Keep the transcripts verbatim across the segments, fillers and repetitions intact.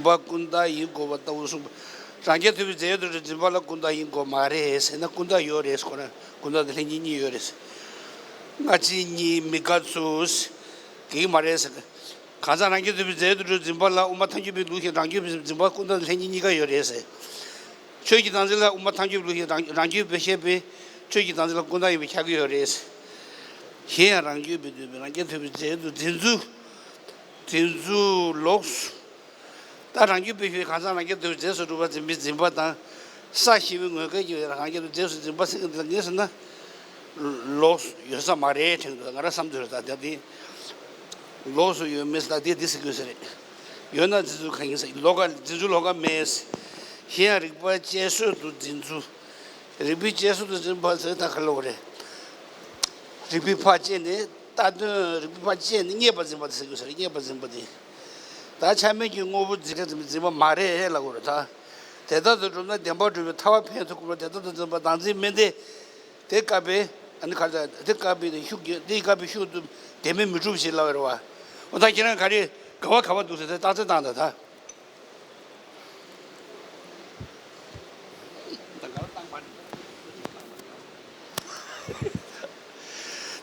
འཛིན་པ་ཀུན་བརྟགས་ཡིན་དགོས་པ་ལྟ་བུ་གསུངས་པ། རང་རྐྱ་ཐུབ་པའི་རྫས་ཡོད་དུ་འཛིན་པ་ལ་ཀུན་བརྟགས་ཡིན་དགོས་མ་རེད་ཟེར་ན། ཀུན་བརྟགས་ཡོད་རེད་ཟེར། ཁོ་རང་ཀུན་བརྟགས་དང་ལྷན་སྐྱེས་གཉིས་ཡོད་རེད་ཟེར། སྔ་ཕྱི་གཉིས་མི་དགའ་ཚུལ་གྱིས་མ་རེད་ཟེར། གང་ཟག་རང་རྐྱ་ཐུབ་པའི་རྫས་ཡོད་དུ་འཛིན་པ་ལ་དབུ་མ་ཐལ་འགྱུར་བའི་ལུགས་བཞིན་རང་རྒྱུད་པའི་འཛིན་པ་ཀུན་བརྟགས་དང་ལྷན་སྐྱེས་གཉིས་ཀ་ཡོད་རེད་ཟེར། ཆོས་ཀྱི་བདག་འཛིན་ལ་དབུ་མ་ཐལ་འགྱུར་བའི་ལུགས་བཞིན་རང་རང་རྒྱུད་པས་བཤད་པའི་ཆོས་ཀྱི་བདག་འཛིན་ལ་ཀུན་བརྟགས་ཡིན་པས་ཁྱབ་ཀྱི་ཡོད་རེད་ཟེར། གཞན་ཡང་རང་རྒྱུད་པས་འདོད་པའི་རང་རྐྱ་ཐུབ་པའི་རྫས་ཡོད་དུ་འཛིན་ཚུལ། འཛིན་ཚུལ་ལོགས་སུ། ད་རང་རྒྱུད་པའི་ཆོས་གང་ཟག་རང་རྐྱ་ཐུབ་པའི་རྫས་སུ་གྲུབ་པར་འཛིན་པའི་འཛིན་པ་དང་། ས་ཞེས་པའི་ངོས་འགལ་གྱི་རང་རྐྱ་ཐུབ་པའི་རྫས་སུ་འཛིན་པ་ཟེར་གྱི་འདུག་ངས་ཟེར་ན། ལོགས་སུ་ཡོད་ས་མ་རེད་དྲན་གྱི་འདུག་ང་རང་བསམ་ཚུལ་རེད། ད་དེ་ལོགས་སུ་ཡོད་མེད་ཟེར། ད་དེ་འདི་ཟེར་དགོས་ས་རེད། ཡོད་ན་འཛིན་ཚུལ་གང་ཡིན་ཟེར། ལོགས་ཀ་འཛིན་ཚུལ་ལོགས་ཀ་མེད་ཟེར། གཞན་ཡང་རིགས་པ་དཔྱད་བཟོད་དུ་འཛིན་ཚུལ། རིགས་པས་དཔྱད་བཟོད་དུ་འཛིན་པ་ཟེར་ད་ག་ལོག་རེད། རིགས་པས་ཕར་དཔྱད་ནས་ལྟ་དོན་རིགས་པས་ཕར་དཔྱད་ནས་རྙེད་པར་འཛིན་པ་དེ་ཟེར་དགོས་ས་རེད། རྙེད་པར་འཛིན་པ་དེ། ད་ཆ་མེད་ཀྱི་དངོས་པོ་འཛིན་མཁན་འཛིན་པ་མ་རེད་ལབ་དགོས་རེད་ད། དེ་ལྟར་དུ་གྲུབ་ན་བདེན་པར་གྲུབ་པའི་ཐར་པ་ཕན་ཐོགས་ཀྱི་དེ་ལྟར་དུ་འཛིན་པ་བདག་འཛིན་མིན་ཏེ། དེ་སྐབས་པའི་ཨ་ནི་ཁ་ཚ་དེ་སྐབས་པའི་ཤུགས་ཀྱིས་དེ་སྐབས་པའི་ཤུགས་དུ་དེ་མིན་མི་འགྲུབ་ཞེས་ལབ་པ་རེད་བ། འོ་ད་ཁྱེད་རང་ག་རེ་ག་བ་ག་བ་འདུག་ཟེར་དེ་རྟགས་གསལ་བཏང་ད་ད།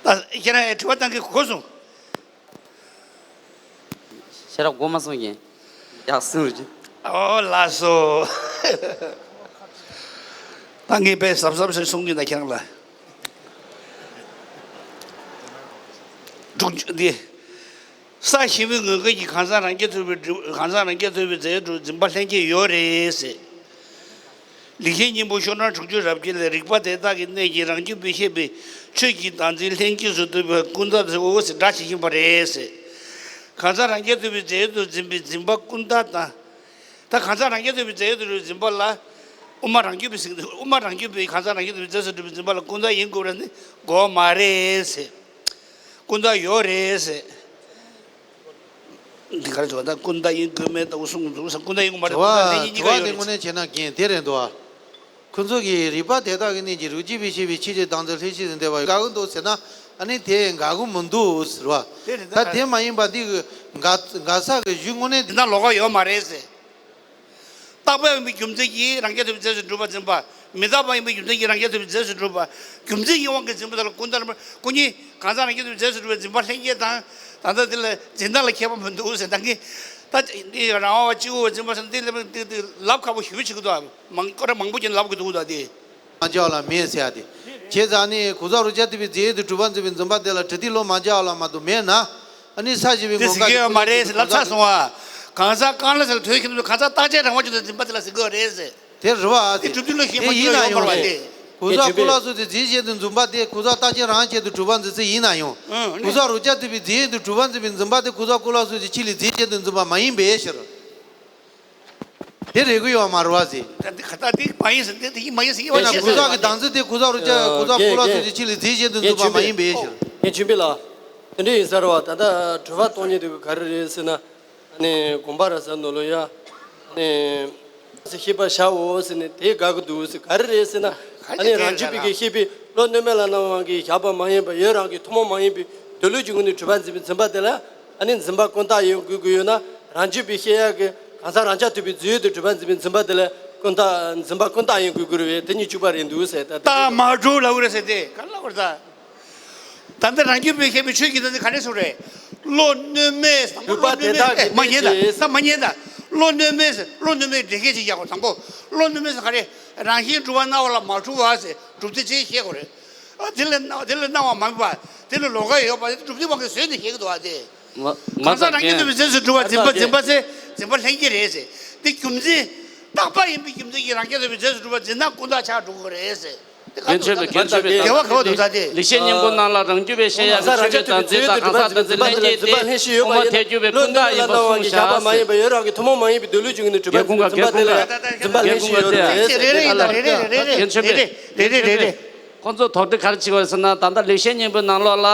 ད་ཁྱེད་རང་དྲི་བ་བཏང་གི་གོ་སོང་། ཤེས་རབ་མགོ་མ་སོང་ཡིན། ཡག་སོང་རེད། ཨོ་ལགས་སོ། ད་ངས་དཔེ་གཟབ་གཟབ་ཞིག་གསུང་གི་ཡིན་ད་ཁྱེད་རང་ལ། དྲུག་ཅུ་འདི། ས་ཞེས་པའི་ངོས་འགལ་གྱི་གང་ཟག་རང་རྐྱ་ཐུབ་པའི་སྒྲུབ་གང་ཟག་རང་རྐྱ་ཐུབ་པའི་རྫས་སྒྲུབ་འཛིན་པ་ལྷན་སྐྱེས་ཡོད་རེད་ཟེར། ལེགས་བཤད་སྙིང་པོ་ཤོག་གྲངས་དྲུག་ཅུ་རབ་བརྒྱད་ལས་རིགས་པ་དེ་དག་གི་གནད་ཀྱིས་རང་རྒྱུད་པས་བཤད་པའི་ཆོས་ཀྱི་བདག་འཛིན་ལྷན་སྐྱེས་སུ་འདོད་པའི་ཀུན་བརྟགས་དེའོ་ཟེར་སྒྲ་ཇི་བཞིན་པ་རེད་ཟེར། གང་ཟག་རང་རྐྱ་ཐུབ་པའི་རྫས་སུ་འཛིན་པའི་འཛིན་པ་ཀུན་བརྟགས་དང་། ད་གང་ཟག་རང་རྐྱ་ཐུབ་པའི་རྫས་སུ་འཛིན་པ་ལ། དབུ་མ་རང་རྒྱུད་པས་ཟེར་གྱི་འདུག་དབུ་མ་རང་རྒྱུད་པས་གང་ཟག་རང་རྐྱ་ཐུབ་པའི་རྫས་སུ་གྲུབ་པའི་འཛིན་པ་ལ་ཀུན་བརྟགས་ཡིན་དགོས་རེད་ནི་དགོས་མ་རེད་ཟེར། ཀུན་བརྟགས་ཡོད་རེད་ཟེར། འདི་གར་འགྲོ་ད་ཀུན་བརྟགས་ཡིན་དགོས་མེད་ལྟ་བུ་གསུངས་འདུག་ས། ཀུན་བརྟགས་ཡིན་དགོས་མ་རེད། ཀུན་བརྟགས་ལྷན་སྐྱེས་གཉིས་ཀ་ཡོད་རེད། དངོས་གནས་བྱས་ན་རྒྱན་དེ་རེད་འདུག་ཁོ་ཚོ་གིས་རིགས་པ་དེ་དག་གི་གནད་ཀྱིས་རང་རྒྱུད་པས་བཤད་པའི་ཆོས་ཀྱི་བདག་འཛིན་ལྷན་སྐྱེས་སུ་འདོད་པ་དགའ་གི་འདུག་ཟེར་ན། ཨ་ནི་དེ་དགའ་གི་མི་འདུག་ཟེར་བ། དེ་རེད་ད། ད་དེ་མ་ཡིན་པ་འདི་གི་དགའ་དགའ་ས་གི་གཞུང་དངོས་གནས་འདི་ན་ལོགས་ཀ་ཡོད་མ་རེད་ཟེར། རྟག་པ་ཡིན་པའི་རྒྱུ་མཚན་གྱིས་རང་རྐྱ་ཐུབ་པའི་རྫས་སུ་གྲུབ་པར་འཛིན་པ། མི་རྟག་པ་ཡིན་པའི་རྒྱུ་མཚན་གྱིས་རང་རྐྱ་ཐུབ་པའི་རྫས་སུ་གྲུབ་པ། རྒྱུ་མཚན་གྱི་དབང་གིས་འཛིན་པ་དེ་ལ་ཀུན་བརྟགས་རྣམ་པ། ཀུན་ཉིད་གང་ཟག་རང་རྐྱ་ཐུབ་པའི་རྫས་སུ་གྲུབ་པའི་འཛིན་པ་ལྷན་སྐྱེས་དང་། ད་ལྟ་འདི་ལ་འཛིན་སྟངས་ལ་ཁྱད་པར་མི་འདུག་ཟེར་ད་གིན། ད་འདི་རང་དབང་བ་གཅིག་པུ་འཛིན་པ་ཟེར་འདི་ལབ་འདི་འདི་ལབ་ཁག་པོ་ཞེ་པོ་ཅིག་འདུག་མང་སྐོར་ར་མང་པོ་ཅིག་ལབ་དགོས་འདུག་ད་འདི། མ་བྱ་བ་ལ་མེད་ཟེར་ཡ་དེ། བྱས་ཙང་ནི་གང་ཟག་རང་རྐྱ་ཐུབ་པའི་རྫས་སུ་གྲུབ་པར་འཛིན་པའི་འཛིན་པ་དེ་ལ་དྲི་ཐིག་ལོ་མ་བྱ་བ་ལ་མ་གཏོགས་མེད་ན། ཨ་ནི་ས་ཞེས་པའི་དེ་ངོ་ཟེར་གྱི་ཡོད་མ་རེད་ཟེར་ལབ་ཚར་སོང་བ། གང་ཟག་རྐང་ལག་ཟེར་ལ་དོན་ཤེས་མི་འདུག་གང་ཟག་རྟག་ཆད་རང་དབང་ཅན་དུ་འཛིན་པ་དེ་ལ་ཟེར་གྱི་ཡོད་རེད་ཟེར། དེ་རེད་བ། དེ་གྲུབ་དུས་ལ་ཤེས་མ་དེ་ཡིན་ན་ཡོང་མ་རེད་བ་དེ། གང་ཟག་ཀུན་ལ་སོགས་ཀྱི་རྫས་གཞན་དུ་འཛིན་པ་དེ་གང་ཟག་རྟག་ཆད་རང་དབང་ཅན་དུ་གྲུབ་པར་འཛིན་ཚུལ་ཡིན་ན་ཡང་། ཨང་། གང་ཟག་རང་རྐྱ་ཐུབ་པའི་རྫས་གཞན་དུ་གྲུབ་པར་འཛིན་པའི་འཛིན་པ་དེ་གང་ཟག་ཀུན་ལ་སོགས་ཀྱི་ཆོས་ལས་རྫས་གཞན་དུ་འཛིན་པ་མ་ཡིན་པའི་ཕྱིར། དེ་རེད་གི་ཡོད་མ་རེད་བ་ཟེར། ད་འདི་ཁ་ད་འདི་མ་ཡིན་ཟེར། འདི་འདི་མ་ཡིན་ཟེར་གྱི་ཡོད་ན་མ་རེད། གང་ཟག་གི་བདག་འཛིན་དེ་གང་ཟག་རང་རྐྱ་གང་ཟག་ཀུན་ལ་སོགས་ཀྱི་ཆོས་ལས་རྫས་གཞན་དུ་འཛིན་པ་མ་ཡིན་པའི་ཕྱིར། ངས་ཆུན་པི་ལ། དེ་འདྲ་ཡིན་ས་རེད་བ། ད་ལྟ་དྲི་བ་གཏོང་མཁན་དེ་ག་རེ་རེད་ཟེར་ན། ཨ་ནི་དགོངས་པ་ར་ཟེར་ནོ་ལོ་ཡ། ཨ་ནི། ཤེས་པར་བྱའོ་ཟེར་ནས་དེ་དགའ་གི་འདུག་ཟེར། ག་རེ་རེད་ཟེར་ན། ཨ་ནི་རང་རྒྱུད་པའི་གི་ཤེས་པས་བློ་གནོད་མེད་ལ་སྣང་བའི་གི་བཞག་པ་མ་ཡིན་པར་ཡུལ་རང་གི་ཐུན་མོང་མ་ཡིན་པའི་འདོད་ལུགས་ཀྱི་ངོས་ནས་གྲུབ་པར་འཛིན་པའི་འཛིན་པ་དེ་ལ་ཨ་ནི་འཛིན་པ་ཀུན་བརྟགས་ཡིན་དགོས་ཀྱི་ཡོད་ན། རང་རྒྱུད་པས་བཤད་ཡག་གི་གང་ཟག་རང་རྐྱ་ཐུབ་པའི་རྫས་ཡོད་དུ་གྲུབ་པར་འཛིན་པའི་འཛིན་པ་དེ་ལ་ཀུན་བརྟགས་འཛིན་པ་ཀུན་བརྟགས་ཡིན་དགོས་ཀྱི་རེད་བས། དེ་གཉིས་གཅིག་པ་རེད་འདུག་ཟེར། ད་རྟགས་མ་གྲུབ་ལབ་ཀྱི་རེད་ཟེར་ཏེ་ག་རེ་ལབ་ཀྱི་རེད་ད། ད་ལྟ་རང་རྒྱུད་པས་བཤད་པའི་ཆོས་ཀྱི་བདག་འཛིན་ག་རེ་ཟེར་རེད། བློ་གནོད་མེད་ཟེར། བློ་གནོད་མེད་མ་ཉན་ད། ད་མ་ཉན་ད། བློ་གནོད་མེད་ཟེར། བློ་གནོད་མེད་འགྲེལ་བཤད་ཅིག་རྒྱག་དགོས། དང་པོ་བློ་གནོད་མེད་ཟེར་ག་རེ། རང་བཞིན་གྲུབ་པ་སྣང་བ་ལ་མ་གྲུབ་པ་ཟེར་གྲུབ་སྟེ་ཅེས་བཤད་དགོས་རེད། ཨ་དེ་ལ་སྣང་དེ་ལ་སྣང་བ་མ་དམིགས་པ་དེ་ལ་ལོགས་ཀ་ཡོད་པ་དེ་གྲུབ་སྟེ་དབང་གིས་བཟོས་ནས་བཤད་ཀྱི་འདུག་ཨ་དེ། གང་ཟག་རང་རྐྱ་ཐུབ་པའི་རྫས་སུ་གྲུབ་པ་འཛིན་པ་འཛིན་པ་ཟེར་འཛིན་པ་ལྷན་སྐྱེས་རེད་ཟེར། དེ་རྒྱུ་མཚན། རྟག་པ་ཡིན་པའི་རྒྱུ་མཚན་གྱིས་རང་རྐྱ་ཐུབ་པའི་རྫས་སུ་གྲུབ་པ་འཛིན་ན་ཀུན་བརྟགས་ཆགས་འགྲོ་གི་རེད་ཟེར། རྒན་ཆོས་པའི་རྒན་ཆོས་པའི་དགེ་བ་ག་བ་འདུག་ད་དེ། ལེགས་བཤད་སྙིང་པོ་ནང་ལ་རང་རྒྱུད་པས་བཤད་ཡག་གི་ཆོས་ཀྱི་བདག་འཛིན་དང་གང་ཟག་བདག་འཛིན་ལྷན་སྐྱེས་ཏེ། དབུ་མ་ཐལ་འགྱུར་བའི་ཀུན་བརྟགས་ཡིན་པར་གསུངས་བཞག་ཟེར། ཡུལ་རང་གི་ཐུན་མོང་མ་ཡིན་པའི་འདོད་ལུགས་ཀྱི་ངོས་ནས་གྲུབ་པ་འཛིན་པའི་འཛིན་པ་དེ་ལ་འཛིན་པ་ལྷན་སྐྱེས་ཡོད་རེད་ཟེར། རེད་རེད་ཡིན་ད་རེད་རེད་རེད་རེད་རེད་རེད་རེད་རེད། ཁོང་ཚོ་དོགས་འདྲི་ག་རེ་བྱེད་དགོས་ཟེར་ན། ད་ལྟ་ལེགས་བཤད་སྙིང་པོའི་ནང་ལོགས་ལ་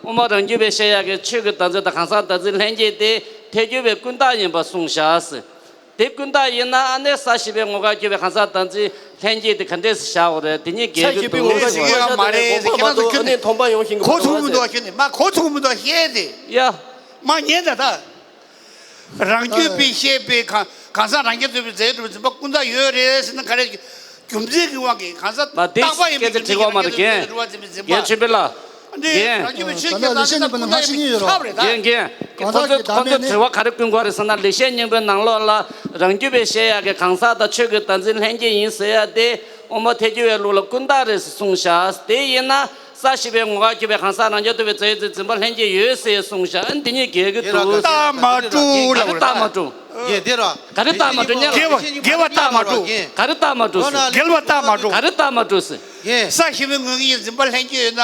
དབུ་མ་རང་རྒྱུད་པས་བཤད་ཡག་གི་ཆོས་ཀྱི་བདག་འཛིན་དང་གང་ཟག་བདག་འཛིན་ལྷན་སྐྱེས་ཏེ་ཐལ་འགྱུར་བའི་ཀུན་བརྟགས་ཡིན་པར་གསུངས་བཞག་ཟེར། དེ་ཀུན་བརྟགས་ཡིན་ན་ཨ་ནེ་ས་ཞེས་པའི་ངོ་ག་གྱུར་པའི་གང་ཟག་བདག་འཛིན་ལྷན་སྐྱེས་དེ་ག་འདྲས་སེ་བཞག་འོ་རེད། དེ་གཉིས་འགལ་གྱི་འདུག་ཟེར་གྱི་ཡོད་མ་རེད་ཟེར། ཁྱེད་རང་ཚོ་ཁྱོན་ནས་གོ་ཐུབ་མི་འདུག་ཁྱོན་ནས་མ་གོ་ཐུབ་མི་འདུག་ཁྱོན་ནས་མ་གོ་ཐུབ་མི་འདུག་བཤད་དེ། ཡ། མ་ཉན་ད་ད། རང་རྒྱུད་པས་བཤད་པའི་གང་ གང་ཟག་རང་རྐྱ་ཐུབ་པའི་རྫས་ཡོད་གྲུབ་པའི་འཛིན་པ་ཀུན་བརྟགས་ཡོད་རེད་ཟེར་ན། ག་རེ་རྒྱུ་མཚན་གྱི་དབང་གིས་གང་ཟག་མ་དེ་རྟག་པ་ཡིན་པའི་སྐད་ཆ་རྒྱུ་མཚན་དྲི་བ་མ་གིས་རེད། རང་རྐྱ་ཐུབ་པའི་རྫས་ཡོད་གྲུབ་པའི་འཛིན་པ། རྒན་ཆོས་འཕེལ་ལགས། ཨ་འདི་རྒན། རང་རྒྱུད་པའི་ཆོས་ཀྱི་བདག་འཛིན་དང་ཀུན་བརྟགས་ཡིན་པའི་ཁྱབ་རེད་ད། རྒན་རྒན། ཁོ་ཚོ་ཁོ་ཚོ་དྲི་བ་ག་རེ་བསྐུལ་དགོས་རེད་ཟེར་ན། ལེགས་བཤད་སྙིང་པོའི་ནང་ལོགས་ལ་རང་རྒྱུད་པས་བཤད་ཡག་གི་གང་ཟག་དང་ཆོས་ཀྱི་བདག་འཛིན་ལྷན་སྐྱེས་ཡིན་ཟེར་ཡག་དེ་དབུ་མ་ཐལ་འགྱུར་བའི་ལུགས་ལ་ཀུན་བརྟགས་རེད་ཟེར་གསུངས་བཞག་དེ་ཡིན་ན། ས་ཞིག་པའི་ངོ་བོར་གྱུར་པའི་གང་ཟག་རང་རྐྱ་ཐུབ་པའི་རྫས་ཡོད་གྲུབ་པའི་འཛིན་པ་ལྷན་སྐྱེས་ཡོད་ཟེར་གསུངས་བཞག་འདི་གཉིས་འགལ་གྱི་འདུག་རྟགས་མ་གྲུབ་ལབ་རེད། རྟགས་མ་གྲུབ། ཡེ་དེ་ར། ག་རེ་རྟགས་མ་གྲུབ་ཉན། འགལ་བ་འགལ་བ་རྟགས་མ་གྲུབ། ག་རེ་རྟགས་མ་གྲུབ་ཟེར། འགལ་བ་རྟགས་མ་གྲུབ། ག་རེ་རྟགས་མ་གྲུབ་ཟེར། ས་ཞིག་པའི་ངོ་བོར་འཛིན་པ་ལྷན་སྐྱེས་ཡོད་ན།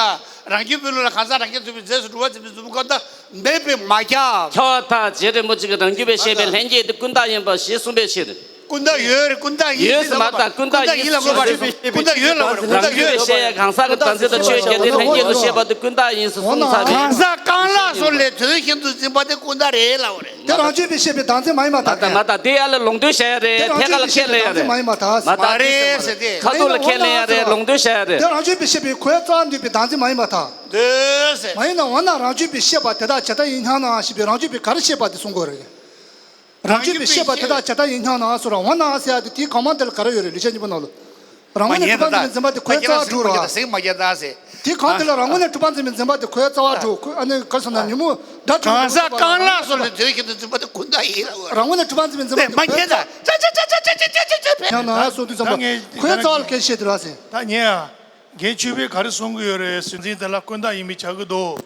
རང་རྒྱུད་པའི་ལུགས་ལ་གང་ཟག་རང་རྐྱ་ཐུབ་པའི་རྫས་སུ་གྲུབ་པ་འཛིན་པའི་འཛིན་པ་ཀུན་བརྟགས་མེད་པས་མ་ཁྱབ། ཁྱབ་པར་ཐལ། རྗེ་རིན་པོ་ཆེ་གིས་རང་རྒྱུད་པས་བཤད་པའི་ལྷན་སྐྱེས་དེ་ཀུན་བརྟགས་ཡིན་པ་ཞེས་གསུངས་པའི་ཕྱིར། ཀུན་བརྟགས་ཡོད་རེད། ཀུན་བརྟགས་ཡིན་ཟེར་ལབ་དགོས་རེད། ཀུན་བརྟགས་ཡིན་ལབ་དགོས་རེད། ཀུན་བརྟགས་ཡོད་ལབ་དགོས་རེད། ཀུན་བརྟགས་ཡོད་བཤད་ཡ། གང་ཟག་གི་བདག་འཛིན་དང་ཆོས་ཀྱི་རྒྱལ་མཚན་ལྷན་སྐྱེས་སུ་བཤད་པ་དེ་ཀུན་བརྟགས་ཡིན་ཟེར་གསུངས་ཚར་བས། གང་ཟག་རྐང་ལག་སོགས་ལས་དོན་གཞན་དུ་འཛིན་པ་དེ་ཀུན་བརྟགས་རེད་ལབ་དགོས་རེད། དེ་རང་རྒྱུད་པས་བཤད་པའི་བདག་འཛིན་མ་ཡིན་པར་ཐལ། མ་ད་མ་ད་དེ་ཡ་ལ་ལུང་འདྲེན་བྱ་ཡ་རེད། དེ་རང་ཐད་ཀ་ལ་རྒྱུད་པས་ཁས་ལེན་ཡ་རེད། བཤད་པའི་བདག་འཛིན་མ་ཡིན་པར་ཐལ། མ་ད་མ་རེད་ཟེར་ཏེ། ཁ་ཐུག་ལ་ཁས་ལེན་ཡ་རེད། ལུང་འདྲེན་བྱ་ཡ་རེད། དེ་རང་རྒྱུད་པས་བཤད་པའི་ཁོའི་རྩ་བ་འདུས་པའི་བདག་འཛིན་མ་ཡིན་པར་ཐལ། འདོད་ཟེར། མ་ཡིན་ན་འོ་ན་རང་རྒྱུད་པས་བཤད་པ་དེ་དག་ཇི་ལྟར་ཡིན་སྙམ་ན་ཞེས་པའི་རང་རྒྱུད་པས་ག་རེ་བཤད་པ་དེ་གསུང་དགོས་རེད། རང་རྒྱུད་པས་བཤད་པ་དེ་དག་ཇི་ལྟར་ཡིན་སྙམ་ན་ཟེར་བ་འོ་ན་ཟེར་ཡ་དེ་དེའི་གང་མ་དེ་ལ་ག་རེ་ཡོད་རེད། ལེགས་བཤད་སྙིང་པོ་ནང་ལ། རང་ངོས་ནས་གྲུབ་པ་འཛིན་པའི་འཛིན་པ་དེ་ཁོའི་རྩ་བ་གྲུབ་རེད་བ། ཟེར་མ་རྒྱག་ད་ཟེར། དེའི་གང་དེ་ལ་རང་ངོས་ནས་གྲུབ་པ་འཛིན་པའི་འཛིན་པ་དེ་ཁོའི་རྩ་བ་གྲུབ། ཁོ་ཨ་ནི་ག་རེ་ཟེར་ན་ཉོན་མོངས་དགྲ་གྲུབ། གང་ཟག་རྐང་ལག་སོགས་ལས་དོན་གཞན་དུ་འཛིན་པ་དེ་ཀུན་བརྟགས་ཡིན་ལབ་དགོས་རེད། རང་ངོས་ནས་གྲུབ་པ་འཛིན་པའི་འཛིན་པ་དེ་མ་ཁོའི་རྒྱག་ད། ཅ་ཅ་ཅ་ཅ་ཕེབས་ན་སོང་དུས་ཙམ་པ་ཁོའི་རྩ་བ་ལ་སྐད་ཆ་བཤད་དེ་ར་ཟེར། ད་ཉན་ཨ། རྒན་ཆོས་འཕེལ་ག་རེ་གསུང་གི་ཡོད་རེད་ཟེར་ན། འཛིན་དེ་ལ་ཀུན་བརྟགས་ཡིན་པས་ཁྱབ་ཀྱི་འདུག་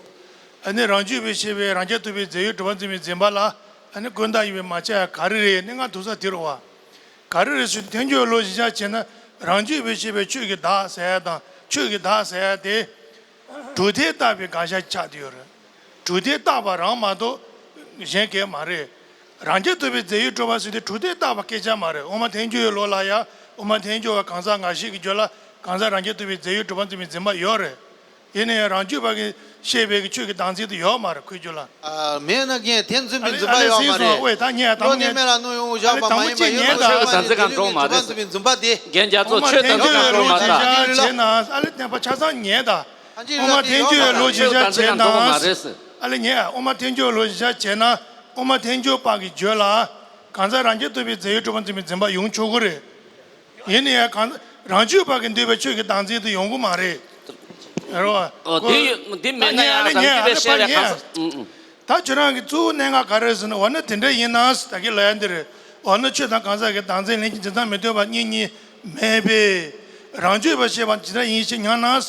ཨ་ནི་རང་རྒྱུད་པས་བཤད་པའི་རང་རྐྱ་ཐུབ་པའི་རྫས་ཡོད་གྲུབ་པ་འཛིན་པའི་འཛིན་པ་ལ་ཨ་ནི་ཀུན་བརྟགས་ཡིན་པས་མ་ཁྱབ་ཡ་ག་རེ་རེད། ཨ་ནི་ང་ཐུག་ས་དེ་རེད་བ། ག་རེ་རེད་ཟེར་ན་ཐལ་འགྱུར་ལུགས་གཞིར་བཞག་བྱས་ན་རང་རྒྱུད་པས་བཤད་པའི་ཆོས་ཀྱི་བདག་ཟེར་ཡ་དང་ཆོས་ཀྱི་བདག་ཟེར་ཡ་དེ་གྲུབ་མཐས་བཏགས་པའི་དགག་བྱ་ཆགས་བསྡད་ཡོད་རེད། གྲུབ་མཐས་བཏགས་པ་རང་མ་གཏོགས་གཞན་གང་ཡང་མ་རེད། རང་རྐྱ་ཐུབ་པའི་རྫས་ཡོད་གྲུབ་པ་ཟེར་དེ་གྲུབ་མཐས་བཏགས་པ་སྐད་ཆ་མ་རེད། དབུ་མ་ཐལ་འགྱུར་བའི་ལུགས་ལ་ཡང་དབུ་མ་ཐལ་འགྱུར་བ་གང་ཟག་ངེས་ཤེས་ཀྱི་རྒྱུད་ལ་གང་ཟག་རང་རྐྱ་ཐུབ་པའི་རྫས་ཡོད་གྲུབ་པ་འཛིན་པའི་འཛིན་པ་ཡོད་རེད། ཡིན་ན་ཡང་རང་རྒྱུད་པ་གིས་བཤད་པའི་ཆོས་ཀྱི་བདག་འཛིན་དེ་ཡོད་མ་རེད་ཁོའི་རྒྱུད་ལ། ཨ། མེད་ན་རྐྱེན་དེ་འཛིན་པའི་འཛིན་པ་ཡོད་མ་རེད། ཨ་ལེ་སེང་སོང་། ཨོའི་ད་ཉན་ད་མོ་ཉན། བློ་གནས་མེད་ལ་གནོན་ཡོང་བཞག་པ་མ་ཡིན་པ་ཡོད་ན་ཆོས་ཀྱི་བདག་འཛིན་གང་དྲོ་མ་རེད། འཛིན་པ་དེ། རྒན་རྒྱ་མཚོ་ཆོས་བདག་འཛིན་གང་དྲོ་མ་རེད། བྱས་ན་ཨ་ལེ་བསྟན་པ་ཆ་ཚང་ཉན་ད། དབུ་མ་ཐལ་འགྱུར་ལུགས་གཞིར་བཞག་བྱས་ན། ཨ་ལེ་ཉན། དབུ་མ་ཐལ་འགྱུར་ལུགས་གཞིར་བཞག་བྱས་ན་དབུ་མ་ཐལ་འགྱུར་པ་གི་རྒྱུད་ལ་གང་ཟག་རང་རྐྱ་ཐུབ་པའི་རྫས་ཡོད་གྲུབ་པ་འཛིན་པའི་འཛིན་པ་ཡོང་ཆོག་གི་རེད། ཡིན་ན་ཡང་གང་རང་རྒྱུད་པ་གིས་འདོད་པའི་ཆོས་ཀྱི་བདག་འཛིན་དེ་ཡོང་གི་མ་རེད། རེད་བ། ཨོ་དེ་ཡོད་དེ་མེད་ན་ཡང་རང་རྒྱུད་པས་བཤད་པའི་གང་ཟག་ཨུ་ཨུ། ད་ཁྱོད་རང་གི་གཙོ་བོ་གནད་འགག་ག་རེ་ཟེར་ན། འོ་ན་དེ་འདྲ་ཡིན་ན་ད་གིན་ལབ་ཡ་འདི་རེད། འོ་ན་ཆོས་དང་གང་ཟག་གི་བདག་འཛིན་ལྷན་སྐྱེས་འཛིན་སྟངས་མི་མཐུན་པ་གཉིས་གཉིས་མེད་པས། རང་རྒྱུད་པས་བཤད་པ་ཇི་ལྟར་ཡིན་ཞེས་སྙམ་ན།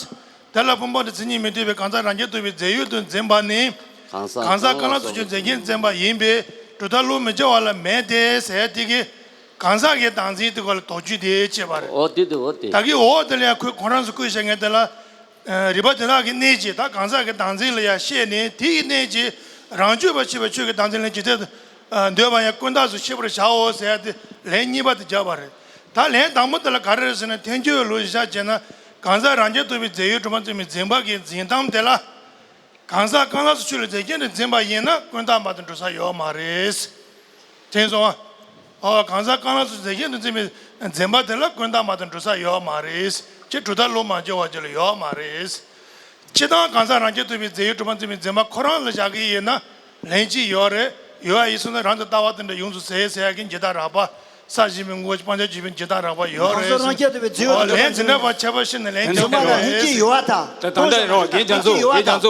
དེ་ལ་ཕུང་པོ་དང་མཚན་ཉིད་མི་མཐུན་པའི་གང་ཟག་རང་རྐྱ་ཐུབ་པའི་རྫས་ཡོད་དུ་འཛིན་པ་ནི། གང་ཟག་རྐང་ལག་སོགས་ཀྱི་རྫས་ཀྱིས་འཛིན་པ་ཡིན་པས་གྲུབ་མཐའ་བློ་མི་འཆར་བ་ལ་མེད་དེ་ཟེར་དེ་གིས་གང་ཟག་གི་བདག་འཛིན་དེ་ག་ལ་དོགས་གཅོད་དེ་བྱས་པ་རེད། འོ་དེ་དེ་འོ་དེ། ད་གིན་འོ་དེ་ལ་ཡང་ཁོས་ཁོ་རང་ཚོ་བཀོད་བཞག་མཁན་དེ་ལ། རིགས་པ་དེ་དག་གི་གནས་ཀྱིས་ད་གང་ཟག་གི་བདག་འཛིན་ལ་ཡང་བཤད་ནས་དེ་ཡི་གནས་ཀྱིས་རང་རྒྱུད་པ་ཆོས་པའི་ཆོས་ཀྱི་བདག་འཛིན་ལ་ཇི་ལྟར་འདོད་པ་ཡང་ཀུན་བརྟགས་སུ་ཤེས་པར་བྱའོ་ཟེར་ཏེ་ལན་གཉིས་པ་དེ་བརྒྱབ་པ་རེད། ད་ལན་དང་པོ་དེ་ལ་ག་རེ་རེད་ཟེར་ན། ཐལ་འགྱུར་བའི་ལུགས་གཞིར་བཞག་བྱས་ན་གང་ཟག་རང་རྐྱ་ཐུབ་པའི་རྫས་ཡོད་གྲུབ་པ་འཛིན་པའི་འཛིན་པ་གི་འཛིན་སྟངས་དེ་ལ། གང་ཟག་རྐང་ལག་སོགས་ཆོས་ལ་རྫས་ཀྱིས་འཛིན་པ་ཡིན་ན་ཀུན་བརྟགས་མ་དང་འགྲོ་ས་ཡོད་མ་རེད། དྲན་སོང་ཨ། ཨོ་གང་ཟག་རྐང་ལག་སོགས་རྫས་ཀྱིས་འཛིན་པའི་འཛིན་པ་དེ་ལ་ཀུན་བརྟགས་མ་དང་འགྲོ་ས་ཡོད་མ་རེད། ཅེས་གྲུབ་མཐའ་བློ་མ་འཆར་བ་ཅིག་ལ་ཡོད་མ་རེད། སྤྱིར་བཏང་གང་ཟག་རང་རྐྱ་ཐུབ་པའི་རྫས་ཡོད་གྲུབ་པ་འཛིན་པའི་འཛིན་པ་ཁོ་རང་ལ་བཞག་གི་ཡིན་ན་ལན་གཅིག་ཡོད་རེད། ཡོད་ཡ་ཡིན་སོང་ན་རང་དུ་ལྟ་བ་དེ་འདྲ་ཡོངས་སུ་ཟད་ཟེར་ཡ་གི་འཇིག་ལྟ་རགས་པ། ས་གཞི་མི་ངོ་བོ་སྤང་བྱར་གྱུར་པའི་འཇིག་ལྟ་རགས་པ་ཡོད་རེད། གང་ཟག་རང་རྐྱ་ཐུབ་པའི་རྫས་ཡོད་གྲུབ་པ་འཛིན་པའི་འཛིན་པ། ལན་འདི་འདྲ་བ་ཁྱད་པར་ཤེས་ནས་ལན་རྒྱག་གི་རེད། ད་ད་ལྟ་རེད་བ། རྒན་རྒྱ་མཚོ། རྒན་རྒྱ་མཚོ།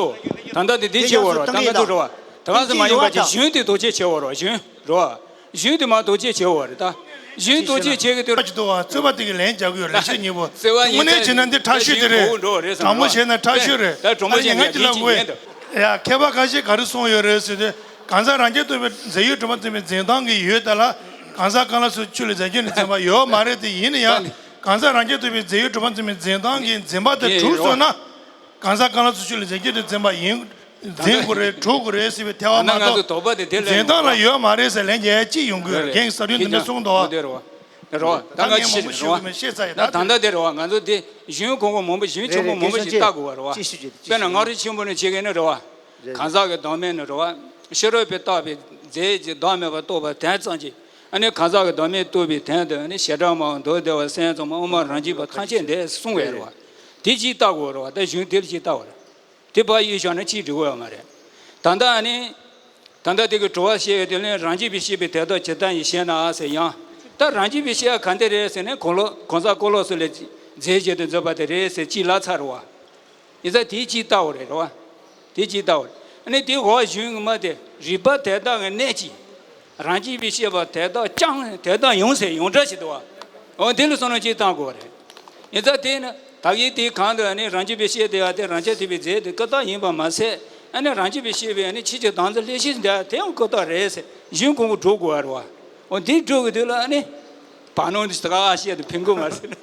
ད་ལྟ་འདི་འདི་བྱེད་འོ་ར། ད་ང་ཚོ་རེད་བ། ད་ང་ཚོ་མ་ཡིན་པ་ཅིག་གཞུང་དེ་དོགས་གཅོད་བྱེད་འོ་ར། གཞུང་རེད་བ། གཞུང་དེ་མ་དོགས་གཅོད་བྱེད་འོ་རེད་ད། གཞུང་དོགས་གཅོད་བྱེད་ཀྱི་དུས་ར། ཅི་འདུག་བ། རྩོད་པ་དེ་གི་ལན་རྒྱག་གི་ཡོད་རེད། ཤེས་ཉེ་པོ། རྩོད་པ་དངོས་གནས་བྱས་ན་འདི་ཁྲག་ཤུལ་དེ་རེད། དྲང་པོ་བྱས་ན་ཁྲག་ཤུལ་རེད། ད་དྲང་པོ་བྱས་ན་ཡང་ཅི་ལབ་དགོས། ཡ་མཁས་པ་ཁ་ཤས་ག་རེ་གསུངས་ཡོད་རེད་ཟེར་དུས། གང་ཟག་རང་རྐྱ་ཐུབ་པའི་རྫས་ཡོད་གྲུབ་པ་འཛིན་པའི་འཛིན་སྟངས་ཀྱི་ཡུལ་དེ་ལ་གང་ཟག་རྐང་ལག་སོགས་ཆོས་ལ་རྫས་ཀྱིས་འཛིན་པ་ཡོད་མ་རེད་དེ། ཡིན་ན་ཡང་གང་ཟག་རང་རྐྱ་ཐུབ་པའི་རྫས་ཡོད་གྲུབ་པ་འཛིན་པའི་འཛིན་སྟངས་ཀྱི་འཛིན་པ་དེ་གྲུབ་སོང་ན། གང་ཟག་རྐང་ལག་སོགས་ཆོས་ལ་རྫས་ཀྱིས་འཛིན་པ་ཡིན། འཛིན་དགོས་རེད། གྲུབ་དགོས་རེད་ཟེར་བའི་ཐལ་བ་མ་གཏོགས། འཛིན་སྟངས་ལ་ཡོད་མ་རེད་ཟེར་ལན་རྒྱག་ཡ་གཅིག་ཡོང་གི་ཡོད་རེད། རྒན་གྱིས་ཟ་དུས་འདི་འདྲ་གསུངས་འདུག་བ། རེད་བ། ད་ངས་མང་པོ་ཞུ་གི་མེད། ཤེས་ཚར་ཡིན། ད་ད་ལྟ་དེ་རེད་བ། ང་ཚོ་དེ་གཞུང་གོང་གོང་མང་པོ་གཞུང་ཆེན་པོ་མང་པོ་ཞིག་བལྟ་དགོས་བ་རེད་བ། དཔེར་ན་མངའ་རིས་ཆེན་པོ་ནས་བྱེད་མཁན་ནི་རེད་བ། གང་ཟག་གི་བདག་མེད་ནི་རེད་བ། ཕྱི་རོལ་པས་བཏགས་པའི་རྫས་ཀྱི་བདག་མེད་པར་རྟོགས་པ་དོན་ཙམ་གྱིས། ཨ་ནི་གང་ཟག་གི་བདག་མེད་རྟོགས་པའི་དོན་དུ་ནི་བྱེ་བྲག་སྨྲ་བ་མདོ་སྡེ་པ་སེམས་ཙམ་པ་དབུ་མ་རང་རྒྱུད་པ་ཐམས་ཅད་འདི་གསུངས་པ་རེད་བ། དེ་གཅིག་བལྟ་དགོས་རེད་བ། ད་གཞུང་དེ་ལ་གཅིག་བལྟ་བ་རེད། དེ་ཕར་གཡུག་བཞག་ན་གཅིག་འགྲིག་གི་ཡོད་མ་རེད། ད་ལྟ་ཨ་ནི། ད་ལྟ་དེ་གི་དྲི་བ་བཤད་ཡོད་དེ་ལས་རང་རྒྱུད་པས་བཤད་པའི་དོན་དག་ཇི་ལྟར་ཡིན་ཞེ་ན་ཟེར་ཡང་ ད་རང་རྒྱུད་པའི་ཤེས་པ་ག་འདྲ་རེད་ཟེར་ན། གོང་ལོ་གང་ཟག་ཀུན་ལོག་སོགས་ལས་རྫས་གཞན་དུ་འཛིན་པ་དེ་རེད་ཟེར་གཅིག་ལབ་ཚར་བ། ཡིན་ཙང་དེ་གཅིག་ལྟ་བ་རེད། རེད་བ། དེ་གཅིག་ལྟ་བ་རེད། ཨ་ནི་དེ་འོག་གཞུང་གི་མ་དེ་རིགས་པ་དེ་དག་གི་གནད་ཀྱིས་རང་རྒྱུད་པའི་ཤེས་པ་དེ་དག་ཀྱང་དེ་དག་ཡང་ཟེར་ཡང་སྒྲ་ཞིག་འདུག་བ། འོ་འདི་ལ་བསམ་བློ་གཅིག་བཏང་དགོས་པ་རེད། ཡིན་ཙང་དེ་ནི་ད་གིན་དེ་གང་དུ་ཨ་ནི་རང་རྒྱུད་པའི་ཤེས་དེ་ཡང་དེ་རང་རྐྱ་ཐུབ་པའི་རྫས་དེ་ཀུན་བཏགས་ཡིན་པ་མ་ཟད། ཨ་ནི་རང་རྒྱུད་པའི་ཤེས་པའི་ཨ་ནི་ཕྱིན་ཅི་ལྡོག་འཛིན་ལྷན་སྐྱེས་འདི་དེ་ཡང་ཀུན་བཏགས་རེད་ཟེར་གཞུང་གོང་གི་སྒྲུབ་དགོས་པ་རེད་བ། འོ་འདི་སྒྲུབ་ཀྱི་དུས་ལ་ཨ་ནི། བར་སྣང་འདི་ད་ག་ཨ་ཤེས་དུ་ཕན་གོ་མ་ཟེར།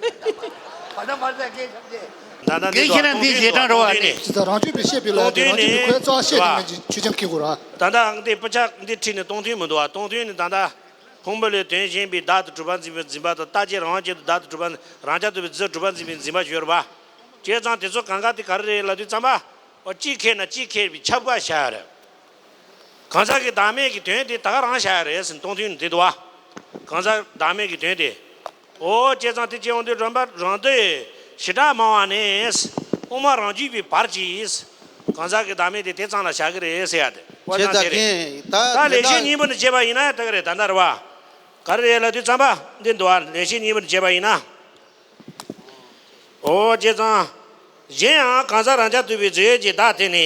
ད་ལྟ་འདི་ད་རང་རྒྱུད་པའི་ཤེས་པའི་ལས་དེ་རང་རྒྱུད་པའི་ཁོའི་རྩ་བ་ཤེས་ནས་ངས་ཆོས་ཅན་ཁེ་གོ་ར། ད་ལྟ་འདི་པུ་ཆ་འདི་ཁྲིད་ནས་སྟོང་ཐུན་མི་འདུག་བ། སྟོང་ཐུན་ནི་ད་ལྟ་ཕུང་པོ་ལས་དོན་གཞན་པའི་བདག་ཏུ་གྲུབ་པར་འཛིན་པའི་འཛིན་པ་དང་རྟག་གཅིག་རང་དབང་ཅན་དུ་བདག་ཏུ་གྲུབ་པར་རང་རྐྱ་ཐུབ་པའི་རྫས་གྲུབ་པར་འཛིན་པའི་འཛིན་པ་ཡོད་རེད་པ། བྱས་ཙང་དེ་ཚོ་གང་ག་དེ་ག་རེ་རེད་ལབ་དུས་ཙམ་པ། འོ་གཅིག་ཁེགས་ན་གཅིག་ཁེགས་པའི་ཁྱབ་པ་བྱ་ཡ་རེད། གང་ཟག་གི་བདག་མེད་ཀྱི་དོན་དེ་ད་ག་རང་བྱ་ཡ་རེད་ཟེར་སྟོང་ཐུན་འདི་འདུག་བ། གང་ཟག་བདག་མེད་ཀྱི་དོན་དེ། འོ་བྱས་ཙང་དེ་སྐྱེ་བོ་འདི་རང་བ་རང་དོན་ཞེ་དྲག་མང་བ་ནས། དབུ་མ་རང་རྒྱུད་པའི་བར་གྱིས། གང་ཟག་གི་བདག་མེད་དེ་དེ་ཙམ་ལ་བྱ་གི་རེད་ཟེར་ཡ་དེ། འོ་བྱས་ཙང་ཙང་དེ་རེད། ད་ད་ལེགས་བཤད་གཉིས་པོ་ནས་བྱས་པ་ཡིན་ན་ཡང་ད་ག་རེད། ད་ལྟ་རེད་བ། ག་རེ་རེད་ལབ་དུས་ཙམ་པ་འདི་འདུག་བ། ལེགས་བཤད་གཉིས་པོ་ནས་བྱས་པ་ཡིན་ན། འོ་བྱས་ཙང་། གཞན་ཡང་གང་ཟག་རང་རྐྱ་ཐུབ་པའི་རྫས་ཀྱི་བདག་དེ་ནི།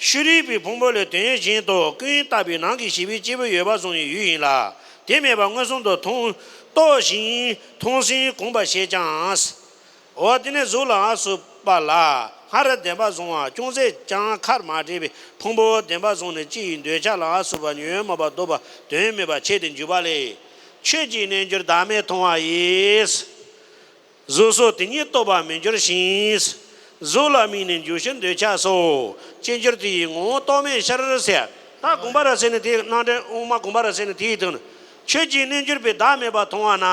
ཕྱི་རོལ་པའི་ཕུང་པོ་ལས་དོན་གཞན་དུ་ཀུན་བཏགས་པའི་ནང་གི་ཤེས་པའི་སྐྱེས་བུ་ཡོད་པ་བཟུང་བའི་ཡུལ་ཡིན་ལ། དེ་མེད་པ་མངོན་སུམ་དུ་མཐོང་། རྟོགས་ཤིང་མཐོང་ཟིན་གོམས་པར་བྱེད་ཀྱང་། འོ་དེ་ནི་གཟུགས་ལ་སོགས་པ་ལ་སྔར་བདེན་པར་བཟུང་བ་ཅུང་ཟད་ཀྱང་ཁར་མ་བྲལ་བའི་ཕུང་པོ་བདེན་པར་བཟུང་ནས་སྤྱི་ཡི་འདོད་ཆགས་ལ་སོགས་པ་ཉོན་མོངས་པ་ལྡོག་པ་དོན་མེད་པར་ཆད་དེ་འཇུག་པ་ལས། ཆོས་ཀྱི་རྣལ་འབྱོར་བདག་མེད་མཐོང་བ་ཡིས། གཟུགས་སོགས་དེ་ཉིད་རྟོགས་པར་མི་འགྱུར་ཞིང་། གཟུགས་ལ་དམིགས་ནས་འཇུག་ཕྱིར་འདོད་ཆགས་སོགས། ཅི་འགྱུར་དེ་ཡི་ངོ་བོ་རྟོགས་མེད་ཕྱིར་ཟེར། ད་དགོངས་པ་རབ་གསལ་ནི་དེའི་ནང་དོན། དབུ་མ་དགོངས་པ་རབ་གསལ་ནི་དེའི་དོན། ཆོས་ཀྱི་རྣལ་འབྱོར་པའི་བདག་མེད་པར་མཐོང་བ་ན།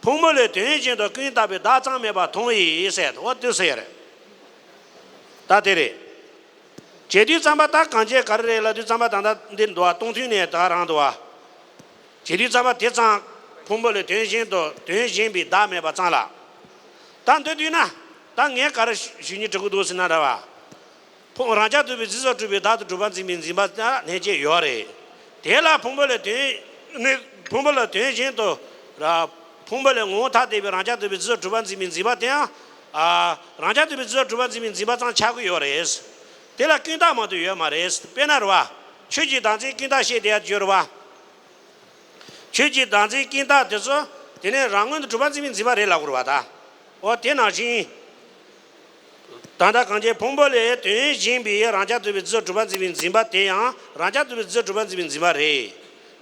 ཕུང་པོ་ལས་དོན་གཞན་དུ་ཀུན་བཏགས་པའི་བདག་ཙམ་མེད་པར་མཐོང་བས་ཟེར། འོ་དེ་ཟེར་རེད། ད་དེ་རེད། བྱེད་དུས་ཙམ་པ་ད་གང་བྱེད་ག་རེ་རེད་ལབ་དུས་ཙམ་པ་ད་ལྟ་འདི་འདུག་བ། སྟོང་ཐུན་ནས་ད་རང་འདུག་བ། བྱེད་དུས་ཙམ་པ་དེ་ཙམ་ཕུང་པོ་ལས་དོན་གཞན་དུ་དོན་གཞན་པའི་བདག་མེད་པ་ཙམ་ལ། ད་འདོད་དུས་ན་ད་ངས་ག་རེ་ཞུ་སྙིང་འདོད་ཀྱི་འདུག་ཟེར་ན་རེད་བ། ཕུང་རང་རྐྱ་ཐུབ་པའི་རྫས་སུ་གྲུབ་པའི་བདག་ཏུ་གྲུབ་པར་འཛིན་པའི་འཛིན་པ་ལ་ལྷན་སྐྱེས་ཡོད་རེད། དེ་ལ་ཕུང་པོ་ལས་དོན་ནི་ཕུང་པོ་ལས་དོན་གཞན་དུ་ར། ཕུང་པོ་ལས་ངོ་བོ་ཐ་དད་པའི་རང་རྐྱ་ཐུབ་པའི་རྫས་སུ་གྲུབ་པར་འཛིན་པའི་འཛིན་པ་དེའང་། ཨ། རང་རྐྱ་ཐུབ་པའི་རྫས་སུ་གྲུབ་པར་འཛིན་པའི་འཛིན་པ་ཙམ་ཆགས་ཀྱི་ཡོད་རེད། དེ་ལ་ཀུན་བཏགས་མ་གཏོགས་ཡོད་མ་རེད། དཔེར་ན་རེད་བ། ཆོས་ཀྱི་བདག་འཛིན་ཀུན་བཏགས་ཤེས་དེ་ཡང་བརྗོད་རེད་བ། ཆོས་ཀྱི་བདག་འཛིན་ཀུན་བཏགས་དེ་ཚོ་དེ་ནས་རང་མངོན་དུ་གྲུབ་པར་འཛིན་པའི་འཛིན་པ་རེད་ལབ་དགོས་རེད་བ་ད། འོ་དེ་ནང་བཞིན། ད་ལྟ་གང་བྱེད་ཕུང་པོ་ལས་དོན་གཞན་པའི་རང་རྐྱ་ཐུབ་པའི་རྫས་སུ་གྲུབ་པར་འཛིན་པའི་འཛིན་པ་དེ་ཡང་རང་རྐྱ་ཐུབ་པའི་རྫས་སུ་གྲུབ་པར་འཛིན་པའི་འཛིན་པ་རེད།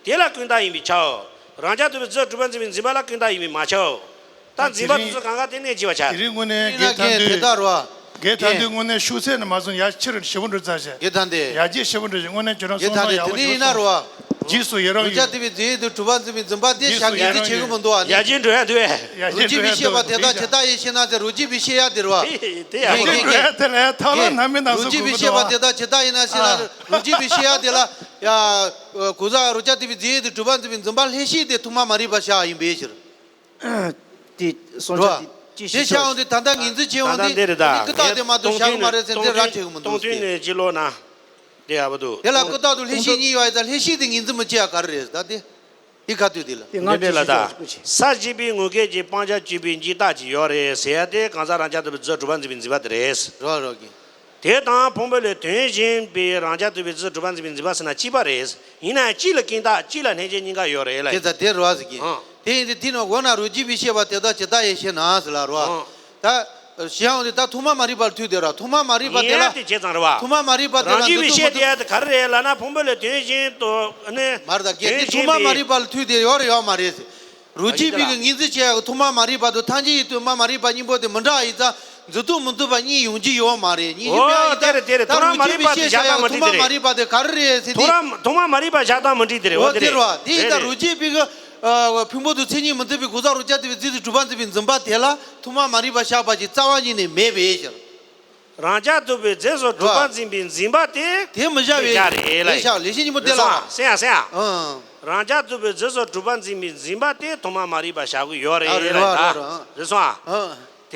དེ་ལ་ཀུན་བཏགས་ཡིན་པས་ཁྱབ། རང་རྐྱ་ཐུབ་པའི་རྫས་སུ་གྲུབ་པར་འཛིན་པའི་འཛིན་པ་ལ་ཀུན་བཏགས་ཡིན་པས་མ་ཁྱབ། ད་འཛིན་པ་དེ་ཚོ་གང་ག་དེ་གནས་གཅིག་པ་ཆགས། དེ་རིང་དངོས་གནས་དེ་རིང་ན་རྒན་དེ་ལྟར་བ། རྒན་ད་དུས་དངོས་གནས་ཤུགས་ཚད་ནས་མ་བཟུང་ཡ་ཕྱིར་ཞིབ་པོ་འགྲོ་ཚར་ཤག་རྒན་ད་འདི། ཡར་རྒྱས་ཞིབ་པོ་འགྲོ་ཞིག་དངོས་གནས་ཁྱོད་རང་རྒན་ད་གསུང་སྟངས་འདི་ཡག་པོ་དེ་ནས་ཞིག་ཡིན་ན་རོ་བ། རྗེས་སུ་ཡི་རང་རུ་ཡོད། ཅག་དེ་བའི་རྫས་དུ་གྲུབ་པ་འཛིན་པའི་འཛིན་པ་དེ་རྗེས་སུ་བྱ་ཡི་རང་རུ་ཡོད། ཡར་རྒྱས་འགྲོ་ཡ་འདུག་ཨེ། ཡར་རྒྱས་འགྲོ་ཡ་འདུག་ཨེ། རུ་ཅི་བི་ཤེས་པ་དེ་དག་ཇི་ལྟར་ཡིན་ཤེ་ན་ཟེར། རུ་ཅི་བི་ཤེས་ཡ་དེ་རོ་བ། དེ་ཡར་རྒྱས་འགྲོ་ཡ་དེ་ལ་ཡ་ཐ་ལ་ན་མི་ན་རུ་ཅི་བི་ཤེས་པ་དེ་དག་ཇི་ལྟར་ཡིན་ན་ཤེ་ན། རུ་ཅི་བི་ཤེས་ཡ་དེ་ལ་ཡ། གོ་ས་རུ་ཅག་དེ་བའི་རྫས་དུ་གྲུབ་པ་འཛིན་པའི་འཛིན་པ་ལྷན་སྐྱེས་དེ་ཐོག་མ་མ་རིག་པ་བྱ་ཡིན་པའི་ཕྱིར། དེ་སོང་ཆ་རོ། དེ་ཅི་དེ་ཤེས་ཆགས་འོང་དུས་ད་ལྟ་ངེས་འཛིན་བྱེད་འོང་དུས་ད་ལྟ་འདི་རེད་ད། ཀི་ཏག་དེ་མ་གཏོགས་བཞག་གི་མ་རེད་ཟེར་དེ་ར་ཁྲེག་གི་མི་འདུག་སྟོང་ཐུན་ནས་ཅི་ལོ་ན། དེ་ཡག་པོ་འདུག་དེ་ལ་ཀི་ཏག་ཏུ་ལྷན་སྐྱེས་གཉིས་ཡོད་ཡ་ད་ལྷན་སྐྱེས་དེ་ངེས་འཛིན་མི་བྱེད་ཡ་ག་རེ་རེད་ད་དེ། དེ་ག་དུས་དེ་ལ། དེ་ང་འདི་ལ་ཅི་ད། ཞིག་ཅི་ཞིག་ས་བྱིས་པའི་ངོ་སྐལ་གྱི་སྤང་བྱ་བཅུ་པའི་འཇིག་ལྟ་ཅིག་ཡོད་རེད་ཟེར་ཡ་དེ་གང་ཟག་རང་རྐྱ་ཐུབ་པའི་རྫས་སུ་གྲུབ་པ་འཛིན་པའི་འཛིན་པ་དེ་རེད། རོ་རོ་གི། དེ་དང་ཕུང་པོ་ལས་དོན་གཞན་པའི་རང་རྐྱ་ཐུབ་པའི་རྫས་སུ་གྲུབ་པ་འཛིན་པའི་འཛིན་པ་ཟེར་ན་གཅིག་པ་རེད། ཡིན་ན་ཡང་གཅིག་ལ་ཀུན་བཏགས་གཅིག་ལ་ལྷན་སྐྱེས་གཉིས་ཀ་ཡོད་རེད་ལ། དེ་ད་དེ་རོ་ཟེར་གི། ཨང་། དེ་ཡིན་དུས་དེ་ནི་འོ་ན་རུ་ཅི་བི་ཤེས་པ་དེ་དག་ཇི་ལྟར་ཡིན་ཤེ་ན་ཟེར་ལ་རོ། ཨང་། ད་ཞེས་འོང་དུས་ད་ཐོག་མ་མ་རིག་པ་ལ་ཐུག་དེ་ར་ཐོག་མ་མ་རིག་པ་དེ་ཡིན་ལ། ཡ་དེ་བྱས་ཙང་རེད་བ། ཐོག་མ་མ་རིག་པ་དེ་ལ་རང་རྒྱུད་པའི་ཤེས་དེ་ཡ་དེ་ག་རེ་རེད་ལབ་ན་ཕུང་པོ་ལས་དོན་གཞན་དུ་ནི། མ་རེད་ད་གལ་ཏེ་དོན་ཐོག་མ་གཞན་མ་པའི་རིག་པ་ལ་ཐུག་དེ་ཡོད་རེད་ཡོད་མ་རེད་ཟེར། རུ་ཅི་བི་གི་ངེས་འཛིན་བྱེད་ཡག་གི་ཐོག་མ་མ་རིག་པ་དང་ཐམས་ཅད་ཀྱི་དོན་མ་མ་རིག་པ་གཉིས་པོ་དེ་མི་འདྲ་བ་ཡིན་ཙང་མཛུབ་ཐུབ་མི་མཐུན་པ་གཉིས་ཡོང་རྒྱུ་ཡོད་མ་རེད། གཉིས་ཀྱི་དཔེ་ཡིན་ད་ད་རུ་ཅི་བི་ཤེས་བྱ་ཡག་གི་ཐོག་མ་མ་རིག་པ་དེ་ག་རེ་རེད་ཟེར་དུས། ཐོག་མ་མ་རིག་པ་བཞག་སྟངས་མི་འགྲིག་དེ་རེད། འོ་དེ་རེད་བ། དེ་ཡིན་ཙང་རུ་ཅི་བི་གི་ཕུང་པོ་དང་མཚན་ཉིད་མི་མཐུན་པའི་གོ་ས་རུ་ཅི་བི་རྫས་སུ་གྲུབ་པ་འཛིན་པའི་འཛིན་པ་དེ་ལ་ཐོག་མ་མ་རིག་པ་བཞག་པ་ཞིག་རྩ་བ་ཉིད་ནས་མེད་པའི་ཕྱིར། རང་རྐྱ་ཐུབ་པའི་རྫས་སུ་གྲུབ་པ་འཛིན་པའི་འཛིན་པ་དེ་དེ་མི་བཞག་པའི་མི་བཞག་རེད་ལ། ལེགས་བཞག་ལེགས་བཤད་སྙིང་པོ་དེ་ལ་རེད་སོང་ཨ། སེང་ཡ་སེང་ཡ། ཨང་། རང་རྐྱ་ཐུབ་པའི་རྫས་སུ་གྲུབ་པ་འཛིན་པའི་འཛིན་པ་དེ་ཐོག་མ་མ་རིག་པ་བཞག་གི་ཡོད་རེད་ལ། རེད་སོང་ཨ། ཨང་།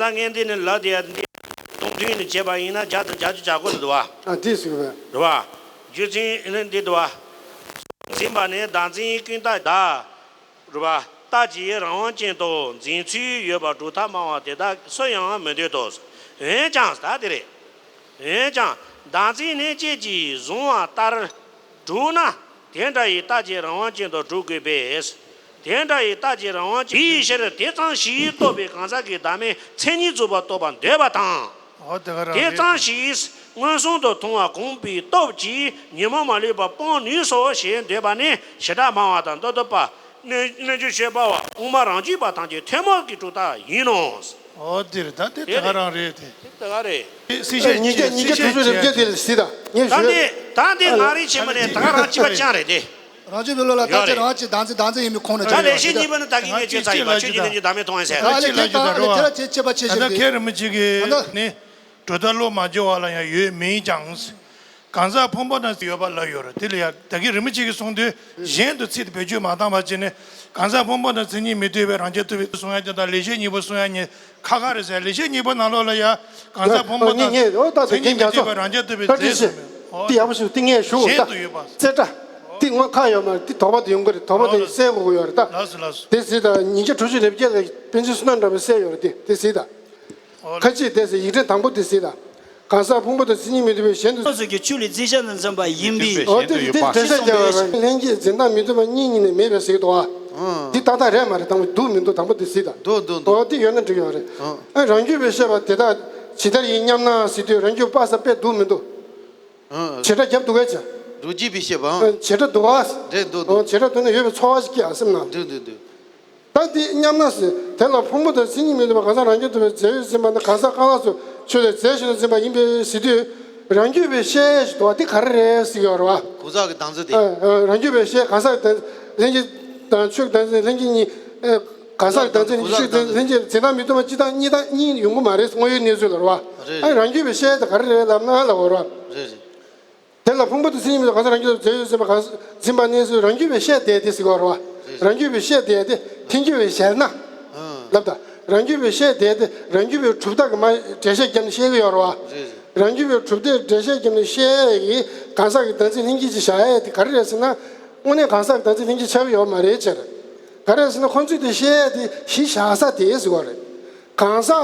ད་ངས་འདི་ནི་ལབ་དེ་འདི་སྟོང་ཐུན་ནི་བྱས་པ་ཡིན་ན་བརྒྱ་དང་བརྒྱད་ཅུ་གྱ་དགུ་ནི་འདུག་བ། ཨ་འདི་ཟེར་བས། རེད་བ། རྒྱུ་མཚན་ནི་འདི་འདུག་བ། འཛིན་པ་ནི་བདག་འཛིན་ཀུན་བཏགས་བདག་རུ་བ། རྟག་གཅིག་རང་དབང་ཅན་དུ་འཛིན་ཚུལ་ཡོད་པ་གྲུབ་མཐའ་སྨྲ་བ་དེ་དག་སུ་ཡང་མི་འདོད་དོ། འོན་ཀྱང་ད་དེ་རེད། འོན་ཀྱང་བདག་འཛིན་ནི་སྐྱེད་ཀྱིས་བཟུང་བ་ལྟར་གྲུབ་ན་དེ་འདྲ་ཡི་རྟག་གཅིག་རང་དབང་ཅན་དུ་གྲུབ་དགོས་པས། དེ་འདྲ་ཡི་རྟག་གཅིག་རང་དབང་ཅན་དེའི་ཕྱིར་དེ་ཙམ་ཞིག་རྟོགས་པའི་གང་ཟག་གི་བདག་མེད་མཚན་ཉིད་རྫོགས་པ་རྟོགས་པར་འདོད་པ་དང་། འོ་དེ་ག་རང་དེ་རེད། ཙམ་ཞིག་མངོན་སུམ་དུ་མཐོང་བ་གོམས་པའི་སྟོབས་ཀྱིས་ཉོན་མོངས་མ་ལུས་པ་སྤོང་ནུས་སོ་ཞེས་འདོད་པ་ནི་བྱེ་བྲག་སྨྲ་བ་དང་མདོ་སྟོད་པ། རྣལ་རྣལ་འབྱོར་སྤྱོད་པ་བ་དབུ་མ་རང་རྒྱུད་པ་ཐམས་ཅད་ཐུན་མོང་གི་གྲུབ་མཐའ་ཡིན་ནོ། འོ་དེ་རེད། ད་དེ་དེ་དེ་ག་རེད། རང་རེད་དེ། དེ་དེ་ག་རེད། སྲིད་ཤེས་ཉིན་བརྒྱ་ཉིན་བརྒྱ་དྲུག་ཅུ་རེ་བརྒྱད་དེ་ལ་གཟིགས་དང་ངས་ད་ཞུས། འདི་ད་འདི་ང་རེ་ཆེན་མོ་ནས་ད་ག་རང་སྤྱི་པ་ཅང་རེད་དེ། རང་ཆོས་མི་ལོ་ལ་ཡོད་རྟག་ཆ་རེད། རང་གཅིག་བདག་འཛིན་བདག་འཛིན་ཡིན་པའི་ཁོང་ནས་ད་ཆོས་ལེགས་བཤད་གཉིས་པ་ནི་ད་གིན་ངས་ཁྱེད་ཚ་ཡིན་པ་ཆོས་ཀྱི་རྣལ་འབྱོར་བདག་མེད་མཐོང་ཡིན་ཟེར། ད་ལེགས་བཤད་གཉིས་པ་ནི་དེ་ལ་ཆེས་ཆེས་པ་ཆེ་ད་ཤོས་དེ། མཁན་རིན་པོ་ཆེ་གིས་ནི་གྲུབ་མཐའ་བློ་མ་སྦྱོང་བ་ལ་ཡང་ཡོད་མིན་ཀྱང་། གང་ཟག་ཕུང་པོ་དང་ཡོད་པ་ལ་ཡོད་རེད། དེ་ལ་ཡང་ད་གིན་རིན་པོ་ཆེ་གིས་གསུངས་དུས་གཞན་དུ་ཚིག་དེ་བེད་སྤྱོད་མ་བཏང་བ་བྱས་ནས་གང་ཟག་ཕུང་པོ་དང་མཚན་ཉིད་མི་ལྡན་པའི་རང་རྐྱ་ཐུབ་པའི་གསུང་ཡ་དེ་དང་ལེགས་བཤད་གཉིས་པ་གསུང་ཡ་གཉིས་ཁ་ཁ་རེད་ཟེར། ལེགས་བཤད་གཉིས་པ་ནང་ལོགས་ལ་ཡ་གང་ཟག་ཕུང་པོ་དང་མཚན་ཉིད་མི་ལྡན་པའི་རང་རྐྱ་ཐུབ་པའི་རྫས་སུ་མེད། འོ་དེ་ཡག་པོ་ཞིག་དེ་ངས་ཞུ་འོ་ད། གཞན་དུ་ཡོད་པ། རྩེ་གྲ། དེ་དངོས་ཁ་ཡོད་མ་རེད། དེ་དོགས་པ་དེ་ཡོང་གི་རེད། དོགས་པ་དེ་སེལ་དགོས་ཀྱི་ཡོད་རེད་ད། ལགས་སོ་ལགས་སོ། དེ་གཟིགས་དང་ཉིན་བརྒྱ་དྲུག་ཅུ་རེ་བརྒྱད་ལ་པཎ་ཆེན་བསོད་ནམས་གྲགས་པས་གསལ་ཡོད་རེད། དེ་དེ་གཟིགས་དང་། ཁ་ཅིག་དེ་ཟེར་ཡིག་ཕྲེང་དང་པོ་དེ་གཟིགས་དང་། གང་ཟག་ཕུང་པོ་དང་མཚན་ཉིད་མི་ལྡན་པའི་གཞན་དུ། སོ་སོ་གི་ཆོས་ལ་རྩིས་བྱ་ནི་འཛིན་པ་ཡིན་པའི། འོ་དེ་དེ་དེ་འགྲེལ་བཤད་རྒྱག་པ་རེད། ལྷན་སྐྱེས་འཛིན་སྟངས་མི་མཐུན་པ་གཉིས་གཉིས་ནས་མེད་པའི་ཟེར་གྱི་འདུག་བ། འདི་ཏག་ཏག་རེད་མ་རེད། དང་པོ་འདུག་མི་འདུག་དང་པོ་དེ་གཟིགས་དང་། འདུག་འདུག་འདུག་འོ་དེ་ཡོད་ན་འགྲིག་ཡོད་རེད། ཨ་རང་རྒྱུད་པས་བཤད་པ་དེ་དག་ཇི་ལྟར་ཡིན་སྙམ་ན་ཟེར་དུས་རང་རྒྱུད་པ་ས་དཔེ་འདུག་མི་འདུག་བྱེ་བྲག་རྒྱབ་འདུག་གས་ཅི། རང་རྒྱུད་པས་བཤད་པའང་། བྱེ་བྲག་འདུག་བ། རེད་འདུག་འདུག་བྱེ་བྲག་འདུག་ན་ཡོད་པའི་ཚོར་བ་ཞིག་སྐྱེ་ཨ་སེམས་ནང་། འདུག་འདུག་འདུག་ད་འདི་སྙམ་ན་ཟེར། དེ་ལ་ཕུང་པོ་དང་མཚན་ཉིད་མི་ལྡན་པ་གང་ཟག་རང་རྒྱུད་དུ་བའི་རྫས་ཡོད་འཛིན་པ་ནི་གང་ཟག་རྐང་ལག་ཚོ་ཆོས་ལས་རྫས་གཞན་དུ་འཛིན་པ་ཡིན་པས་ཟེར་དུས། རང་རྒྱུད་པས་བཤད་ཞེས་འདུག་བ་འདི་ག་རེ་རེད་ཟེར་གྱི་ཡོད་རེད་བ། གང་ཟག་གི་བདག་འཛིན་དེ། ཨ་ཨ་རང་རྒྱུད་པས་བཤད་གང་ཟག་གི་བདག་ལྷན་སྐྱེས་དང་ཆོས་ཀྱི་བདག་འཛིན་ལྷན་སྐྱེས་གཉིས། ཨ་གང་ཟག་གི་བདག་འཛིན་ཉི་ཤུ་ལྷན་སྐྱེས་འཛིན་སྟངས་མི་མཐུན་པ་གཅིག་དང་གཉིས་དང་གཉིས་ཡོང་གི་མ་རེད། དངོས་ཡོད་གནས་ཚུལ་ལ་རེད་བ། རེད་ཨ་རེད། རང་རྒྱུད་པས་བཤད་དེ་ག་རེ་རེད་ལབ་ན་ལབ་པ་རེད་བ། རེད་རེད། དེ་ལ་ཕུང་པོ་དང་མཚན་ཉིད་མི་ལྡན་གང་ཟག་རང་རྒྱུད་དུ་རྫས་ཡོད་འཛིན་པ་གང་འཛིན་པ་ནི་རང་རྒྱུད་པས་བཤད་དེ་དེ་ཟེར་གྱི་ཡོད་རེད་བ། རེད། རང་རྒྱུད་པས་བཤད་དེ་དེ་ཐལ་འགྱུར་བས་གཞལ་ན། ཨང་། ལབ་ད། རང་རྒྱུད་པས་བཤད་དེ་དེ་རང་རྒྱུད་པའི་གྲུབ་མཐའ་གི་མ་འགྲེལ་བཤད་བརྒྱབ་ནས་བཤད་ཀྱི་ཡོད་རེད་བ། རེད་རེད། རང་རྒྱུད་པའི་གྲུབ་མཐའི་འགྲེལ་བཤད་བརྒྱབ་ནས་བཤད་ཡས་ཀྱི་གང་ཟག་གི་བདག་འཛིན་ལྷན་སྐྱེས་ཀྱི་བཞག་ཡས་དེ་ག་རེ་རེད་ཟེར་ན། དངོས་གནས་གང་ཟག་གི་བདག་འཛིན་ལྷན་སྐྱེས་ཆགས་ཀྱི་ཡོད་མ་རེད་ཟེར། ག་རེ་ཟེར་ན་ཁོང་ཚོས་དེ་བཤད་ཡས་དེ་གཞི་བཞག་ས་དེ་ཟེར་བ་རེད། གང་ཟག་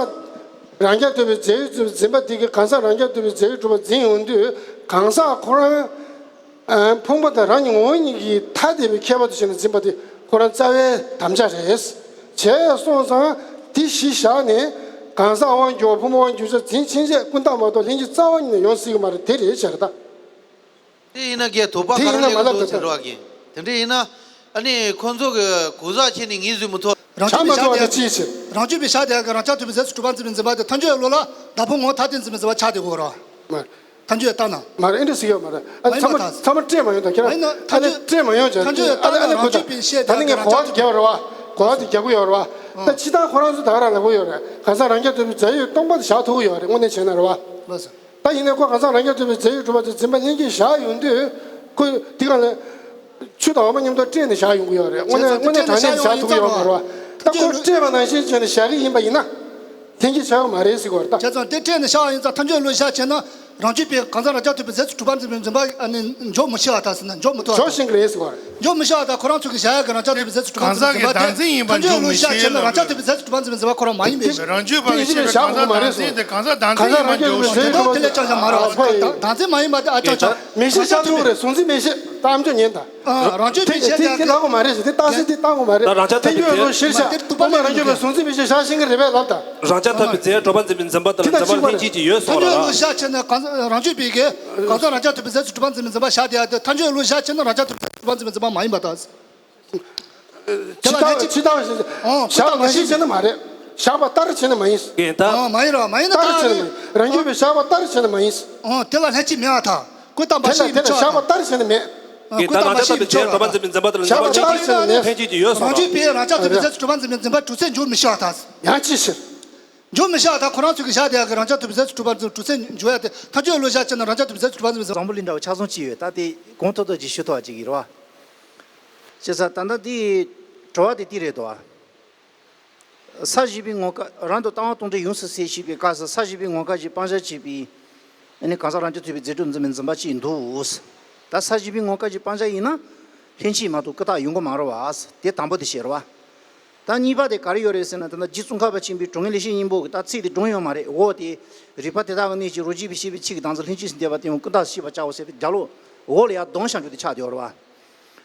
རང་རྐྱ་ཐུབ་པའི་རྫས་ཡོད་འཛིན་པ་དེ་གིས་གང་ཟག་རང་རྐྱ་ཐུབ་པའི་རྫས་ཡོད་གྲུབ་པ་འཛིན་ཡོང་དུས། གང་ཟག་ཁོ་རང་ཨ་ཕུང་པོ་དང་རང་གི་ངོ་བོ་གཉིས་ཀྱི་ཐ་དད་པའི་ཁྱད་པར་དུ་བྱས་ནས་འཛིན་པ་དེ་ཁོ་རང་རྩ་བའི་དམ་བཅའ་རེད། བྱས་སོང་ཙང་དེ་གཞི་བཞག་ནས་གང་ཟག་དབང་སྒྱུར་བ་ཕུང་པོ་དབང་སྒྱུར་བྱ་འཛིན་ཕྱིན་ཆད་ཀུན་བརྟགས་མ་གཏོགས་ལྷན་སྐྱེས་རྩ་བ་ཉིད་ནས་ཡོང་སྲིད་ཀྱི་མ་རེད། དེ་རེད་བྱས་རེད་ད། དེ་ཡིན་ན་རྒན་དོགས་པ་ག་རེ་སླེབས་འདུག་ཟེར་བ་རྒན། དེ་འདྲ་ཡིན་ན་ཨ་ནི་ཁོང་ཚོ་གི་གོ་ས་ཁྱེར་ནས་ངེས་བཟོས་མི་ཐུབ། རང་རྒྱུད་པའི་བྱ་དེ་ཡང་གི་རང་རྒྱུད་པའི་བྱ་དེ་ཡང་གི་རང་རྐྱ་ཐུབ་པའི་རྫས་སུ་གྲུབ་པ་འཛིན་པའི་འཛིན་པ་དེ་ཐལ་འགྱུར་བའི་བློ་ལ་བདག་ཕུང་ངོ་བོ་ཐ་དད་འཛིན་པའི་འཛིན་པ་ཆགས་བསྡད་དགོས་རོ། ཐལ་འགྱུར་བའི་རྟགས་ན། མ་རེད། ཨེ་འདྲ་ཟེར་ཡོད་མ་རེད། ཨ་ཚང་མ་ཚང་མ་སྤྲད་མ་ཡོང་ད་ཁྱེད་རང་། ཨ་ནི་སྤྲད་མ་ཡོང་བྱས། ཨ་ནི་ཨ་ནི་གོ་ད་ད་ནི་ངས་གོ་བ་རྒྱག་པ་རེད་བ། གོ་བ་དེ་རྒྱག་གི་ཡོད་རེད་བ། ད་སྤྱིར་བཏང་ཁོ་རང་ཚོ་ད་ག་རང་ལབ་གི་ཡོད་རེད། གང་ཟག་རང་རྐྱ་ཐུབ་པའི་རྫས་ཡོད་སྟོང་པ་དེ་བཞག་ཐུབ་གི་ཡོད་རེད། དངོས་གནས་བྱས་ན་རེད་བ། ད་ཡིན་ནའི་ཁོ་གང་ཟག་རང་རྐྱ་ཐུབ་པའི་རྫས་ཡོད་གྲུབ་པ་དེ་འཛིན་པ་ལྷན་སྐྱེས་བཞག་ཡོང་དུས། ཁོ་དེ་ག་ལ་ཆུ་དང་འོ་མ་མཉམ་དུ་སྤྲད་ནས་བཞག་ཡོང་གི་ཡོད་རེད། དངོས་གནས་དངོས་གནས་དྲང་གནས་བཞག་ཐུབ་ཀྱི་ཡོད་མ་རེད་བ། ད་ཁོ་སྤྲད་པ་ནང་བཞིན་བྱས་ནས་བཞག་གི་ཡིན་པ་ཡིན་ན། ལྷན་སྐྱེས་བྱ་བ་མ་རེད་ཟེར་གྱི་ཡོད་རེད་ད། བྱས་ཙང་དེ་སྤྲད་ནས་བཞག་ཡིན་ཙང་ཐལ་འགྱུར་བའི་བློ་བཞག་བྱས་ན་རང་རྒྱུད་པའི་གང་ཟག་རང་རྐྱ་ཐུབ་པའི་རྫས་སུ་གྲུབ་པ་འཛིན་པའི་འཛིན་པ་ཨ་ནི་འཇོག་མི་ཤེས་པ་དང་ཟེར་ན་འཇོག་མི་ཐུབ་པ། འཇོག་ཤེས་ཀྱི་རེད་ཟེར་གྱི་ཡོད་རེད། འཇོག་མི་ཤེས་པ་དང་ཁོ་རང་ཚོ་གི་བཞག་ཡག་གི་རང་རྐྱ་ཐུབ་པའི་རྫས་སུ་གྲུབ་པ་འཛིན་པའི་འཛིན་པ་དེ་ཐལ་འགྱུར་བའི་བློ་བཞག་བྱས་ན་རང་རྐྱ་ཐུབ་པའི་རྫས་སུ་གྲུབ་པ་འཛིན་པའི་འཛིན་པ་ཁོ་རང་མ་ཡིན་པའི་ཕྱིར། རང་རྒྱུད་པ་གི་ཤེས་པའི་གང་ཟག་བདག་འཛིན་ཡིན་པ་འཇོག་མི་ཐུབ་པ། དེ་ལས་ཀྱང་ཡང་མ་རེད་བ། བདག་འཛིན་མ་ཡིན་པ་དེ་ཨ་ཅང་ཅང་། མིག་ཤེས་ཤར་འགྲོ་གི་རེད། གཟུང་འཛིན་མིག་ཤེས་ད་ཨམ་ཅོག་ཉན་ད། རང་རྒྱུད་པའི་ཤེས་དེ་དེ་ལབ་དགོས་མ་རེད་ཟེར། དེ་རྟགས་གསལ་དེ་བཏང་དགོས་མ་རེད། ད་རང་རྐྱ་ཐུབ་པའི་རྫས་གྲུབ་པ་འཛིན་པའི་འཛིན་པ་ཁོ་རང་རྒྱུད་པའི་གཟུང་འཛིན་མིག་ཤེས་ཤར་ཤེས་ཀྱི་རེད་པས་ལབ་ད། རང་རྐྱ་ཐུབ་པའི་རྫས་གྲུབ་པ་འཛིན་པའི་འཛིན་པ་དང་འཛིན་པ་ལྷན་སྐྱེས་ཀྱི་ཡོད་སོང་ལ། ཐལ་འགྱུར་བའི་བློ་བཞག་བྱས་ན་གང་ཟག་རང་རྒྱུད་པའི་གི་གང་ཟག་རང་རྐྱ་ཐུབ་པའི་རྫས་སུ་གྲུབ་པ་འཛིན་པའི་འཛིན་པ་བཞག་དེ་ཡང་དེ་ཐལ་འགྱུར་བའི་བློ་བཞག་བྱས་ན་རང་རྐྱ་ཐུབ་པའི་རྫས་སུ་གྲུབ་པ་འཛིན་པའི་འཛིན་པ་མ་ཡིན་པ་དང་། ཇི་ལྟ་ཇི་ལྟ་བཞག་ནང་བཞིན་བྱས་ན་མ་རེད། བཞག་པ་ལྟར་བྱས་ན་མ་ཡིན། རྒན་ད། མ་ཡིན་རོ། མ་ཡིན་ན་ལྟར་བྱས་ན་མ་ཡིན། རང་རྒྱུད་པའི་བཞག་པ་ལྟར་བྱས་ན་མ་ཡིན། དེ་ལ་ལྷན་སྐྱེས་མེད་པ་དང་། ཀུན་བརྟགས་མ་ཤེས་པའི་ཕྱོགས་དང་། དེ་ལ་བཞག་པ་ལྟར་བྱས་ན་མེད། རྒན་ད་རང་རྐྱ་ཐུབ་པའི་རྫས་གྲུབ་པ་འཛིན་པའི་འཛིན་པ་དང་འཛིན་པ་ལྷན་སྐྱེས་ཀྱི་ཡོད་སོང་ལ། རང་རྒྱུད་པའི་རང་རྐྱ་ཐུབ་པའི་རྫས་སུ་གྲུབ་པ་འཛིན་པའི་འཛིན་པ་གྲུབ་ཚད་འཇོག་མི་ཤེས་པ་དང་། ཡང་ཅི་ཕྱིར། འཇོག་མི་ཤེས་པ་དང་ཁོ་རང་ཚོ་གི་བཞག་དེ་ཡག་གི་རང་རྐྱ་ཐུབ་པའི་རྫས་སུ་གྲུབ་པ་འཛིན་གྲུབ་ཚད་འཇོག་ཡག་དེ་ཐལ་འགྱུར་བའི་བློ་བཞག་བྱས་ན་རང་རྐྱ་ཐུབ་པའི་རྫས་སུ་གྲུབ་པ་འཛིན་པའི་འཛིན་པ་བཟང་པོ་ལས་འདྲ་བ་ཆ་ཚང་གཅིག་ཡོད་ད། དེ་གོང་མཐོར་ཐོག་ཅིག་ཞུ་ཐུབ་པ་ཅིག་ཡིན་རེད་བ། བྱས་ཙང་ད་ལྟ་དེའི་དྲི་བ་དེ་དེ་རེད་དོ། ས་བཞི་པའི་ངོ་སྐལ་རང་དུ་ལྟ་བ་དོན་བྲལ་ཡོངས་སུ་ཟད་ཤེས་པའི་སྐབས་སུ་ས་བཞི་པའི་ངོ་སྐལ་གྱི་སྤང་བྱ་བྱེད་པའི་ཨ་ནི་གང་ཟག་རང་རྐྱ་ཐུབ་པའི་རྫས་གྲུབ་འཛིན་པའི་འཛིན་པ་གཅིག་འདུག་ད་ས་བཞི་པའི་ངོ་སྐལ་གྱི་སྤང་བྱ་ཡིན་ན་ལྷན་སྐྱེས་མ་གཏོགས་ཀུན་བརྟགས་ཡོང་གི་མ་རེད་བ། དེ་དང་པོ་དེ་བཤད་རེད་བ། ད་གཉིས་པ་དེ་ག་རེ་ཡོད་རེད་ཟེར་ན། ད་ལྟ་རྗེ་ཙོང་ཁ་པ་ཆེན་པོའི་དྲང་ངེས་ལེགས་བཤད་སྙིང་པོ་གི་ད་ཚིག་དེ་དྲང་ཡོད་མ་རེད། འོ་དེ་རིགས་པ་དེ་དག་གི་གནས་ཀྱི་རོ་རྗེ་བའི་ཤེས་པའི་ཆོས་ཀྱི་བདག་འཛིན་ལྷན་སྐྱེས་སུ་འདས་པ་དེ་ཡང་ཀུན་བརྟགས་ཤེས་པར་བྱའོ་ཟེར་ཏེ་རྒྱ་ལོ་འོ་ལ་ཡར་ལྡང་བཞག་རྒྱུ་དེ་ཆགས་བསྡད་ཡོད་རེད་བ།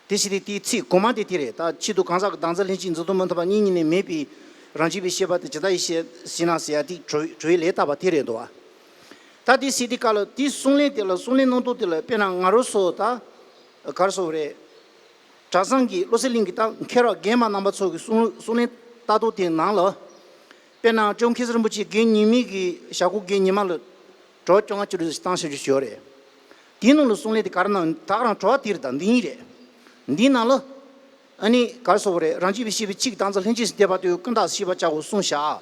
དེ་བྱས་ཏེ་དེའི་ཚིག་གོང་མ་དེ་དེ་རེད། ད་ཆེད་དུ་གང་ཟག་གི་བདག་འཛིན་ལྷན་སྐྱེས་འཛིན་རྟོག་མི་མཐུན་པ་གཉིས་གཉིས་ནས་མེད་པའི་རང་རྒྱུད་པའི་ཤེས་པ་དེ་ཇི་ལྟ་ཡིས་ཤེས་ཤེས་ན་ཟེར་ཡ་དེ་གྲོལ་གྲོལ་བའི་ལས་བཏབ་པ་དེ་རེད་འདུག་བ། ད་དེ་ཟེར་དུས་སྐབས་ལ་དེའི་གསུང་ལན་དེ་ལ་གསུང་ལན་གནང་སྟངས་དེ་ལ་དཔེར་ན་ང་རང་ཚོ་ད་ག་རེ་ཟེར་དགོས་རེད། གྲྭ་ཚང་གི་བློ་གསལ་གླིང་གི་ད་མཁས་གྲུབ་རྒན་མ་རྣམ་པ་ཚོ་གི་གསུང་གསུང་ལན་ལྟ་སྟངས་དེའི་ནང་ལ། དཔེར་ན་སྐྱབས་མགོན་མཁྱེན་བརྩེ་རིན་པོ་ཆེ་རྒན་ཉི་མའི་གི་ཞྭ་གོ་རྒན་ཉི་མ་ལ་དྲི་བ་བཅོ་ལྔ་བཅུ་དྲུག་ཙམ་བཏང་བཞག་རྒྱུ་ཞིག་ཡོད་རེད། དེའི་ནང་ལ་གསུང་ལན་དེ་ག་རེ་གནང་། ད་ག་རང་དྲི་བ་དེ་རེད། ད་འདི་གཉིས་རེད། འདིའི་ནང་ལ་ཨ་ནི་ག་རེ་ཟེར་དགོས་རེད། རང་རྒྱུད་པའི་ཤེས་པའི་ཆོས་ཀྱི་བདག་འཛིན་ལྷན་སྐྱེས་སུ་འདས་པ་དེ་ཀུན་བརྟགས་ཤེས་པར་བྱའོ་གསུངས་བཞག་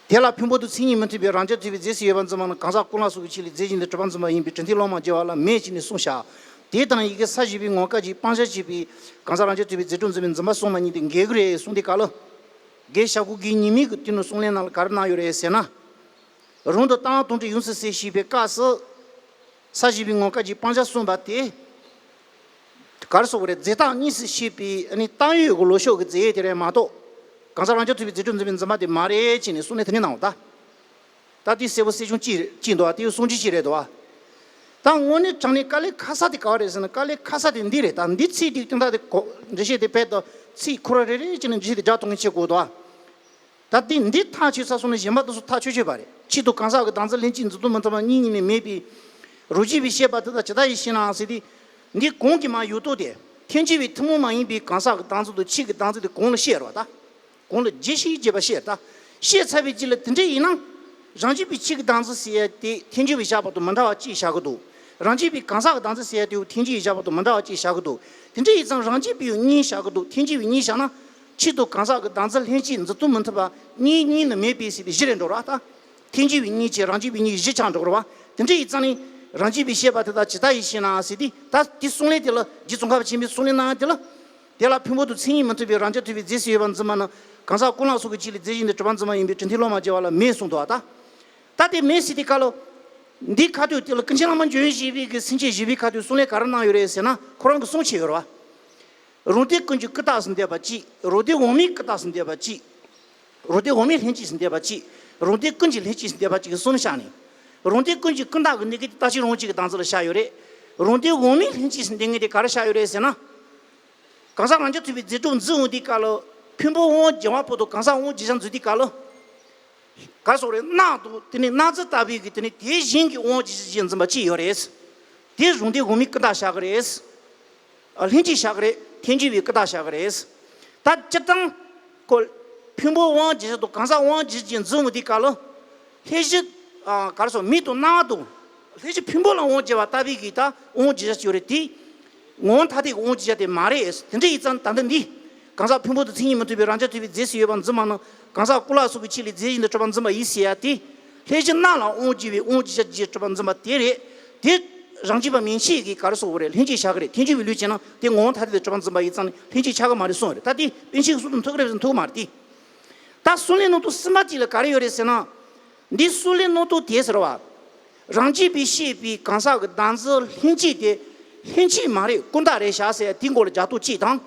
དེ་ལ་ཕུང་པོ་དང་མཚན་ཉིད་མི་མཐུན་པའི་རང་རྐྱ་ཐུབ་པའི་རྫས་སུ་ཡོད་པར་འཛིན་པ་ནི་གང་ཟག་ཀུན་ལ་སོགས་ཀྱི་ཆོས་ལས་རྫས་གཞན་དུ་གྲུབ་པར་འཛིན་པ་ཡིན་པས་གྲུབ་མཐས་ལོག་པར་འགྱུར་བ་ལ་མེད་ཅེས་ནས་གསུངས་བཞག་དེ་དང་ཡི་གེ་ས་བཞི་པའི་ངོ་སྐལ་གྱི་སྤང་བྱ་བྱེད་པའི་གང་ཟག་རང་རྐྱ་ཐུབ་པའི་རྫས་གྲུབ་འཛིན་པའི་འཛིན་པ་གསུངས་པ་གཉིས་དེ་འགལ་གྱི་རེད་གསུངས་དུས་སྐབས་ལ། རྒན་ཞྭ་གོ་རྒན་ཉི་མའི་གི་དེ་ནས་གསུང་ལན་ནང་ལ་ག་རེ་གནང་ཡོད་རེད་ཟེར་ན། རང་དུ་ལྟ་བ་དོན་བྲལ་ཡོངས་སུ་ཟད་ཤེས་པའི་སྐབས་སུ། ས་བཞི་པའི་ངོ་སྐལ་གྱི་སྤང་བྱ་གསུངས་པ་དེ། ག་རེ་ཟེར་དགོས་རེད། རྫས་རྟག་གཉིས་སུ་ཕྱེ་བའི་ཨ་ནི་བཏང་ཡོད་ཀྱི་ལོག་ཕྱོགས་ཀྱི་རྫས་དེ་རེད་མ་གཏོགས། གང་ཟག་རང་རྐྱ་ཐུབ་པའི་རྫས་གྲུབ་འཛིན་པའི་འཛིན་པ་དེ་མ་རེད་ཅེས་ནས་གསུང་ལན་དེ་ནས་གནང་བ་ད། ད་དེ་གསལ་པོ་གསལ་ཆུང་གཅིག་རེད་གཅིག་འདུག་བ། དེ་གསུང་ཆོས་གཅིག་རེད་འདུག་བ། ད་དངོས་གནས་དྲང་གནས་དཀའ་ལས་ཁག་ས་དེ་ག་བ་རེད་ཟེར་ན། དཀའ་ལས་ཁག་ས་དེ་འདི་རེད། ད་འདི་ཚིག་དེ་དོན་དག་དེ་གོ་འགྲེལ་བཤད་དེ་ཕེབས་དང་ཚིག་ཁོ་ར་རེ་རེ་བྱས་ནས་འགྲེལ་བཤད་དེ་རྒྱག་ཐུབ་མཁན་བྱེད་དགོས་འདུག་བ། ད་དེ་འདི་ཐག་ཆོད་ཚར་སོང་ན་གཞན་པ་དེ་ཚོ་ཐག་ཆོད་ཆོད་པ་རེད། ཆེད་དུ་གང་ཟག་གི་བདག་འཛིན་ལྷན་སྐྱེས་འཛིན་རྟོག་མི་མཐུན་པ་གཉིས་གཉིས་ནས་མེད་པའི་རོ་རྗེ་བའི་ཤེས་པ་དེ་དག་ཇི་ལྟ་ཡིས་ཤེས་ནའང་ཟེར་དུས། འདི་གོང་གི་མ་ཡོད་དོ་དེ་ཐལ་འགྱུར་བའི་ཐུན་མོང་མ་ཡིན་པའི་གང་ཟག་གི་བདག་འཛིན་དང་ཆོས་ཀྱི་བདག་འཛིན་དེ་གོང་ལ་བཤད་རོགས་ད། གོང་ལ་རྒྱས་ཤིང་རྒྱས་པར་བཤད་ད། བཤད་ཚར་བའི་རྗེས་ལ་དེ་འདྲ་ཡིན་ན། རང་རྒྱུད་པའི་ཆོས་ཀྱི་བདག་འཛིན་ཟེར་ཡ་དེ་ཐལ་འགྱུར་བའི་བཞག་པ་དང་མི་འདྲ་བ་གཅིག་བཞག་གི་འདུག་རང་རྒྱུད་པའི་གང་ཟག་གི་བདག་འཛིན་ཟེར་ཡ་དེ་ཐལ་འགྱུར་བའི་བཞག་པ་དང་མི་འདྲ་བ་གཅིག་བཞག་གི་འདུག་དེ་འདྲ་ཡིན་ཙང་རང་རྒྱུད་པའི་གཉིས་བཞག་གི་འདུག་ཐལ་འགྱུར་བའི་གཉིས་བཞག་ན། ཆེད་དུ་གང་ཟག་གི་བདག་འཛིན་ལྷན་སྐྱེས་འཛིན་རྟོག་མི་མཐུན་པ་གཉིས་གཉིས་ནི་མེད་པའི་ཟེར་ཏེ་བཞི་རེད་འགྲོ་ར་ད། ཐལ་འགྱུར་བའི་གཉིས་བྱས་རང་རྒྱུད་པའི་གཉིས་བཞི་ཆགས་འགྲོ་གི་རེད་བ། དེ་འདྲ་ཡིན་ཙང་ནི་རང་རྒྱུད་པའི་ཤེས་པ་དེ་དག་ཇི་ལྟ་ཡིས་ཤེས་ན་ཟེར་ཏེ་ད་དེ་གསུང་ལན་དེ་ལ་རྗེ་ཙོང་ཁ་པ་ཆེན་པོའི་གསུང་ལན་གནང་ཡ་དེ་ལ། དེ་ལ་ཕུང་པོ་དང་མཚན་ཉིད་མི་མཐུན་པའི་རང་རྐྱ་ཐུབ་པའི་རྫས་སུ་ཡོད་པར་འཛིན་པ་ནི་གང་ཟག་ཀུན་ལ་སོགས་ཀྱི་ཆོས་ལས་རྫས་གཞན་དུ་གྲུབ་པར་འཛིན་པ་ཡིན་པས་གྲུབ་མཐས་ལོག་པར་འགྱུར་བ་ལ་མེད་གསུངས་འདུག་བ་ད། ད་དེ་མེད་ཟེར་དུས་སྐབས་ལ། འདིའི་ཁ་ཐུག་དེ་ལ་ཀུན་མཁྱེན་བླ་མ་འཇམ་དབྱངས་བཞད་པའི་གི་སེང་ཆེན་བཞི་པའི་ཁ་ཐུག་གསུང་ལན་ག་རེ་གནང་ཡོད་རེད་ཟེར་ན་ཁོ་རང་གི་གསུང་ཆོས་ཡོད་རེད་བ། རང་སྡེ་ཀུན་གྱི་ཀུན་བརྟགས་སུ་འདས་པ་གཅིག་རང་སྡེ་འོག་མའི་ཀུན་བརྟགས་སུ་འདས་པ་གཅིག་རང་སྡེ་འོག་མའི་ལྷན་སྐྱེས་སུ་འདས་པ་གཅིག་རང་དོན་ཀུན་གྱི་ལྷན་སྐྱེས་སུ་འདོད་པ་གཅིག་གི་གསུམ་བཞག་ནས། རང་དོན་ཀུན་གྱི་ཀུན་བརྟགས་ཀྱི་གནས་སྐབས་དེ་རྟག་གཅིག་རང་གཅིག་གི་བདག་འཛིན་ལ་བཞག་ཡོད་རེད། རང་དོན་དབང་མེད་ལྷན་སྐྱེས་སུ་འདོད་མཁན་དེ་ག་རེ་བཞག་ཡོད་རེད་ཟེར་ན། གང་ཟག་རང་རྐྱ་ཐུབ་པའི་རྫས་གྲོགས་འཛིན་འོང་དུས་སྐབས་ལ། ཕུང་པོ་དབང་བྱེད་པ་པོ་དང་གང་ཟག་དབང་བྱེད་བྱ་འཛིན་དུས་སྐབས་ལ། ག་རེ་ཟེར་དགོས་རེད། སྣང་དང་དེ་ནས་སྣང་ཚུལ་ལྟ་བུའི་གི་དེ་ནས་དེ་བཞིན་གྱི་དབང་བྱེད་བྱ་འཛིན་པ་གཅིག་ཡོད་རེད། དེ་རང་དོན་དབང་མེད་ཀུན་བརྟགས་བཞག་གི་རེད། ལྷན་སྐྱེས་བཞག་གི་རེད། ཐལ་འགྱུར་བའི་ཀུན་བརྟགས་བཞག་གི་རེད། ད་སྤྱིར་བཏང་ཁོ། ཕུང་པོ་དབང་བྱེད་བྱ་དང་གང་ཟག་དབང་བྱེད་བྱ་འཛིན་འོང་དུས་སྐབས་ལ། ལྷན་ཅིག་ཨ། ག་རེ་ཟེར། མིག་དང་རྣ་བ་དང་། ལྷན་ཅིག་ཕུང་པོ་ལ་དབང་བྱེད་པ་ལྟ་བུའི་གི་ད་དབང་བྱེད་བྱ་ཅིག་ཡོད་རེད་དེ། ངོ་བོ་ཐ་དད་ཀྱི་དབང་བྱེད་བྱ་དེ་མ་རེད། དེ་འདྲ་ཡིན་ཙང་ད་ལྟ་འདི། གང་ཟག་ཕུང་པོ་དང་མཚན་ཉིད་མི་མཐུན་པའི་རང་རྐྱ་ཐུབ་པའི་རྫས་སུ་ཡོད་པར་འཛིན་པ་ནི། གང་ཟག་ཀུན་ལ་སོགས་ཀྱི་ཆོས་ལས་རྫས་གཞན་དུ་གྲུབ་པར་འཛིན་པ་ཡིན་ཟེར་ཡ་དེ། ལྷན་ཅིག་སྣང་ལ་དབང་བྱེད་པའི་དབང་བྱེད་བྱ་གཅིག་གྲུབ་པར་འཛིན་པ་དེ་རེད། དེ། རང་རྐྱ་པ་མན་ཆད་ཀྱིས་ག་རེ་ཟེར་དགོས་རེད། ལྷན་སྐྱེས་བཞག་གི་རེད། ཐལ་འགྱུར་བའི་ལུགས་བྱས་ན་དེ་ངོ་བོ་ཐ་དད་དུ་གྲུབ་པར་འཛིན་པ་ཡིན་ཙང་ལྷན་སྐྱེས་ཆགས་ཀྱི་མ་རེད་གསུངས་རེད། ད་དེ་པཎ་ཆེན་གྱི་གསུང་དུ་མཐུན་གྱི་རེད་ཟེར་མཐུན་གྱི་མ་རེད་དེ། ད་གསུང་ལས་ནང་དུ་གསུམ་པ་གཅིག་ལ་ག་རེ་ཡོད་རེད་ཟེར་ན། འདི་གསུང་ལས་ནང་དུ་དེ་ཟེར་བ། རང་རྐྱ་པས་བཤད་པའི་གང་ཟག་གི་བདག་འཛིན་ལྷན་སྐྱེས་དེ། ལྷན་སྐྱེས་མ་རེད། ཀུན་བརྟགས་རེད་བཞག་ཟེར་དེའི་མགོ་ལ་རྒྱག་ཐོག་གཅིག་དང་།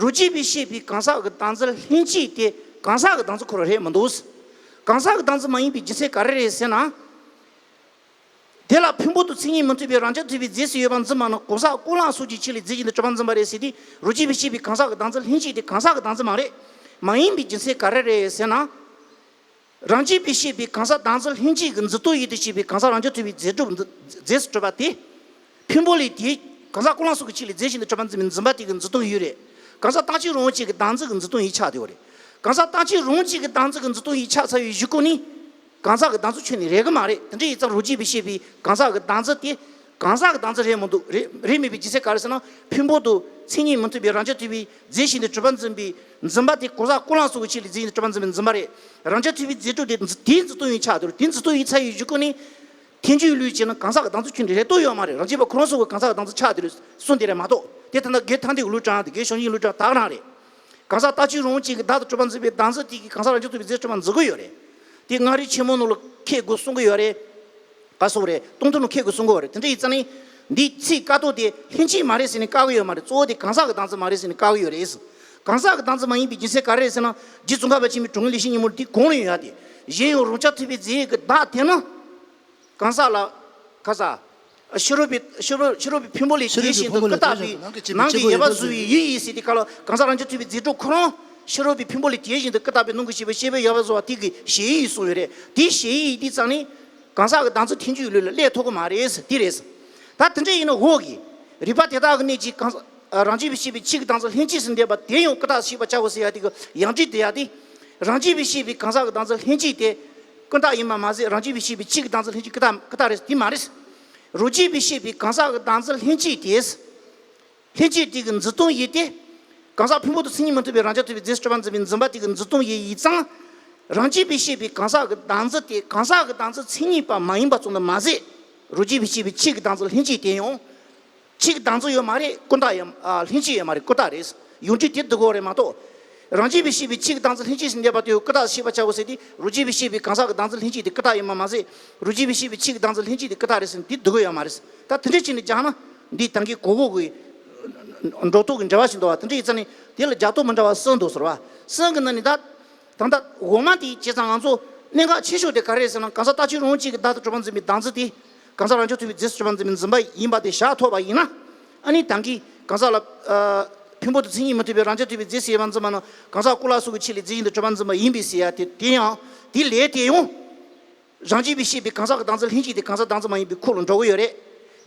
རང་རྐྱ་པས་བཤད་པའི་གང་ཟག་གི་བདག་འཛིན་ལྷན་སྐྱེས་དེ་གང་ཟག་གི་བདག་འཛིན་ཁོ་རང་རེད་མི་འདུག། གང་ཟག་གི་བདག་འཛིན་མ་ཡིན་པའི་རྒྱུ་མཚན་ག་རེ་རེད་ཟེར་ན། དེ་ལ་ཕུང་པོ་དང་མཚན་ཉིད་མི་མཐུན་པའི་རང་རྐྱ་ཐུབ་པའི་རྫས་སུ་ཡོད་པར་འཛིན་པ་ནི་གང་ཟག་ཀུན་ལ་སོགས་ཀྱི་ཆོས་ལས་རྫས་གཞན་དུ་གྲུབ་པར་འཛིན་པ་རེད་ཟེར་ཏེ། རང་རྐྱ་པས་བཤད་པའི་གང་ཟག་གི་བདག་འཛིན་ལྷན་སྐྱེས་དེ་གང་ཟག་གི་བདག་འཛིན་མ་རེད། མ་ཡིན་པའི་རྒྱུ་མཚན་ག་རེ་རེད་ཟེར་ན། རང་རྐྱ་པས་བཤད་པའི་གང་ཟག་བདག་འཛིན་ལྷན་སྐྱེས་ཀྱི་འཛིན་སྟངས་ཡུལ་དུ་བྱས་པའི་གང་ཟག་རང་རྐྱ་ཐུབ་པའི་རྫས་གྲོགས་འདི་རྫས་སུ་གྲུབ་པ་དེ། ཕུང་པོ་ལས་དེ། གང་ཟག་ཀུན་ལ་སོགས་ཀྱི་ཆོས་ལས་རྫས་གཞན་དུ་གྲུབ་པར་འཛིན་པའི་འཛིན་པ་དེ་གི་འཛིན་སྟངས་ཡུལ་རེད། གང་ཟག་རྟག་གཅིག་རང་གཅིག་གི་བདག་འཛིན་གྱི་འཛིན་སྟངས་ཡུལ་ཆགས་བསྡད་ཡོད་རེད། གང་ཟག་རྟག་གཅིག་རང་གཅིག་གི་བདག་འཛིན་གྱི་འཛིན་སྟངས་ཡུལ་ཆགས་ཚར་བའི་གཞུག་གུ་ནི། གང་ཟག་གི་བདག་འཛིན་ཁྱོན་ནས་རེག་གི་མ་རེད། དེ་འདྲ་ཡིན་ཙང་རང་རྐྱ་པས་བཤད་པའི་གང་ཟག་གི་བདག་འཛིན་དེ། གང་ཟག་གི་བདག་འཛིན་རེད་མི་འདུག། རེད་རེད་མེད་པའི་རྒྱུ་མཚན་ག་རེ་ཟེར་ན། ཕུང་པོ་དང་མཚན་ཉིད་མི་མཐུན་པའི་རང་རྐྱ་ཐུབ་པའི་རྫས་གཞན་དུ་གྲུབ་པར་འཛིན་པའི་འཛིན་པ་དེ་གང་ཟག་ཀུན་ལ་སོགས་ཀྱི་ཆོས་ལས་རྫས་གཞན་དུ་གྲུབ་པར་འཛིན་པའི་འཛིན་པ་རེད། རང་རྐྱ་ཐུབ་པའི་རྫས་གྲོགས་དེ་འཛིན་དེའི་འཛིན་སྟངས་ཡུལ་ཆགས་བསྡད་ཡོད་རེད། དེའི་འཛིན་སྟངས་ཡུལ་ཆགས་ཡོད་གཞུག་གུ་ནི། ཐལ་འགྱུར་ལུགས་བྱས་ན་གང་ཟག་གི་བདག་འཛིན་ཁྱོན་ནས་རེག་ཐབས་ཡོད་མ་རེད། རང་རྐྱ་པ་ཁོ་རང་ཚོ་གི་གང་ཟག་གི་བདག་འཛིན་ཆགས་བསྡད་རེད་གསུངས་དེ་རེད་མ་གཏོགས། དེ་ད་ལྟ་དགེ་ཐང་དེ་གི་ལུགས་དྲངས་དེ་དགེ་བཤེས་གཉེན་ལུགས་དྲངས་ད་ག་རང་རེད། གང་ཟག་རྟག་གཅིག་རང་གཅིག་གི་བདག་ཏུ་གྲུབ་པར་འཛིན་པའི་བདག་འཛིན་དེ་གིས་གང་ཟག་རང་རྐྱ་ཐུབ་པའི་རྫས་གྲུབ་པར་འཛིན་གྱི་ཡོད་རེད། དེ་མངའ་རིས་ཆེན་མོ་ནང་ལ་ཁྱད་དགོས་གསུང་གི་ཡོད་རེད། ག་སོགས་རེད། སྟོང་ཐུན་ནང་ཁྱད་དགོས་གསུང་གི་ཡོད་རེད། དེ་འདྲ་ཡིན་ཙང་ནི། འདིའི་ཚིག་བཀག་ཐོག་དེ་ལྷན་སྐྱེས་མ་རེད་ཟེར་ནས་བཀག་གི་ཡོད་མ་རེད། གཙོ་བོ་དེ་གང་ཟག་གི་བདག་འཛིན་མ་རེད་ཟེར་ནས་བཀག་གི་ཡོད་རེད། གང་ཟག་གི་བདག་འཛིན་མ་ཡིན་པའི་རྒྱུ་མཚན་ག་རེ་རེད་ཟེར་ན། རྗེ་ཙོང་ཁ་པ་ཆེན་པོའི་དྲུང་ལས་བཤེས་གཉེན་མོ་དེ་གོང་ལ་ཡོད་དེ། གཞན་ཡང་རང་རྐྱ་ཐུབ་པའི་རྫས་ཀྱི་བདག་དེ་ནི། གང་ཟག་ལ། ག་ས། ཕྱི་རོལ་པའི་ཕྱི་རོལ་ཕྱི་རོལ་པའི་ཕུང་པོ་ལས་དེ་བཞིན་དུ་ཀུན་བརྟགས་པའི་ནང་གི་ཡོད་པ་བཟོ་བའི་ཡུལ་ཡིན་ཟེར་དེ་ག་ལ་གང་ཟག་རང་རྐྱ་ཐུབ་པའི་རྫས་གྲོགས་ཁོ་རང་ཕྱི་རོལ་པའི་ཕུང་པོ་ལས་དེ་བཞིན་དུ་ཀུན་བརྟགས་པའི་ནང་གི་ཤེས་པའི་ཤེས་པའི་ཡོད་པ་བཟོ་བ་དེ་གི་གཞལ་ཡས་ཡིན་གསུངས་ཡོད་རེད། དེ་གཞལ་ཡས་ཡིན་དུས་ཙང་ནི་གང་ཟག་གི་བདག་འཛིན་ཐལ་འགྱུར་ལུགས་ལ་སླེབས་ཐུབ་ཀྱི་མ་རེད་ཟེར་དེ་རེད་ཟེར། ད་དེ་འདྲ་ཡིན་ན་འོག་གི་རིགས་པ་དེ་དག་གི་གནས་ཀྱི་གང་ཟག་རང་རྐྱ་པས་བཤད་པའི་ཆོས་ཀྱི་བདག་འཛིན་ལྷན་སྐྱེས་སུ་འདོད་པ་དེ་ཡང་ཀུན་བརྟགས་ཤེས་པར་བྱའོ་ཟེར་ཡ་དེ་གི་ཡང་སྒྲིག་དེ་ཡ་དེ། རང་རྐྱ་པས་བཤད་པའི་གང་ཟག་གི་བདག་འཛིན་ལྷན་སྐྱེས་དེ་ཀུན་བརྟགས་ཡིན་པ་མ་ཟད། རང་རྐྱ་པས་བཤད་པའི་ཆོས་ཀྱི་བདག་འཛིན་ལྷན་སྐྱེས་ཀུན་བརྟགས་ཀུན་བརྟགས་རེད་དེ་མ་རེད། རང་རྐྱ་པས་བཤད་པའི་གང་ཟག་གི་བདག་འཛིན་ལྷན་སྐྱེས་དེ། ལྷན་སྐྱེས་དེ་གི་འཛིན་སྟངས་ཡིན་ཏེ། གང་ཟག་ཕུང་པོ་དང་མཚན་ཉིད་མི་མཐུན་པའི་རང་རྐྱ་ཐུབ་པའི་རྫས་སུ་གྲུབ་པར་འཛིན་པའི་འཛིན་པ་དེ་གི་འཛིན་སྟངས་ཡིན་ཡིན་ཙང་། རང་རྐྱ་པས་བཤད་པའི་གང་ཟག་གི་བདག་འཛིན་དེ་གང་ཟག་གི་བདག་འཛིན་མཚན་ཉིད་པ་མ་ཡིན་པ་ཙམ་དུ་མ་ཟད། རང་རྐྱ་པས་བཤད་པའི་ཆོས་ཀྱི་བདག་འཛིན་ལྷན་སྐྱེས་དེ་ཡང་། ཆོས་ཀྱི་བདག་འཛིན་ཡོད་མ་རེད། ཀུན་བརྟགས་ཡོད། ཨ། ལྷན་སྐྱེས་ཡོད་མ་རེད། ཀུན་བརྟགས་རེད། ཡང་སྒྲིག་དེ་འདུག་གོ་རེད་མ་གཏོགས། རང་རྐྱ་པས་བཤད་པའི་ཆོས་ཀྱི་བདག་འཛིན་ལྷན་སྐྱེས་སུ་འདོད་པ་དེ་ཀུན་བརྟགས་ཤེས་པར་བྱའོ་ཟེར་དུས་རང་རྐྱ་པས་བཤད་པའི་གང་ཟག་གི་བདག་འཛིན་ལྷན་སྐྱེས་དེ་ཀུན་བརྟགས་ཡིན་པ་མ་ཟད། རང་རྐྱ་པས་བཤད་པའི་ཆོས་ཀྱི་བདག་འཛིན་ལྷན་སྐྱེས་དེ་ཀུན་བརྟགས་རེད་ཟེར་ནས་དེ་འདུག་གོ་ཡོད་མ་རེད། ད་དེ་འདྲ་བྱས་ནས་སྦྱངས་ན་འདིའི་ད་གིན་གོ་གོ་གི་འགྲོ་ལྡོག་གི་འབྲེལ་བ་ཞིག་འདུག་བ། དེ་འདྲ་ཡིན་ཙང་ནས་དེ་ལ་རྒྱབ་ལྡོག་མི་འདྲ་བ་གསུམ་འདུག་ཟེར་བ། གསུམ་གི་ནང་ནས་ད། ད་ལྟ་འོག་མ་དེ་བྱས་ཙང་ང་ཚོ་གནད་འགག་ཆེ་ཤོས་དེ་ག་རེ་རེད་ཟེར་ན། གང་ཟག་རྟག་གཅིག་རང་གཅིག་གི་བདག་ཏུ་གྲུབ་པར་འཛིན་པའི་བདག་འཛིན་དེ། གང་ཟག་རང་རྐྱ་ཐུབ་པའི་རྫས་སུ་གྲུབ་པར་འཛིན་པའི་འཛིན་པ་ཡིན་པ་དེ་བཞག་ཐུབ་པ་ཡིན་ན། ཨ་ནི་ད་གིན་གང་ཟག་ལ། ཨ། ཕུང་པོ་དང་མཚན་ཉིད་མི་མཐུན་པའི་རང་རྐྱ་ཐུབ་པའི་རྫས་སུ་ཡོད་པར་འཛིན་པ་ནི་གང་ཟག་ཀུན་ལ་སོགས་ཀྱི་ཆོས་ལས་རྫས་གཞན་དུ་གྲུབ་པར་འཛིན་པ་ཡིན་པས་ཟེར་ཡ་དེ། དེ་ཡང་དེ་ལས་དེ་ཡང་། རང་རྐྱ་པས་བཤད་པའི་གང་ཟག་གི་བདག་འཛིན་ལྷན་སྐྱེས་དེ་གང་ཟག་བདག་འཛིན་མ་ཡིན་པའི་ཁོངས་ལ་འགྲོ་གི་ཡོད་རེད།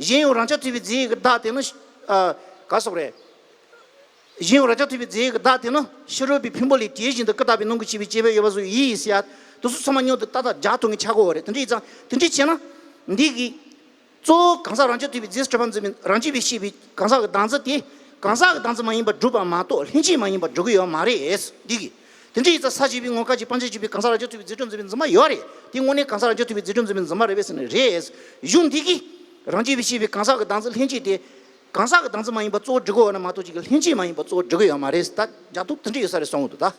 གཞན་ཡང་རང་རྐྱ་ཐུབ་པའི་རྫས་ཀྱི་བདག་དེ་ནི། ཨ། ག་སོགས་རེད། གཞན་ཡང་རང་རྐྱ་ཐུབ་པའི་རྫས་ཀྱི་བདག་དེ་ནི་ཕྱི་རོལ་པའི་ཕུང་པོ་ལས་དེ་བཞིན་དུ་ཀུན་བརྟགས་པའི་ནང་གི་ཤེས་པའི་ཤེས་པ་ཡོད་པ་བཟོ་བའི་ཡུལ་ཡིན་ཟེར་ཡ། དེ་ཚོ་ཚང་མ་མཉམ་དུ་ཏག་ཏག་རྒྱག་ཐུབ་མཁན་ཆགས་ཀྱི་ཡོད་རེད། དེ་འདྲ་ཡིན་ཙང་དེ་འདྲ་བྱས་ན། འདི་གི། གཙོ་བོ་གང་ཟག་རང་རྐྱ་ཐུབ་པའི་རྫས་སུ་གྲུབ་པར་འཛིན་པའི་རང་རྐྱ་པས་བཤད་པའི་གང་ཟག་གི་བདག་འཛིན་དེ། གང་ཟག་གི་བདག་འཛིན་མ་ཡིན་པར་སྒྲུབ་པ་མ་གཏོགས་ལྷན་སྐྱེས་མ་ཡིན་པར་སྒྲུབ་ཀྱི་ཡོད་མ་རེད། འདི་གི། དེ་འདྲ་ཡིན་ཙང་ས་བཅད་པའི་ངོ་སྐལ་གྱི་སྤང་བྱར་གྱུར་པའི་གང་ཟག་རང་རྐྱ་ཐུབ་པའི་རྫས་སུ་གྲུབ་པར་འཛིན་པའི་འཛིན་པ་ཡོད་རེད། དེ་དངོས་གནས་གང་ཟག་རང་རྐྱ་ཐུབ་པའི་རྫས་སུ་གྲུབ་པར་འཛིན་པའི་འཛིན་པ་རེད་པས་ཟེར་ན་རེད། གཞུང་འདི་གིས། རང་རྐྱ་པས་བཤད་པའི་གང་ཟག་གི་བདག་འཛིན་ལྷན་སྐྱེས་དེ། གང་ཟག་གི་བདག་འཛིན་མ་ཡིན་པ་གཙོ་བོར་སྒྲུབ་ཀྱི་ཡོད་ན་མ་གཏོགས་ཅིག་གི་ལྷན་སྐྱེས་མ་ཡིན་པ་གཙོ་བོར་སྒྲུབ་ཀྱི་ཡོད་མ་རེད། ད་རྒྱབ་ཏུ་དེ་འདྲ་ཡོད་ས་རེད་གསུང་གི་འདུག་ད།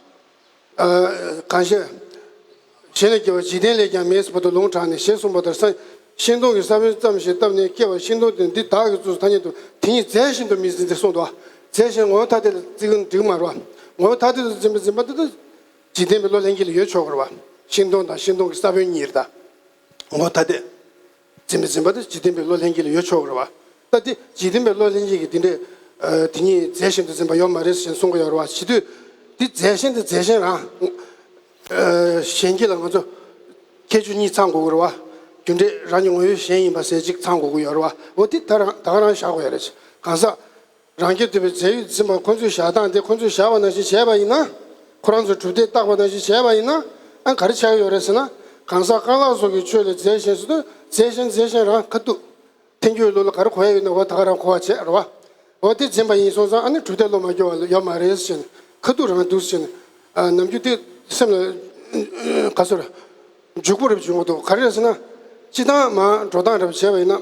ཨ། གང་ཞིག་གཞན་ལས་སྐྱེ་བ་འཇིག་རྟེན་ལས་ཀྱང་མེད་ཟེར་བ་དང་ལུང་དྲངས་ནས་ཞེས་གསུངས་པ་ལྟར་ས། ཤིང་སྡོང་གི་ས་བོན་ཙམ་ཞིག་བཏབ་ནས་སྐྱེ་བ་ཤིང་སྡོང་དེ་འདི་བདག་གིས་བཙུགས་སུ་ཐ་སྙད་དུ་དེ་ཉིད་རྫས་བཞིན་དུ་མི་འཛིན་ཏེ་གསུངས་འདུག། རྫས་བཞིན་ངོ་བོ་ཐ་དད་ལ་བརྩི་གི་འགྲིག་མ་རེད་བ། ངོ་བོ་ཐ་དད་དུ་འཛིན་པའི་འཛིན་པ་འདི་དག་འཇིག་རྟེན་པའི་བློ་ལྷན་སྐྱེས་ལ་ཡོད་ཆོག་གི་རེད་བ། ཤིང་སྡོང་དང་ཤིང་སྡོང་གི་ས་བོན་གཉིས་རེད་ད། ངོ་བོ་ཐ་དད། འཛིན་པའི་འཛིན་པ་དེ་འཇིག་རྟེན་པའི་བློ་ལྷན་སྐྱེས་ལ་ཡོད་ཆོག་གི་རེད་བ། ད་དེ་འཇིག་རྟེན་པའི་བློ་ལྷན་སྐྱེས་ཀྱིས་དེ་འདྲའི་ཨ་དེ་གཉིས་རྫས་གཞན་དུ་འཛིན་པ་ཡོད་མ་རེད་ཟེར་གསུང་གི་ཡོད་རེད་བ། བྱེད་དུས་དེ་རྫས་གཞན་དེ་རྫས་གཞན་རང་། ཨ་གཞན་སྐྱེ་ལ་ང་ཚོ་ཁྱད་ཆོས་གཉིས་ཚང་དགོས་ཀྱི་རེད་བ། རྒྱུ་འབྲས་རང་གི་ངོ་བོའི་གཞན་ཡིན་པ་ཟེར་གཅིག་ཚང་དགོས་ཀྱི་ཡོད་རེད་བ། འོ་དེ་ད་རང་ད་ག་རང་བཞག་དགོས་ཡ་རེད། གང་ཟག་རང་རྐྱ་ཐུབ་པའི་རྫས་ཡོད་འཛིན་པ་ཁོ་ཚོས་བཞག་སྟངས་དེ་ཁོ་ཚོས་བཞག་པ་ནང་བཞིན་བྱས་པ་ཡིན་ན། ཁོ་རང་ཚོས་གྲུབ་མཐས་བཏགས་པ་ནང་བཞིན་བྱས་པ་ཡིན་ན། ཨ་ག་རེ་ཆགས་ཡོད་རེད་ཟེར་ན། གང་ཟག་རྐང་ལག་སོགས་ཀྱི་ཆོས་ལས་རྫས་གཞན་སུ་དུ་རྫས་གཞན་རྫས་གཞན་རང་ཁ་ཐུག་ཐལ་འགྱུར་བློ་ལ་ག་རེ་གོ་ཡ་ཡོད་ན་འོ་ད་ག་རང་གོ་བ་བྱས་རེད་བ། འོ་དེ་འཛིན་པ་ཡིན་སོང་ཙང་ཨ་ནི་གྲུབ་མཐས་བློ་མ་སྐྱོར་བ་ཡོད་མ་རེད་ཟེར་ནས་ཁ་ཐུག་རང་འདུག་ཟེར་ནས། ཨ་ནམ་རྒྱུན་དེ་སེམས་ལ་ག་ཚོད་རེད། འཇུག་པོ་རེ་བྱུང་གི་འདུག་ག་རེ་རེད་ཟེར་ན། སྤྱི་བཏང་མ་འགྲོ་སྟངས་རེ་བྱས་པ་ཡིན་ན།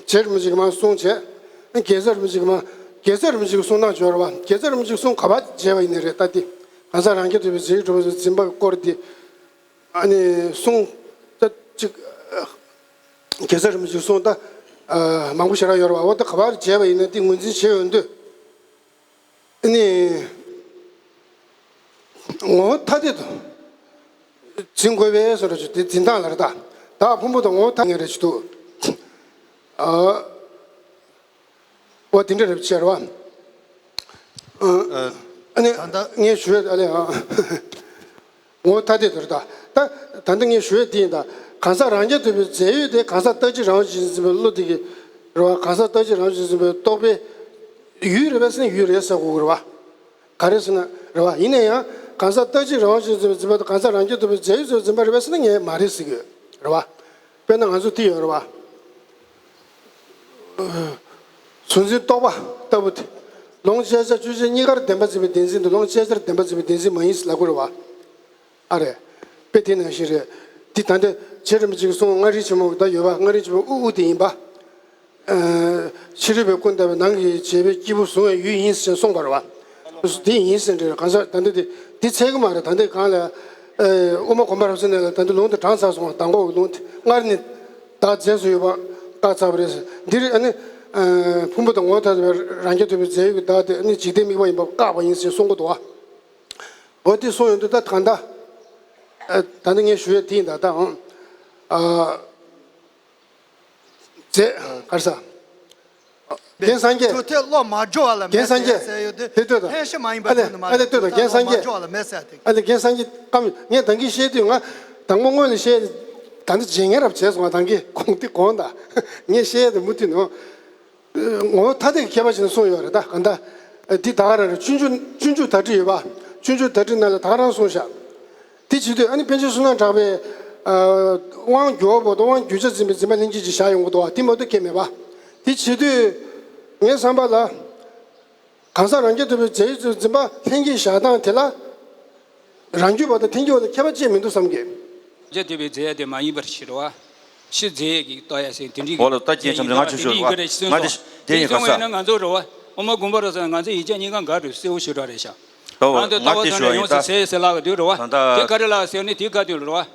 རྗེ་རིན་པོ་ཆེ་གིས་མ་གསུངས་བྱས། དགེ་རྩ་རིན་པོ་ཆེ་གིས་མ། དགེ་རྩ་རིན་པོ་ཆེ་གིས་གསུངས་སྟངས་བྱོས་རེད་བ། དགེ་རྩ་རིན་པོ་ཆེ་གིས་གསུངས་ག་པར་བྱས་པ་ཡིན་ནའི་རེད་ད་དེ། གང་ཟག་རང་རྐྱ་ཐུབ་པའི་རྫས་ཡོད་གྲུབ་པ་འཛིན་པའི་སྐོར་དེ། ཨ་ནི་གསུངས། ད་ཅིག་དགེ་རྩ་རིན་པོ་ཆེ་གིས་གསུངས་ད། ཨ་མང་པོ་ཞེ་དྲག་ཡོད་རེད་བ། འོ་ད་ག་པར་བྱས་པ་ཡིན་ན་དེ་ངོས་འཛིན་བྱས་ཡོང་དུས། ནི། ངོ་བོ་ཐ་དད་དུ་འཛིན་དགོས་པས་སོ་ར་ཆུ་དེ་འཛིན་སྟངས་ལ་རེ་ད། བདག་ཕུང་པོ་དང་ངོ་བོ་ཐ་དད་རེ་ཆུ་དུ། ཨ། འོ་དེ་འདྲ་རེ་བྱས་རེད་བ། ཨ་ནི་ད་ལྟ་ངས་ཞུ་ཡ་ཨ་ལས་ཨ། ངོ་བོ་ཐ་དད་དུ་རེད་ད། ད་ད་ལྟ་ངས་ཞུ་ཡ་དེ་ཡིན་ད། གང་ཟག་རང་རྐྱ་ཐུབ་པའི་རྫས་ཡོད་དེ་གང་ཟག་རྟག་གཅིག་རང་བཞིན་འཛིན་པའི་བློ་དེ་གི་རེད་བ། གང་ཟག་རྟག་གཅིག་རང་བཞིན་འཛིན་པའི་རྟོག་པའི་ཡུལ་རེད་པས་ཟེར་ན་ཡུལ་རེད་ཟེར་དགོས་ཀྱི་རེད་བ། ག་རེ་ཟེར་ན་རེད་བ། ཡིན་ན་ཡང་གང་ཟག་རྟག་གཅིག་རང་བཞིན་འཛིན་པའི་འཛིན་པ་དང་གང་ཟག་རང་རྐྱ་ཐུབ་པའི་རྫས་ཡོད་ཚོའི་འཛིན་པ་རེད་པས་ཟེར་ན་ངས་མ་རེད་ཟེར་གྱི་ཡོད་རེད་བ། དཔེར་ན་ང་ཚོ་འདི་ཡོད་རེད་བ། གཟུང་འཛིན་རྟོག་པ་ལྟ་བུ་སྟེ། ལོངས་སྤྱད་བྱ་སྤྱོད་བྱེད་གཉིས་ཀར་བདེན་པར་འཛིན་པའི་བདེན་འཛིན་དེ་ལོངས་སྤྱད་བྱར་བདེན་པར་འཛིན་པའི་བདེན་འཛིན་མ་ཡིན་ཟེར་ལབ་དགོས་རེད་བ། ཨ་རེ། དཔེ་དེ་ནང་བཞིན་རེད། འདི་ད་ལྟ་རྗེ་རིན་པོ་ཆེས་གསུངས། མངའ་རིས་ཆེན་མོ་ད་ཡོད་པ། མངའ་རིས་ཆེན་མོ་དབུ་དབུ་དེ་ཡིན་པ། ཕྱི་རོལ་པའི་ཀུན་བཏགས་པའི་ནང་གི་བྱས་པའི་སྐྱེས་བུ་གཟུང་བའི་ཡུལ་ཡིན་ཞེས་གསུངས་པ་རེད་བ། དེ་ཡིན་ཟེར་འདྲ་གང་ཟག་ད་ལྟ་དེ་དེ་ཚད་གི་མ་རེད། ད་ལྟ་གང་ལ། དབུ་མ་དགོངས་པ་རབ་གསལ་ནས་ལ་ད་ལྟ་ལུང་དེ་དྲངས་ཚར་སོང་བ། དང་པོ་ལུང་དེ་སྔར་ནི་བདག་རྫས་སུ་ཡོད་པ་བཀག་ཚར་བ་རེད། འདིར་ཨ་ནི། ཕུང་པོ་དང་ངོ་བོ་ཐ་དད་པའི་རང་རྐྱ་ཐུབ་པའི་རྫས་ཡོད་ཀྱི་བདག་དེ་ཨ་ནི་འཇིག་རྟེན་དམིགས་པ་ཡིན་པ་བཀག་པ་ཡིན་ཞེས་གསུང་གི་འདུག་བ། འོ་དེ་གསུངས་ཡོང་དུས་ད་གང་ལྟར། ད་ནི་ངས་ཞུ་ཡས་དེ་ཡིན་ད་ད་ཨང་། རྫས་ག་རེ་ཟ། རྒན་སངས་རྒྱས། གྲུབ་མཐས་བློ་མ་སྦྱོར་བ་ལ་རྒན་མེད་སངས་རྒྱས་ཟེར་ཡོད་དུས། དེ་ལྟོས་དང་། ཕན་ཞིག་མ་ཡིན་པ། ཨ་ལས་ཐོན་ནི་མ་ཨ་ལས་ལྟོས་དང་། རྒན་སངས་རྒྱས། གྲུབ་མཐས་བློ་མ་སྦྱོར་བ་ལ་མེད་ཟེར་ཡ་དེ། ཨ་ལས་རྒན་སངས་རྒྱས་ཀམ་ངས་ད་གིན་བཤད་དུས་ང་དང་པོ་སྔོན་ལ་བཤད། ད་ནི་རྗེས་ངས་རབ་བྱས་སོང་བ། ད་གིན་གོང་དེ་གོང་ད་ངས་བཤད་ཡ་དེ་མུ་མཐུད་ནས། ངོ་བོ་ཐ་དད་ཀྱི་ཁྱད་པར་ཅན་གསུངས་ཡོད་རེད་ད་ག་འདྲ། འདི་ད་ག་རང་རེད། སྤྱོད་འཇུག་སྤྱོད་འཇུག་དར་ཊི་ཡོད་པ། སྤྱོད་འཇུག་དར་ཊི་ནང་ལ་ད་ག་རང་གསུངས་ཤག་དེ་བྱེད་དུས་ཨ་ནི་པཎ་ཆེན་བསོད་ནམས་གྲགས་པས། དབང་རྒྱུ་བ་པོ་དང་དབང་རྒྱུ་ཆ་འཛིན་པའི་འཛིན་པ་ལྷན་སྐྱེས་ཀྱི་བཞག་ཡོང་གི་འདུག་བ། དེ་མ་གཏོགས་ཁྱད་མེད་པ། དེ་བྱེད་དུས་ངའི་བསམ་པ་ལ། གང་ཟག་རང་རྐྱ་ཐུབ་པའི་རྫས་ཡོད་ཚོའི་འཛིན་པ་ལྷན་སྐྱེས་བཞག་སྟངས་དེ་ལ། རང་རྒྱུད་པ་དང་ཐལ་འགྱུར་བ་ལ་ཁྱད་པར་ཅི་ཡང་མི་འདུག་བསམ་གི། རྒྱ་ཐུབ་པའི་རྫས་དེ་མ་ཡིན་པར་ཕྱིར་བ། ཕྱི་རྫས་ཀྱི་ལྟ་ཡ་ཟེར་དེ་འདྲའི་འོ་ལ་ད་རྒྱན་ཆམ་ཆམ་ང་ཆུ་ཆུ་རེད་བ། ང་དེ་དེ་ཡིན་ག་ས། ང་ཚོ་རེད་བ། ཨོ་མ་དགོངས་པ་རེད་ཟེར། ང་ཚོ་ཡིག་ཆ་གཉིས་ཀ་འགའ་རེ་གསལ་བོ་ཞེ་དྲག་རེད་ཤག་ད་ང་ཚོ་ལྟ་བ་དང་ཡོངས་སུ་ཟད་ཟེར་ལབ་དུས་རེད་བ། དེ་ག་རེ་ལབ་ཟེར་ནི་དེ་ག་དུས་རེད་བ།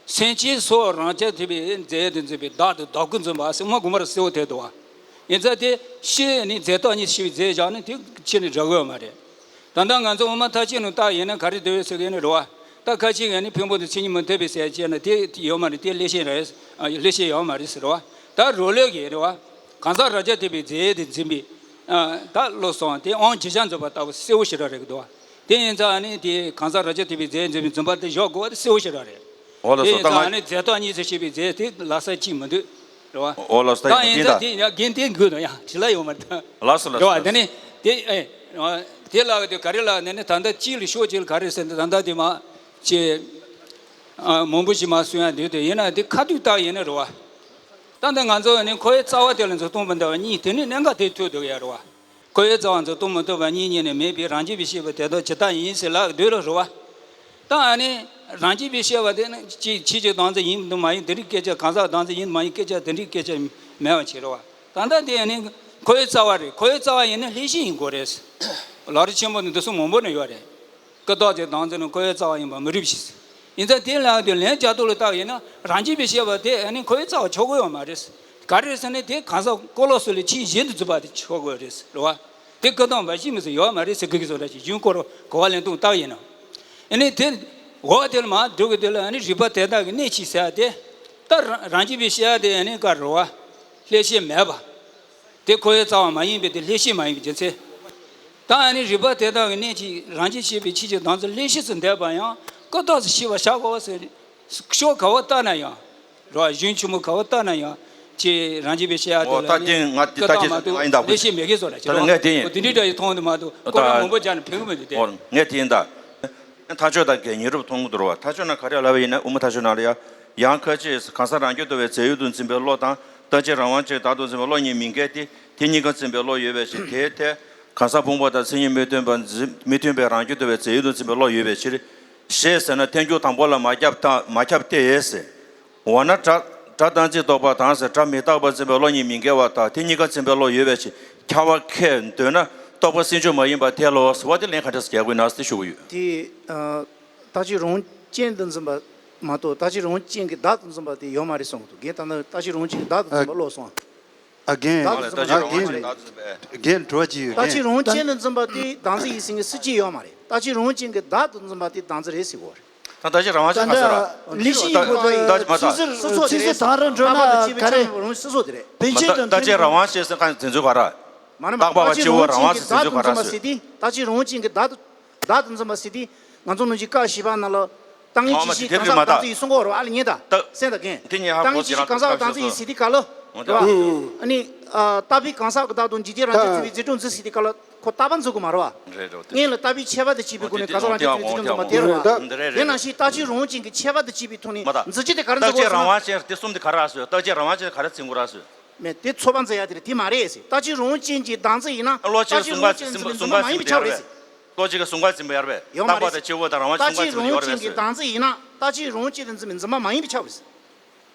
སེམས་ཅན་སོགས་རང་རྐྱ་ཐུབ་པའི་རྫས་དེ་འཛིན་པའི་བདག་དང་བདག་ཀུན་འཛིན་པ་ཟེར་ཨོ་མ་དགོངས་པ་རེད་གསལ་བོ་དེ་འདུག་བ། ཡིན་ཙང་དེ་ཕྱི་ནི་རྫས་རྟག་གཉིས་ཤེས་པའི་རྫས་བཞག་ནི་དེ་ཕྱི་ནི་འདྲ་གི་ཡོད་མ་རེད། ད་ལྟ་ང་ཚོ་དབུ་མ་ཐལ་འགྱུར་ནང་བལྟས་ཡིན་ན་ག་རེ་འདུག་ཟེར་གི་ནི་རེད་བ། ད་ཁ་ཅིག་ཡང་ནི་ཕུང་པོ་དང་མཚན་ཉིད་མི་མཐུན་པའི་ཟེར་བྱས་ན་དེ་ཡོད་མ་རེད། དེ་ལེགས་བཤད་རེད། ཨ་ལེགས་བཤད་ཡོད་མ་རེད་ཟེར་བ། ད་རོ་ལོས་ཀྱི་རེད་བ། གང་ཟག་རང་རྐྱ་ཐུབ་པའི་རྫས་དེ་འཛིན་པའི། ཨ་ད་བློ་སོང་དེ་དབང་རྒྱུ་ཆ་འཛིན་པ་ལྟ་བུ་གསལ་བོ་ཞེ་དྲག་རེད་འདུག་བ། དེ་ཡིན་ཙང་ནི་དེ་གང་ཟག་རང་རྐྱ་ཐུབ་པའི་རྫས་འཛིན་པའི་འཛིན་པ་དེ་བཞག་དགོས་པ་དེ་གསལ་བོ་ཞེ་དྲག་རེད། འོ་ལགས་སོ། དེ་ཡིན་ད་ཙང་ང་ནི་རྫས་རྟག་གཉིས་སུ་ཤེས་པའི་རྫས་དེ་ལ་ས་གཅིག་མི་འདུག་རེད་བ། འོ་ལགས་སོ། ད་ད་ཡིན་ཡིན་ད་ཙང་དེ་ཡང་རྒན་དེ་དགོས་དང་ཡང་དྲི་ལ་ཡོང་མ་རེད་ད། ལགས་སོ་ལགས་རེད་བ། སོ་དེ་ནི་དེ་ཨེ། དེ་ལ་དེ་ག་རེ་ལ་ནི་ནི་ད་ལྟ་གཅིག་ལ་ཤོག་གཅིག་ལ་ག་རེ་ཟེར་ན་ད་ལྟ་དེ་མ་ཅེ། མང་པོ་ཞིག་མ་གསུང་ཡ་འདུག་དེ་ཡིན་ན་དེ་ཁ་ཐུག་བཏགས་ཡིན་ན་རེད་བ། ད་ལྟ་ང་ཚོ་ནི་འཁོར་བའི་རྩ་བ་དེ་ལ་ཚུར་ལྟུང་མི་འདོད་པ་གཉིས་དེ་ནི་གནད་འགག་དེ་ཐུག་འདུག་ཡ་རེད་བ། འཁོར་བའི་རྩ་བ་ཚུར་ལྟུང་མི་འདོད་པ་གཉིས་གཉིས་ནི་མེད་པའི་རང་རྐྱ་པའི་ཤེས་པ་དེ་དག་ཇི་ལྟར་ཡིན་ཟེར་ལབ་འདོད་ལ་རེད་བ། ད་ཨ་ནི་རང་རྐྱ་པའི་ཤེས་པ་དེ་ནི་ཅིག་ཕྱི་ཕྱི་བདག་འཛིན་ཡིན་དུ་མ་ཡིན་དེ་རིགས་སྐད་ཆ། གང་ཟག་བདག་འཛིན་ཡིན་དུ་མ་ཡིན་སྐད་ཆ་དེ་རིགས་སྐད་ཆ་མེད་པ་བྱེད་རེད་བ། ད་ལྟ་དེ་ཨ་ནི་འཁོར་བའི་རྩ་བ་རེད། འཁོར་བའི་རྩ་བ་ཡིན་ན་ལྷས་བྱིན་ཡིན་དགོས་རེད། ལམ་རིམ་ཆེན་པོ་ནི་འདི་ཚོ་མང་པོ་ནས་ཡོད་རེད། ཀུན་བརྟགས་ཀྱི་བདག་འཛིན་ནི་འཁོར་བའི་རྩ་བ་ཡིན་པ་མི་རིགས་ཤིག་ཡིན་ཙང་དེ་ལ་དེ་ལན་རྒྱག་སྟངས་ལ་བལྟས་ཡིན་ན་རང་རྐྱ་པའི་ཤེས་པ་དེ་ཨ་ནི་འཁོར་བའི་རྩ་བ་ཆགས་ཀྱི་ཡོད་མ་རེད། ག་རེ་ཟེར་ན་དེ་གང་ཟག་ཀུན་ལོག་སོགས་ལས་ཆེས་གཞན་དུ་འཛིན་པ་དེ་ཆགས་ཀྱི་ཡོད་རེད་ཟེར་བ། དེ་ཀུན་བརྟགས་མ་གཞི་མི་ཚེ་ཡོད་མ་རེད་ཟེར་གི་གི་བཟོ་འདྲ་ཞིག་གཞུང་སྐོར་གོ་བ་ལེན་སྟངས་བལྟས་ཡིན་ན། ཨ་ནི་དེ། འོ་དེ་ལ་མར་འགྲོ་གི་དེ་ལ་ཨ་ནི་རིགས་པ་དེ་དག་གི་གནད་ཕྱིས་ཟེར་ཡ་དེ། ད་རང་རང་རྒྱུད་པའི་ཤེས་ཡ་དེ་ཨ་ནི་ག་རེ་བ། བསླད་ཤེས་མེད་པ། དེ་ཁོ་ཡི་རྩ་བ་མ་ཡིན་པའི་དེ་བསླད་ཤེས་མ་ཡིན་པའི་རྒྱུ་མཚན། ད་ཨ་ནི་རིགས་པ་དེ་དག་གི་གནད་ཀྱིས་རང་རྒྱུད་ཤེས་པའི་ཆོས་ཀྱི་བདག་འཛིན་བསླད་ཤེས་སུ་འདས་པ་ཡང་ཀུན་བརྟགས་སུ་ཤེས་པར་བྱ་དགོས་པ་ཟེར། ཕྱོགས་ག་བ་ལྟ་ན་ཡང་། རེད་བ། གཞུང་ཆེན་མོ་ག་བ་ལྟ་ན་ཡང་། ཁྱེད་རང་རྒྱུད་པའི་ཤེས་ཡ་དེ་ལ་ནི་ཀུན་བརྟགས་མ་གཏོགས་བསླད་ཤེས་མེད་མཁན་བཟོ་འདྲ་ཞིག་རེད་བ། འོ་དེ་འདྲའི་འདྲ་ཡི་མཐོང་དུ་མ་གཏོགས་ཀོ་ར་མང་པོ་སྦྱར་ནས་ཕན་གི་མི་འདུག་སྟེ། འོ་ངས་དེ་ཡིན་ད། ཐག་ཆོད་དང་གལ་ཉེ་རུ་མཐོང་གི་འདུག་རེད་བ། ཐག་ཆོད་ན་ག་རེ་ལབ་པ་ཡིན་ན། དབུ་མ་ཐག་ཆོད་ནང་ལ་ཡ། ཡང་ཁ་ཅིག་གང་ཟག་རང་རྒྱུད་དུ་བའི་རྫས་ཡོད་དུ་འཛིན་པའི་བློ་དང་། རྟག་གཅིག་རང་དབང་ཅན་བདག་ཏུ་འཛིན་པའི་བློ་གཉིས་མི་འགལ་ཏེ། དེ་གཉིས་ཀ་འཛིན་པའི་བློ་ཡོད་པའི་ཕྱིར། དེའི་ཐད་གང་ཟག་ཕུང་པོ་དང་མཚན་ཉིད་མི་མཐུན་པ་འཛིན་མི་མཐུན་པའི་རང་རྒྱུད་དུ་བའི་རྫས་ཡོད་དུ་འཛིན་པའི་བློ་ཡོད་པའི་ཕྱིར། ཞེས་ཟེར་ན་ཐལ་འགྱུར་དང་པོ་ལ་མ་ཁྱབ་ད་མ་ཁྱབ་སྟེ་ཟེར། འོ་ན་སྒྲ་སྒྲ་རྟག་གཅིག་རྟོག་པ་དང་ཟེར། སྒྲ་མི་རྟག་པར་འཛིན་པའི་བློ་གཉིས་མི་འགལ་བ་དང་། དེ་གཉིས་ཀ་འཛིན་པའི་བློ་ཡོད་པའི་ཕྱིར། ཁྱབ་པ་ཁས་འདོད་ན་རྟོག་པ་སེལ་འཇུག་མ་ཡིན་པར་ཐལ་ལོ་ཟེར་བ་དེ་ལན་ག་འདྲ་སེ་རྒྱག་དགོས་ན་ཟེར་ཞུ་གི་ཡོད། དེ་ཨ། རྟག་གཅིག་རང་དབང་ཅན་དུ་འཛིན་པ་མ་གཏོགས་རྟག་གཅིག་རང་དབང་ཅན་གྱི་བདག་ཏུ་འཛིན་པ་དེ་ཡོད་མ་རེད་གསུངས་འདུག་རྒན་ད་ནི་རྟག་གཅིག་རང་དབང་ཅན་གྱི་བདག་ཏུ་འཛིན་པ་བློ་སོང་། ཨ་རྒན། བདག་ཏུ་འཛིན་པ་རྒན། རྒན་དྲི་བ་ཅིག་ཡོད། རྟག་གཅིག་རང་དབང་ཅན་དུ་འཛིན་པ་དེ་བདག་འཛིན་ཡིན་ཟེར་མཁན་སུ་གཅིག་ཡོད་མ་རེད། རྟག་གཅིག་རང་དབང་ཅན་གྱི་བདག་ཏུ་འཛིན་པ་དེ་བདག་འཛིན་རེད་ཟེར་གོ་རེད། ད་ལྟ་ཅི་རང་དབང་ཅན་ག་ཟེར་བ། ལུགས་ཤིང་ཡིན་ཁོ་ཐག་ཡིན། ད་ཅི་མ་ད། སོ་སོ་དེ་རེད། སོ་སོ་དང་རང་འགྲོ་ན་ག་རེ། རང་སོ་སོ་དེ་རེད། བེད་སྤྱོད་དུ་ད་ཅི་རང་དབང་ཅན་ཟེར་ག་འཛིན་ཚུལ་ག་རེ། མ་རེད་མ། རྟག་པ་བ་སྐྱེ་བོ་རང་དབང་ཟེར་འཛིན་ཚུལ་ག་རེ་ཟེར། རྟག་གཅིག་རང་དབང་ཅན་གྱི་བདག་ཏུ་འཛིན་པ་ཟེར་དེ། རྟག་གཅིག་རང་དབང་ཅན་གྱི་བདག་ཏུ་བདག་ཏུ་འཛིན་པ་ཟེར་དེ། ང་ཚོ་ནང་བཞིན་བཀའ་བཞི་པ་ནང་ལ། རྟག་གཉིས་ཆོས་ཅན་གྱི་གང་ཟག་བདག་འཛིན་ཡིན་གསུང་གོ་རེད་བ། ཨ་ལ་ཉན་ད། གསན་ད་རྒན། རྟག་གཉིས་ཆོས་ཅན་གྱི་གང་ཟག་བདག་འཛིན་ཡིན་ཟེར་དེ་ག་ལ། རེད་བ། ཨ་ནི། རྟག་པའི་གང་ཟག་གི་བདག་དང་འཇིག་རྟེན་རང་རྒྱུད་དུ་བའི་རྫས་གྲུབ་འཛིན་ཟེར་དེ་ག་ལ། ཁོ་རྟག་པ་འཛིན་དགོས་མ་རེད་བ། རེད་རེད། སྔོན་ལ་རྟག་པའི་ཆད་པ་དང་བཅས་པའི་སྒོ་ནས་གང་ཟག་རང་རྒྱུད་དུ་བའི་རྫས་གྲུབ་འཛིན་པ་དེ་རེད་བ། དེ་ནང་བཞིན་རྟག་གཅིག་རང་དབང་ཅན་གྱི་ཆད་པ་དང་བཅས་པའི་ཐོག་ནས་འཛིན་རྒྱུ་དེ་ག་རེ་འཛིན་དགོས་ཟེར་ན། རྟག་གཅིག་རང་དབང་ཅན་དེ་གསུམ་དེ་ག་རེ་ཟེར། རྟག་གཅིག་རང་དབང་ཅན་ག་རེ་འཛིན་དགོས་རེད་ཟེར། མེད་དེ་ཚོགས་པ་འཛིན་ཡ་དེ་རེད། དེ་མ་རེད་ཟེར། རྟག་གཅིག་རང་དབང་ཅན་གྱི་བདག་འཛིན་ཡིན་ན་བློ་ཅན་རྟག་གཅིག་གསུམ་ཀ་རང་དབང་ཅན་འཛིན་འཛིན་པ་མ་ཡིན་པས་ཁྱབ་རེད་ཟེར། བློ་ཅན་གྱི་གསུམ་ཀ་འཛིན་པ་ཡོད་རེད་པས། ཡོད་མ་རེད་ཟེར། རྟག་པ་དང་སྐྱེ་བོ་དང་རང་དབང་གསུམ་ཀ་འཛིན་པ་ཡོད་རེད་པས་ཟེར། རྟག་གཅིག་རང་དབང་ཅན་གྱི་བདག་འཛིན་ཡིན་ན་རྟག་གཅིག་རང་དབང་ཅན་དུ་འཛིན་པའི་འཛིན་པ་མ་ཡིན་པས་ཁྱབ་རེད་ཟེར།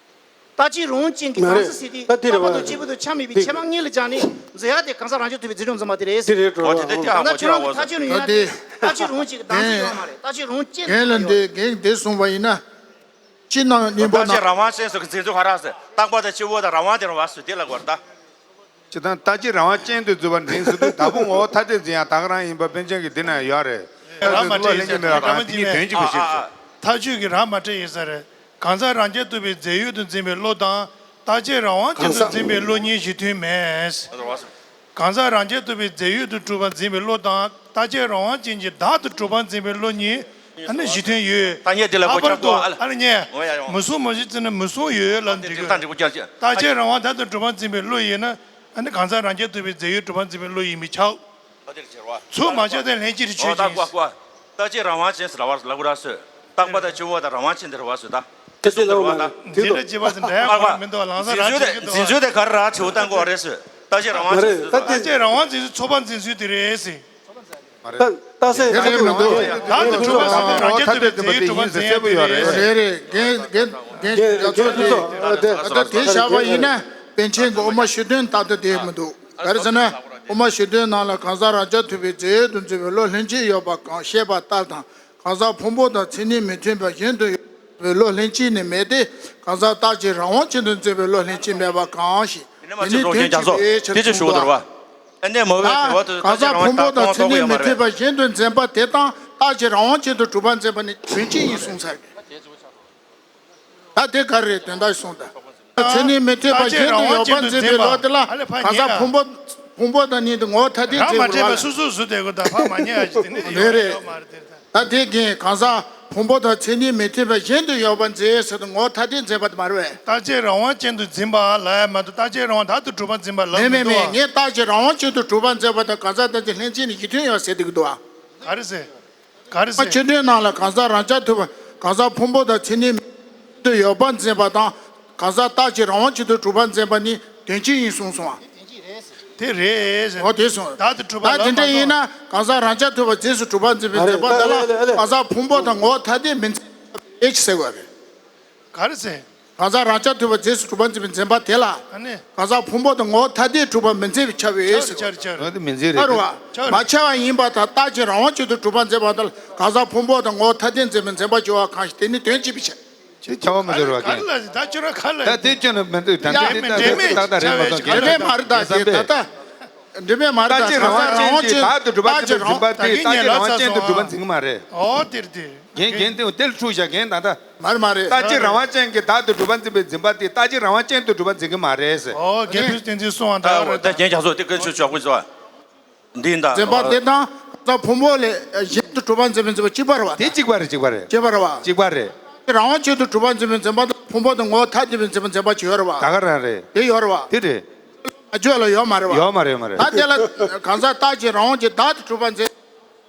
རྟག་གཅིག་རང་དབང་ཅན་གྱི་བདག་འཛིན་ཟེར་དེ་རྟག་པ་དང་སྐྱེས་བུ་དང་ཆ་མེད་པའི་ཁྱད་པར་གཉིས་ལ་སྦྱར་ནས་འཛིན་ཡ་དེ་གང་ཟག་རང་རྒྱུད་དུ་བའི་རྫས་གྲུབ་འཛིན་པ་དེ་རེད་ཟེར། དེ་རེད་འགྲོ་བ། ད་ཁྱོད་རང་གི་ཐག་གཅོད་ནི་ཡིན་ན་རྟག་གཅིག་རང་དབང་ཅན་གྱི་བདག་འཛིན་ཡོད་མ་རེད། རྟག་གཅིག་རང་དབང་ཅན་གྱི་བདག་འཛིན་ཡོད་མ་རེད། རྟག་གཅིག་རང་དབང་ཅན་གྱི་བདག་འཛིན་ཡོད་མ་རེད། རྟག་གཅིག་རང་དབང་ཅན་ཟེར་གྱི་འཛིན་ཚུལ་ག་རེ་ཟེར། རྟག་པ་དང་སྐྱེ་བོ་དང་རང་དབང་གསུམ་ཀ་འཛིན་པ་ཡོད་རེད་ཟེར། རྟག་པ་དང་སྐྱེ་བོ་དང་རང་དབང་དེ་རང་དབང་ཟེར་དེ་ལ་གོ་རེད་ད། ཇི་ལྟར་རྟག་གཅིག་རང་དབང་ཅན་དུ་འཛིན་པ་འཛིན་ཚུལ་དུ་བདག་ཕུང་ངོ་བོ་ཐ་དད་འཛིན་ཡང་བདག་རང་ཡིན་པ་པཎ་ཆེན་གྱིས་འདི་ན་ཡོད་རེད། རང་མ་བྲལ་ཞེས་བྱ་བ་ལྷན་ཅིག་མེད་པ་གང་དེ་ཉིད་དོན་གཅིག་པའི་ཕྱིར་ཟེར། ཐག་ཆོད་ཀྱི་རང་མ་བྲལ་ཡིན་ས་རེད། གང་ཟག་རང་རྐྱ་ཐུབ་པའི་རྫས་ཡོད་དུ་འཛིན་པའི་བློ་དང་རྟག་གཅིག་རང་དབང་ཅན་དུ་འཛིན་པའི་བློ་གཉིས་གཞི་མཐུན་མེད། གང་ཟག་རང་རྐྱ་ཐུབ་པའི་རྫས་ཡོད་དུ་གྲུབ་པར་འཛིན་པའི་བློ་དང་རྟག་གཅིག་རང་དབང་ཅན་གྱི་བདག་ཏུ་གྲུབ་པར་འཛིན་པའི་བློ་གཉིས་ཨ་ནི་གཞི་མཐུན་ཡོད། ད་ངས་འདི་ལ་ལྷག་པར་དུ་ཨ་ལ་ཉན། འོ་ཡ་ཡ། མུ་གསུམ་མུ་བཞི་བརྩིས་ན་མུ་གསུམ་ཡོད་ལབ་འདི་འདྲ་ཡོད། རྟག་གཅིག་རང་དབང་བདག་ཏུ་གྲུབ་པར་འཛིན་པའི་བློ་ཡིན་ན་ཨ་ནི་གང་ཟག་རང་རྐྱ་ཐུབ་པའི་རྫས་ཡོད་གྲུབ་པར་འཛིན་པའི་བློ་ཡིན་མི་ཆགས། ཚུལ་མ་ཆགས་ཏེ་ལྷན་སྐྱེས་ཆོས་ཅན། རྟག་གཅིག་རང་དབང་ཅན་ཟེར་བ་ལབ་དགོས་ར་ཟེར། རྟག་པ་དང་སྐྱེ་བོ་དང་རང་དབང་ཅན་དེ་རེད་བ་ཟེར་ད། དེ་སོང་དེ་རེད་བ་ད། འདི་འདྲ་བྱེད་པ་ཟེར་འདྲ་ཡག་པོ་མི་འདུག་ལང་ས་ར་འཛིན་ཚུལ་དེ་འཛིན་ཚུལ་དེ་ག་རེ་ར་དྲི་བ་བཏང་དགོས་རེད་ཟེར། རྟག་གཅིག་རང་དབང་ཅན་ཟེར་ད། རྟག་གཅིག་རང་དབང་ཅན་ཚོགས་པ་འཛིན་ཚུལ་དེ་རེད་ཟེར། རྟག་རྟག་གསལ་དེ་རེད་མི་འདུག་བདག་ཏུ་གྲུབ་པ་ཟེར་ན་རང་རྐྱ་ཐུབ་པའི་རྫས་ཡོད་གྲུབ་པ་འཛིན་ཡ་དེ་རེད། རེད་རེད། རྒན་རྒན་རྒན་རྒྱ་མཚོ་ལགས་ད་ལྟ་དེ་བཞག་པ་ཡིན་ན་པཎ་ཆེན་གྱི་དབུ་མ་ཞུ་དོན་ལྟར་དུ་བསྡད་མི་འདུག་ག་རེ་ཟེར་ན། དབུ་མ་ཞུ་དོན་ནང་ལ་གང་ཟག་རང་རྐྱ་ཐུབ་པའི་རྫས་ཡོད་དུ་འཛིན་པའི་བློ་ལྷན་ཅིག་ཡོད་པ་གང་བཤད་པ་ལྟར་དང་། གང་ཟག་ཕུང་པོ་དང་མཚན་ཉིད་མི་མཐུན་པ་གཞན་དུ་ཡོད་པའི་བློ་ལྷན་ཅིག་ནི་མེད་དེ། གང་ཟག་རྟག་གཅིག་རང་དབང་ཅན་དུ་འཛིན་པའི་བློ་ལྷན་ཅིག་མེད་པ་གང་ཞིག་དེ་ནི་དོན་གཅིག་པའི་ཕྱིར་དུ་འགྲོ་བ། ཨ་ནི་མ་འོས་པའི་དྲི་བ་དེ་གང་ཟག་ཕུང་པོ་དང་མཚན་ཉིད་མི་མཐུན་པ་གཞན་དུ་འཛིན་པ་དེ་དང་རྟག་གཅིག་རང་དབང་ཅན་དུ་གྲུབ་པར་འཛིན་པ་ནི་དོན་གཅིག་ཡིན་གསུངས་ཚར་ཡོད། ད་དེ་ག་རེ་རེད་དོན་དག་གསུངས་དང་། མཚན་ཉིད་མི་མཐུན་པ་གཞན་དུ་ཡོད་པར་འཛིན་པའི་བློ་དེ་ལ་གང་ཟག་ཕུང་པོ་ཕུང་པོ་དང་ཉིད་དུ་ངོ་བོ་ཐ་དད་འཛིན་པའི་བློ་ལ། སུ་སུ་སུ་དེ་གོ་ད་ཕ་མ་ཉེ་ཨ་ཅི་དེ་ནི་རེད་རེད། ད་དེ་གིན་གང་ཟག་ཕུང་པོ་དང་མཚན་ཉིད་མི་མཐུན་པ་གཞན་དུ་ཡོད་པར་འཛིན་ཟེར་དུ་ངོ་བོ་ཐ་དད་འཛིན་པ་དེ་མ་རེད་པས། རྟག་གཅིག་རང་དབང་ཅན་དུ་འཛིན་པ་ལ་ཡང་མ་གཏོགས་རྟག་གཅིག་རང་དབང་བདག་ཏུ་གྲུབ་པར་འཛིན་པ་ལ་མེད་མི་མེད་འདུག་མེད་ངས་རྟག་གཅིག་རང་དབང་ཅན་དུ་གྲུབ་པར་འཛིན་པ་དང་གང་ཟག་ཐམས་ཅད་ལྷན་ཅིག་ནི་གཞི་མཐུན་ཡོད་ཟེར་དེ་གི་འདུག་ཨ། ག་རེ་ཟེར། ག་རེ་ཟེར། ཆོས་དོན་ནང་ལ་གང་ཟག་རང་རྐྱ་ཐུབ་པ་གང་ཟག་ཕུང་པོ་དང་མཚན་ཉིད་དུ་ཡོད་པར་འཛིན་པ་དང་གང་ཟག་རྟག་གཅིག་རང་དབང་ཅན་དུ་གྲུབ་པར་འཛིན་པ་ནི་དོན་གཅིག་ཡིན་གསུངས་སོང་ཨ། དེ་རེད་ཟེར། འོ་དེ་གསུངས། བདག་ཏུ་གྲུབ་པ་ད་དེ་འདྲ་ཡིན་ན་གང་ཟག་རང་རྐྱ་ཐུབ་པ་རྗེས་སུ་གྲུབ་པར་འཛིན་པའི་འཛིན་པ་འདི་ལ་གང་ཟག་ཕུང་པོ་དང་ངོ་བོ་ཐ་དད་མི་འཛིན་པའི་ཕྱིར་ཟེར་བ་རེད། ག་རེ་ཟེར། གང་ཟག་རང་རྐྱ་ཐུབ་པ་རྗེས་སུ་གྲུབ་པར་འཛིན་པའི་འཛིན་པ་དེ་ལ། ཨ་ནི། གང་ཟག་ཕུང་པོ་དང་ངོ་བོ་ཐ་དད་གྲུབ་པར་མི་འཛིན་པས་ཁྱབ་པས་ཟེར། ཁྱབ་རེད་ཁྱབ་རེད། འོ་དེ་མི་འཛིན་རེད། ཨ་རེད་བ། ཁྱབ་རེད། མ་ཁྱབ་པ་ཡིན་པ་དང་རྟག་གཅིག་རང་དབང་ཅན་དུ་གྲུབ་པར་འཛིན་པ་དང་གང་ཟག་ཕུང་པོ་དང་ངོ་བོ་ཐ་དད་འཛིན་པའི་འཛིན་པ་སྦྱོར་བ་གང་ཞིག་དེ་ནི་དོན་གཅིག་པའི་ཕྱིར། ཁྱབ་པ་མི་འདོར་བ་ག་རེ་ལ་ཟེར་ད་ཁྱོད་རང་ཁ་ལ་ད་དེ་ཁྱོད་ནི་མི་འདུག་ད་ཡ་དེ་མི་ད་འདྲེ་མེད་ད་ད་རེད་མ་ཁྱབ་པའི་གཏོགས་ཁ་ལ་དེ་མ་རེད་ད་དེ་ད་ད། འགྲིག་མེད་མ་རེད། རྟག་གཅིག་རང་དབང་ཅན་གྱིས་བདག་ཏུ་གྲུབ་པ་འཛིན་པའི་འཛིན་པ་དེ་རྟག་གཅིག་རང་དབང་ཅན་དུ་གྲུབ་པ་འཛིན་གྱི་མ་རེད། ཨོ་དེར་དེ། རྒན་རྒན་དེ་དེར་འཁྲུག་བཞག་རྒན་ད་ལྟ། མ་རེད་མ་རེད། རྟག་གཅིག་རང་དབང་ཅན་གྱིས་བདག་ཏུ་གྲུབ་པ་འཛིན་པའི་འཛིན་པ་དེ་རྟག་གཅིག་རང་དབང་ཅན་དུ་གྲུབ་པ་འཛིན་གྱི་མ་རེད་ཟེར། ཨོ་རྒན་ཕུན་བསྟན་འཛིན་གསུང་བ་ད་ད་རེད་ད། རྒན་རྒྱ་མཚོ་དེ་ཀུན་ཆུ་ཆོག་པོ་བཟོ། འདི་འདྲ། འཛིན་པ་དེ་དང་ད་ཕུང་པོ་ལས་གཞན་དུ་གྲུབ་པ་འཛིན་པའི་འཛིན་པ་གཅིག་པ་རེད་བ། དེ་གཅིག་པ་རེད། གཅིག་པ་རེད། གཅིག་པ་རེད་བ། གཅིག་པ་རེད། རང་དབང་ཅན་དུ་གྲུབ་པ་འཛིན་པའི་འཛིན་པ་དང་ཕུང་པོ་དང་ངོ་བོ་ཐ་དད་པའི་འཛིན་པ་འཛིན་པ་གཅིག་ཡོད་རེད་བ། ད་ག་རང་རེད། དེ་ཡོད་རེད་བ། དེ་རེད། ཨ་ཇོ་ལ་ཡོད་མ་རེད་བ། ཡོད་མ་རེད་ཡོད་མ་རེད། ད་དེ་ལ་གང་ཟག་རྟག་གཅིག་རང་དབང་གིས་བདག་ཏུ་གྲུབ་པ་འཛིན།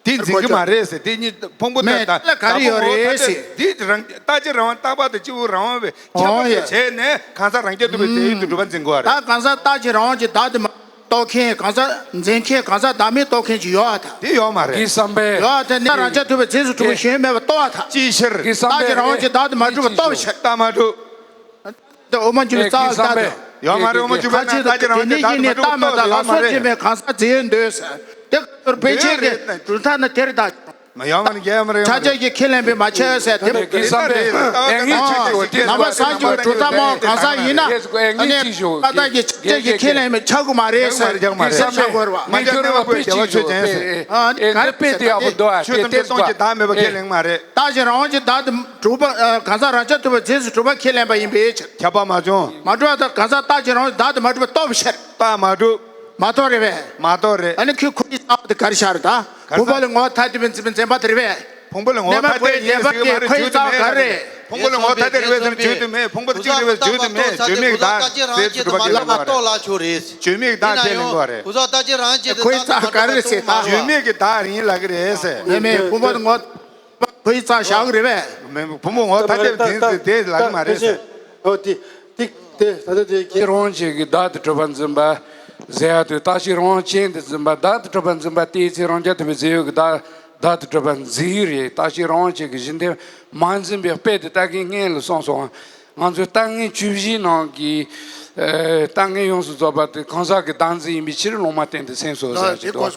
དེ་འཛིན་གྱི་མ་རེད་ཟེར། དེ་གཉིས་ཕུང་པོ་དང་མེད་དེ་ལ་ག་རེ་ཡོད་རེད་ཟེར། དེ་རང་རྟག་གཅིག་རང་དབང་རྟག་པ་དང་གཅིག་པུ་རང་དབང་བའི་ཁྱད་པར་དེ་བྱས་ནས་གང་ཟག་རང་རྐྱ་ཐུབ་པའི་རྫས་ཡུལ་དུ་གྲུབ་པ་འཛིན་དགོས་པ་རེད། ད་གང་ཟག་རྟག་གཅིག་རང་དབང་གིས་བདག་ཏུ་མ་རྟོགས་མཁན། གང་ཟག་འཛིན་མཁན། གང་ཟག་བདག་མེད་རྟོགས་མཁན་ཅིག་ཡོད་ཨ་ད། དེ་ཡོད་མ་རེད། དེ་བསམ་པས། ཡོད་ཨ་ད། ནི་རང་རྐྱ་ཐུབ་པའི་རྫས་སུ་གྲུབ་པ་གཞན་མེད་པ་རྟོགས་ཨ་ད། ཅིའི་ཕྱིར། རྟག་གཅིག་རང་དབང་གིས་བདག་ཏུ་མ་གྲུབ་པ་རྟོགས་པའི་ཕྱིར། རྟག་མ་གྲུབ། ད་དབུ་མ་འཇུག་པའི་རྩ་བ་ལྟར་དུ། ཡོད་མ་རེད། དབུ་མ་འཇུག་པའི་ཁ་ཆེ་རྟག་གཅིག་རང་དབང་གིས་བདག་ཏུ་མ་གྲུབ་པ་རྟོགས་པའི་ཕྱིར་མ་རེད། དེ་ནི་ཡིན་ནི་རྟག་མ་དང་ལ་སོགས་ཀྱི་མེད་གང་ཟག་རྫས་ཡོད་འདོད་ཟེར། དེ་ཕན་ཆད་ཀྱི་གྲུབ་མཐའ་ནི་དེར་བདག་མ་ཡོང་བ་ནི་རྒྱལ་ཡོང་མ་རེད། ཡོང་མ་ཆ་རེད། ཁྱབ་ཀྱིས་ཁས་ལེན་པས་མ་ཁྱབ་ཟེར་དེ། དེ་གི་བསམ་པས་ཨེ་ངེས་ཅིག་ཅིག་འོ་དེ་ནམ་པ་སངས་རྒྱས་པའི་གྲུབ་མཐའ་མ་གང་ཟག་ཡིན་ན་ཨ་ནི་ཀ་དག་གིས་ཁྱབ་ཀྱིས་ཁས་ལེན་པས་ཁྱབ་དགོས་མ་རེད་ཟེར་དེ་བསམ་དགོས་རེད་བ། མ་ཁྱབ་གནས་མ་དགོས་རྒྱལ་བ་ཆོས་ཅན་ཟེར། ཨ་ནི་ག་རེ་ཟེར་ད་དེ་ཆོས་ཐམས་ཅད་སྟོང་གི་བདག་མེད་པ་ཁས་ལེན་མ་རེད། རྟག་གཅིག་རང་དབང་གིས་བདག་ཏུ་གྲུབ་པ་གང་ཟག་རང་རྐྱ་ཐུབ་པའི་རྫས་སུ་གྲུབ་པ་ཁས་ལེན་པ་ཡིན་པའི་ཕྱིར། ཁྱབ་པ་མ་བྱུང་། མ་གྲུབ་པ་དང་གང་ཟག་རྟག་གཅིག་རང་དབང་གིས་བདག་ཏུ་མ་གྲུབ་པ་རྟོགས་པའི་ཕྱིར། རྟག་མ་གྲུབ། མ་གཏོགས་རེད་པས། མ་གཏོགས་རེད། ཨ་ནི་ཁོའི་ཁོའི་རྩ་བ་དེ་ག་རེ་ཆགས་རེད་ད། ག་རེ་ཕུང་པོ་ལས་ངོ་བོ་ཐ་དད་པའི་འཛིན་པའི་འཛིན་པ་དེ་རེད་པས། ཕུང་པོ་ལས་ངོ་བོ་ཐ་དད་ཡིན་ཟེར་གྱི་མ་རེད། ཁོའི་རྩ་བ་ག་རེ་རེད། ཕུང་པོ་ལས་ངོ་བོ་ཐ་དད་རེད་པས་ཟེར་ན་བརྗོད་དུ་མེད། ཕུང་པོ་དེ་གཅིག་རེད་པས་ཟེར་བརྗོད་དུ་མེད། བརྗོད་མེད་ཀྱི་བདག་ཟེར་ཚུལ་གྲུབ་པ་ཁས་ལེན་དགོས་པ་རེད། བརྗོད་མེད་ཀྱི་བདག་ཁས་ལེན་དགོས་པ་རེད། ཁོའི་རྩ་བ་ག་རེ་རེད་ཟེར་ད། བརྗོད་མེད་ཀྱི་བདག་ཡིན་ལབ་ཀྱི་རེད་ཟེར། མེད་མེད་ཕུང་པོ་ལས་ངོ་ཁོའི་རྩ་བ་བཞག་གི་རེད་པས། མེད་ཕུང་པོ་ངོ་བོ་ཐ་དད་དེ་དེ་ལབ་ཀྱི་མ་རེད་ཟེར། ཨོ་དེ་དེ་དེ་ད་ལྟ་དེ་རྟག་གཅིག་རང་དབང་ཅན་གྱིས་བདག་ཏུ་གྲུབ་པར་འཛིན་པ་ཟེར་ཡ་དེ། རྟག་གཅིག་རང་དབང་ཅན་དུ་འཛིན་པ། བདག་ཏུ་གྲུབ་པར་འཛིན་པ་དེའི་ཚེ་རང་རྐྱ་ཐུབ་པའི་རྫས་ཡོད་ཀྱིས་བདག་བདག་ཏུ་གྲུབ་པར་འཛིན་གྱི་རེད། རྟག་གཅིག་རང་དབང་ཅན་གྱིས་གཞི་འདི་མ་འཛིན་པའི་དཔེ་དེ་ད་གིན་སྔོན་ལ་གསུངས་སོང་། ང་ཚོས་ལྟ་ངན་བཅུ་བཞིའི་ནང་གི་ཨ་ལྟ་ངན་ཡོངས་སུ་རྫོགས་པ་དེ་གང་ཟག་གི་བདག་འཛིན་ཡིན་པའི་ཕྱིར་སློབ་མ་བསྟེན་ཏེ་སེམས་སོ་ཟེར་གྱི་འདུག་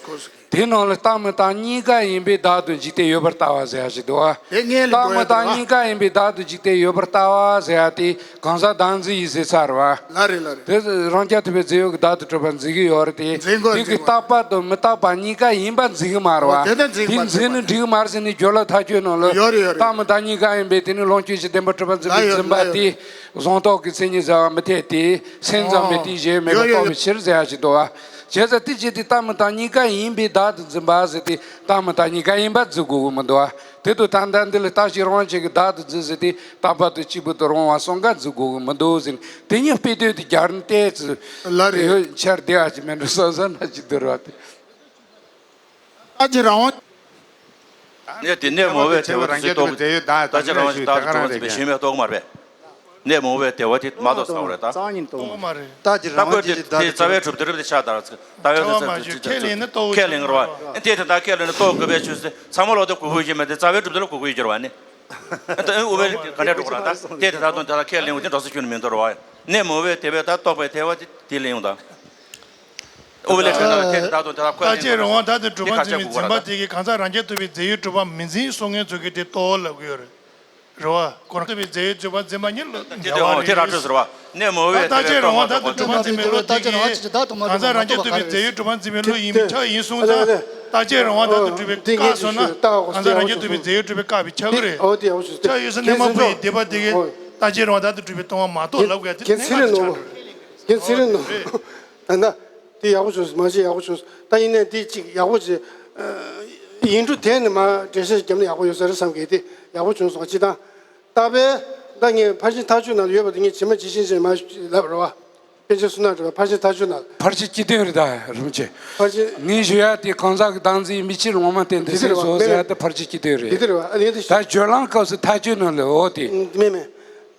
དེ་ནང་ལ་རྟག་མི་རྟག་གཉིས་ཀ་ཡིན་པས་བདག་ཏུ་འཇིག་རྟེན་ཡོད་པར་ལྟ་བ་ཟེར་ཡ་ཞིག་འདུག་བ། དེ་སྔོན་ལ་རྟག་མི་རྟག་གཉིས་ཀ་ཡིན་པས་བདག་ཏུ་འཇིག་རྟེན་ཡོད་པར་ལྟ་བ་ཟེར་ཡ་དེ་གང་ཟག་བདག་འཛིན་ཡིན་ཟེར་ཚར་བ། ལ་རེད་ལ་རེད། དེ་རང་རྐྱ་ཐུབ་པའི་རྫས་ཡོད་ཀྱིས་བདག་ཏུ་གྲུབ་པར་འཛིན་གྱི་ཡོད་རེད་དེ། འཛིན་དགོས་དེ་གི་རྟག་པ་དང་མི་རྟག་པ་གཉིས་ཀ་ཡིན་པ་འཛིན་གྱི་མ་རེད་བ། དེ་འཛིན་གྱི་མ་རེད། འཛིན་ནི་འགྲིག་གི་མ་རེད་ཟེར་ནས་རྒྱུད་ལ་ཐག་ཆོད་ནང་ལ་ཡོད་རེད་ཡོད་རེད། རྟག་མི་རྟག་གཉིས་ཀ་ཡིན་པས་དེ་ནི་ལོངས་སྤྱོད་ཀྱི་བདེན་པར་གྲུབ་པར་འཛིན་པའི་འཛིན་པ་དེ་གཟུང་རྟོག་གི་མཚན་ཉིད་ཟེར་བ་མི་འཐད་དེ། སེམས་ཙམ་པའི་དེའི་གཞན་མེད་པར་རྟོགས་པའི་ཕྱིར་ཟེར་ཡ་ཞིག་འདུག་བ། བྱས་ཙང་དེ་ཅི་སྟེ་རྟག་མི་རྟག་གཉིས་ཀ་ཡིན་པས་བདག་ཏུ་འཛིན་པ་ཟེར་ཏེ་རྟག་མི་རྟག་གཉིས་ཀ་ཡིན་པ་འཛིན་དགོས་ཀྱི་མི་འདུག་བ། དེ་དུས་ད་ལྟ་འདི་ལ་རྟག་གཅིག་རང་དབང་ཅན་གྱིས་བདག་ཏུ་འཛིན་ཟེར་ཏེ་རྟག་པ་དང་གཅིག་པུ་དང་རུང་བ་གསུམ་ཀ་འཛིན་དགོས་ཀྱི་མི་འདུག་ཟེར། དེ་ཉིད་དཔེ་དོན་དུ་སྦྱར་ནས་བལྟས་ཚུལ་ལ་རེད། ཡོད་འཆར་བདེ་བ་ཅིག་མེད་འགྲོ་བསམ་བསམ་ན་ཅིག་འདུག་ར་བ་དེ། རྟག་གཅིག་རང་དབང་། གནས་དེ་གནས་མོ་བས་དེ་བ་དེ་རྟོགས། རྟག་གཅིག་རང་དབང་ཅན་བདག་ཏུ་གྲུབ་པར་འཛིན་པའི་གཞི་མེད་རྟོགས་མ་རེད། གནས་མོ་བས་དེ་བ་དེ་མ་རྟོགས་སམ་རེད་ད། རྟག་གཅིག་རང་དབང་ཅན་དེ་བདག་ཏུ་གྲུབ་པར་འཛིན་པའི་གཞི་མེད་རྟོགས་མ་རེད། ད་དེ་རང་དབང་ཅན་དེ་བདག་ཏུ་གྲུབ་པར་འཛིན་པའི་གཞི་མེད་རྟོགས་མ་རེད། ཁས་ལེན་རོ། ཨེ་དེ་དེ་ད་ཁས་ལེན་ནས་རྟོགས་དགོས་པའི་ཆོས་ཟེར་ཚང་མ་ལོག་སྟེ་གུ་གུ་ཡིན་མ་དེ་རྩ་བའི་གྲུབ་དོན་ལ་གུ་གུ་ཡིན་གྱུར་བ་ནི། ཨེ་ད་ཨེ་ཨུ་བའི་ག་འདྲ་འགྲོ་གི་ར་ད་དེ་དེ་ད་དོན་དེ་ལ་ཁས་ལེན་འོ་དེ་འགྲོ་ས་ཁྱོན་ནས་མི་འདོར་བ། གནས་མོ་བས་དེ་བས་ད་རྟོགས་པའི་དེ་བ་དེ་དེ་ལེན་ཡོང་ད། ཨུ་བའི་ལས་ཁྱོད་ན་དེ་དེ་ད་དོན་དེ་ལ་ཁས་ལེན་འོ་དེ་རྟག་གཅིག་རང་དབང་བདག་ཏུ་གྲུབ་པར་འཛིན་པའི་འཛིན་པ་དེ་གིས་གང་ཟག་རང་རྐྱ་ཐུབ་པའི་རྫས་ཡོད་གྲུབ་པ་མི་འཛིན་གསུང་མཁན་ཚོ་གིས་དེ་རྟོགས་ལབ་ཀྱི་ཡོད་རེད། རེད་བ། ཁོ་རང་ཐུབ་པའི་རྫས་ཡོད་གྲུབ་པ་འཛིན་པ་ཉིད་ལ་དེ་ཉེ་བ་དེ་རེད། ར་འཕྲོད་ཟེར་བ། གནས་མོ་བས་དེ་རྟག་བས་གཅིག་རང་དབང་བདག་ཏུ་གྲུབ་པར་འཛིན་པའི་བློ་དེ་གིས་གང་ཟག་རང་རྐྱ་ཐུབ་པའི་རྫས་ཡོད་གྲུབ་པར་འཛིན་པའི་བློ་ཡིན་པས་ཁྱབ་ཡིན་གསུངས་ཙང་། རྟག་གཅིག་རང་དབང་བདག་ཏུ་གྲུབ་པའི་བཀག་སོང་ན་གང་ཟག་རང་རྐྱ་ཐུབ་པའི་རྫས་ཡོད་གྲུབ་པའི་བཀག་པའི་ཆགས་ཀྱི་རེད། ཁྱབ་ཡོད་ས་གནས་མ་ཕུ་ཡི་སྡེ་པ་དེ་གིས་རྟག་གཅིག་རང་དབང་བདག་ཏུ་གྲུབ་པའི་སྟོང་པ་མ་རྟོགས་ལབ་དགོས་དེ་གནས་ངན་དུ་ཆགས་འགྲོ་རེད། ད་ལྟ་དེ་ཡག་པོ་བྱུང་སོང་། མ་གཞི་ཡག་པོ་བྱུང་སོང་། ད་ཡིན་ནའི་འདི་གཅིག་ཡག་པོ་བྱས། ཡིག་འབྲུ་དེ་ནི་མ་འགྲེལ་བཤད་བརྒྱབ་ན་ཡག་པོ་ཡོད་ས་རེད་བསམ་གི། དེ་ཡག་པོ་བྱུང་སོང་། སྤྱིར་བཏང་རྟག་པས་ད་ངས་ཕར་ཕྱིན་ཐག་ཆོད་ནང་ལ་ཡོད་པ་དེ་ངས་ཇི་མ་ཇི་བཞིན་བྱས་མ་ལབ་རེད་བ། པཎ་ཆེན་བསོད་ནམས་གྲགས་པས་ཕར་ཕྱིན་ཐག་ཆོད་ནང་ལ། ཕར་ཕྱིན་སྤྱི་དོན་རེད་ད་རུམ་ཆེ། ཕར་ཕྱིན། ངས་ཞུ་ཡ་དེ་གང་ཟག་གི་བདག་འཛིན་ཡིན་པའི་ཕྱིར་སློབ་མ་བསྟེན་ཏེ་འདི་དེ་སེམས་རེད་བ། སོ་ཟེར་ཡ་དེ་ཕར་ཕྱིན་སྤྱི་དོན་རེད། འདི་དེ་རེད་བ། ཨ་ནི་དེ་ད་བརྗོད་ལམ་སྐབས་སུ་ཐག་ཆོད་ནང་ལ་འོ་དེ། མེད་མེད།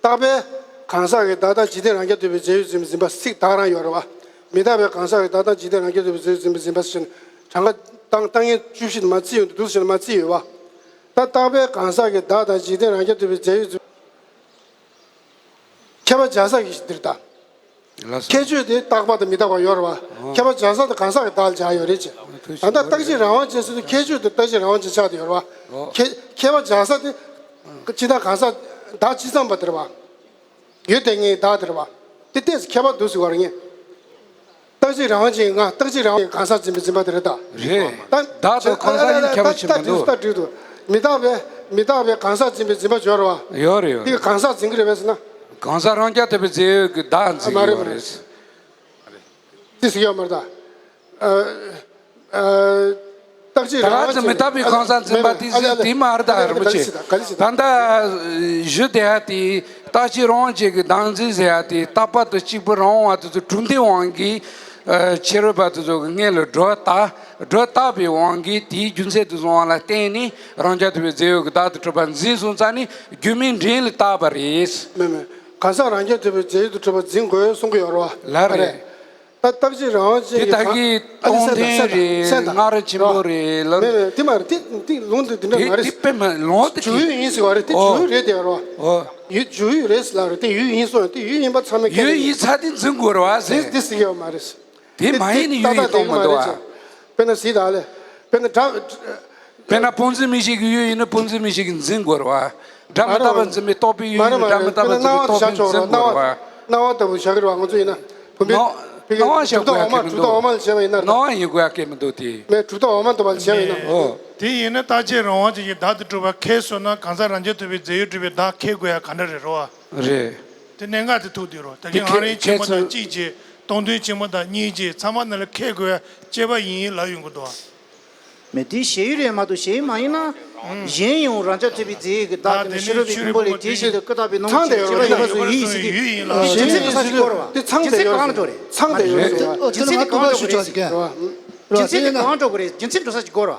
རྟག་པས་གང་ཟག་གི་བདག་ལྟ་འཇིག་རྟེན་རང་རྐྱ་ཐུབ་པའི་རྫས་ཡོད་འཛིན་པའི་འཛིན་པ་ཚིག་དག་རང་ཡོད་རེད་བ། མི་རྟག་པས་གང་ཟག་གི་བདག་ལྟ་འཇིག་རྟེན་རང་རྐྱ་ཐུབ་པའི་རྫས་ཡོད་འཛིན་པའི་འཛིན་པ་ཟེར་ནས་གྲངས་ཀ་བཏང་བཏང་ངན་བཅུ་བཞི་དུ་མ་བརྩིས་ཡོད་འདུག་ཟེར་ནས་མ་བརྩིས་ཡོད་བ། ད་རྟག་པས་གང་ཟག་གི་བདག་དང་འཇིག་རྟེན་རང་རྐྱ་ཐུབ་པའི་རྫས་ཡོད་འཛིན། ཁྱད་པར་བྱ་ས་གི་འདིར་ད། ལགས་སོ། ཁྱད་ཆོས་དེ་རྟག་པ་དང་མི་རྟག་པ་ཡོད་རེད་བ། ཨོ། ཁྱད་པར་བྱ་ས་དེ་གང་ཟག་གི་བདག་ལ་སྦྱར་ཡོད་རེད་ཅེས། ཨོ་ཐུགས་ད་ལྟ་རྟག་གཅིག་རང་དབང་ཅན་ཟེར་དུས་ཁྱད་ཆོས་དེ་རྟག་གཅིག་རང་དབང་ཅན་ཆགས་བསྡད་ཡོད་རེད་བ། ཨོ། ཁྱད་ཁྱད་པར་བྱ་ས་དེ་ཅི་ལྟར་གང་ཟག་བདག་ཅི་བསམ་པ་དེ་རེད་བ། ཡོད་དེ་ངའི་བདག་དེ་རེད་བ། དེ་ལྟས་སུ་ཁྱད་པར་འདུག་ཟེར་བ་རེད་ངས། རྟག་གཅིག་རང་དབང་ཅན་གྱི་ང་། རྟག་གཅིག་རང་དབང་གི་གང་ཟག་འཛིན་པའི་འཛིན་པ་དེ་རེད་ད། རེད། ད་ད་དུ་གང་ཟག་ཡིན་ཁྱབ་པ་ཕྱིན་མི་འདུག་ད་འདི་ད་འགྲིག་འདུག་མི་རྟག་པའི་མི་རྟག་པའི་གང་ཟག་འཛིན་པའི་འཛིན་པ་སྦྱོར་བ། ཡོད་རེད་ཡོད་འདི་རེད། གང་ཟག་འཛིན་གྱི་རེད་པས་ཟེར་ན། གང་ཟག་རང་རྐྱ་ཐུབ་པའི་རྫས་ཡོད་ཀྱི་བདག་འཛིན་གྱི་ཡོད་རེད། འདི་ཟེར་ཡོད་མ་རེད་ད། ཨ། ཨ། རྟག་གཅིག་རང་དབང་ཅན། མི་རྟག་པའི་གང་ཟག་འཛིན་པ་དེ་ཟེར་དེ་མ་རེད་ད་རིན་པོ་ཆེ། ད་ལྟ་གཞི་དེ་ཡ་དེ་རྟག་གཅིག་རང་དབང་ཅན་གྱི་བདག་འཛིན་ཟེར་ཡ་དེ་རྟག་པ་དང་གཅིག་པུ་རང་དབང་བ་དེ་ཚོ་གྲུབ་མཐའི་དབང་གིས་ཕྱི་རོལ་པ་དེ་ཚོ་གི་སྔོན་ལ་སྒྲོ་བཏགས། སྒྲོ་བཏགས་པའི་དབང་གིས་དེའི་རྒྱུ་མཚན་དེ་ཚོ་དབང་ལ་བརྟེན་ནས་རང་རྐྱ་ཐུབ་པའི་རྫས་ཡོད་ཀྱི་བདག་ཏུ་གྲུབ་པ་འཛིན་སོང་ཙང་ནི་རྒྱུ་མིན་འབྲེལ་ལ་བཏགས་པ་རེད། མེད་མེད། གང་ཟག་རང་རྐྱ་ཐུབ་པའི་རྫས་ཡོད་དུ་གྲུབ་པ་འཛིན་དགོས་གསུང་གི་ཡོད་རེད་བ། ལགས་རེད། ད་རྟག་གཅིག་རང་དབང་ཅན་དེ་གྱི་ད་གང་གི་ཨ་ནི་སྟོང་ཐུན་སེམས་དང་རེད། སེམས་དང་སྔ་རོལ་ཆེན་པོ་རེད་ལ། མེད་མེད་དེ་མ་རེད། དེ་དེ་ལུང་དེ་དེ་འདྲ་མ་རེད། དེ་དཔེ་མ་ལུང་དེ་འཇུག་ཡུལ་ཡིན་ཟེར་བ་རེད། དེ་འཇུག་ཡུལ་རེད་དེ་ཡོད་རེད་བ། ཡུལ་འཇུག་ཡུལ་རེད་ཟེར་ལ་རེད། དེ་ཡུལ་ཡིན་སོང་དེ་ཡུལ་ཡིན་པ་ཚང་མས་ཁས་ལེན། ཡུལ་ཡིན་ཚ་དེ་འཛིན་དགོས་རེད་བ་ཟེར། དེ་ཟེར་གྱི་ཡོད་མ་རེད། དེ་མ་ཡིན་ནི་ཡུལ་ཡིན་གཏོང་མ་འདུག་བ། དཔེར་ན་ཟེར་ད་ལེ། དཔེར་ན་སྒྲ། དཔེར་ན་སྤོང་འཛིན་མིག་ཤེས་ཀྱི་ཡུལ་ཡིན་ན་སྤོང་འཛིན་མིག་ཤེས་ཀྱིས་འཛིན་དགོས་རེད་བ། སྒྲ་མི་རྟག་པ་འཛིན་པའི་རྟོག་པའི་ཡུལ་ཡིན་ན་སྒྲ་མི་རྟག་པ་འཛིན་པའི་རྟོག་པས་འཛིན་དགོས་རེད་བ། སྣང་བ་ལྟ་བུ་བཞག་གི་རེད་བ། ང་ཚོ་ཡིན་ན་བུམ་པའི་སྣང་བ་བཞག་དགོས་ཡ་གལ་མི་འདུག་སྣང་བ་ཡིན་དགོས་ཡ་གལ་མི་འདུག་དེ། མེད་གྲུབ་མཐའ་འོག་མ་འདོད་པ་ལ་བྱས་པ་ཡིན་ན། ཨོ། དེ་ཡིན་ན་རྟག་གཅིག་རང་དབང་ཅན་གྱི་བདག་ཏུ་གྲུབ་པ་ཁས་སོང་ན་གང་ཟག་རང་རྐྱ་ཐུབ་པའི་རྫས་ཡོད་གྲུབ་པའི་བདག་ཁས་དགོས་ཡ་ག་འདྲ་རེད་རོ། རེད། དེ་གནད་འགག་དེ་ཐུག་དུས་རོ། ད་གིན་ཧང་རིན་ཆེན་མོ་དང་གཅིག་བྱས། སྟོང་ཐུན་ཆེན་མོ་དང་གཉིས་བྱས། ཚང་མ་ནང་ལ་ཁས་དགོས་ཡ་དཔྱད་པ་ཡིན་ལབ་ཡོང་གི་འདུག་མེད་དེ་ཞེས་ཡུལ་རེད་མ་གཏོགས་ཞེས་མ་ཡིན་ན། གཞན་ཡང་རང་རྐྱ་ཐུབ་པའི་རྫས་ཡོད་ཀྱི་བདག་དེ་ནི་ཕྱི་རོལ་པའི་ཕུང་པོ་ལས་དེ་བཞིན་དུ་ཀུན་བརྟགས་པའི་སྣང་ཚུལ་ཅེས་པ་ཡིན་པ་སོགས་ཡུལ་ཡིན་ཟེར་གྱི། རྒྱུ་མཚན་འགྲོ་ས་ཅིག་དགོས་རེད་བ། རྒྱུ་མཚན་གང་ལ་འགྲོ་རེད། ཚང་དེ་ཡོད་རེད། རྒྱུ་མཚན་དེ་གང་འགྲོ་དགོས་རེད། རྒྱུ་མཚན་དེ་གང་འགྲོ་དགོས་རེད། ཁ་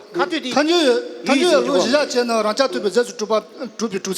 ཐོད་དེ། ཐ་སྙད་ཐ་སྙད་ལུགས་གཞི་བཞག་བྱས་ན་རང་རྐྱ་ཐུབ་པའི་རྫས་སུ་གྲུབ་པ་གྲུབ་པའི་གྲུབ་ཚད།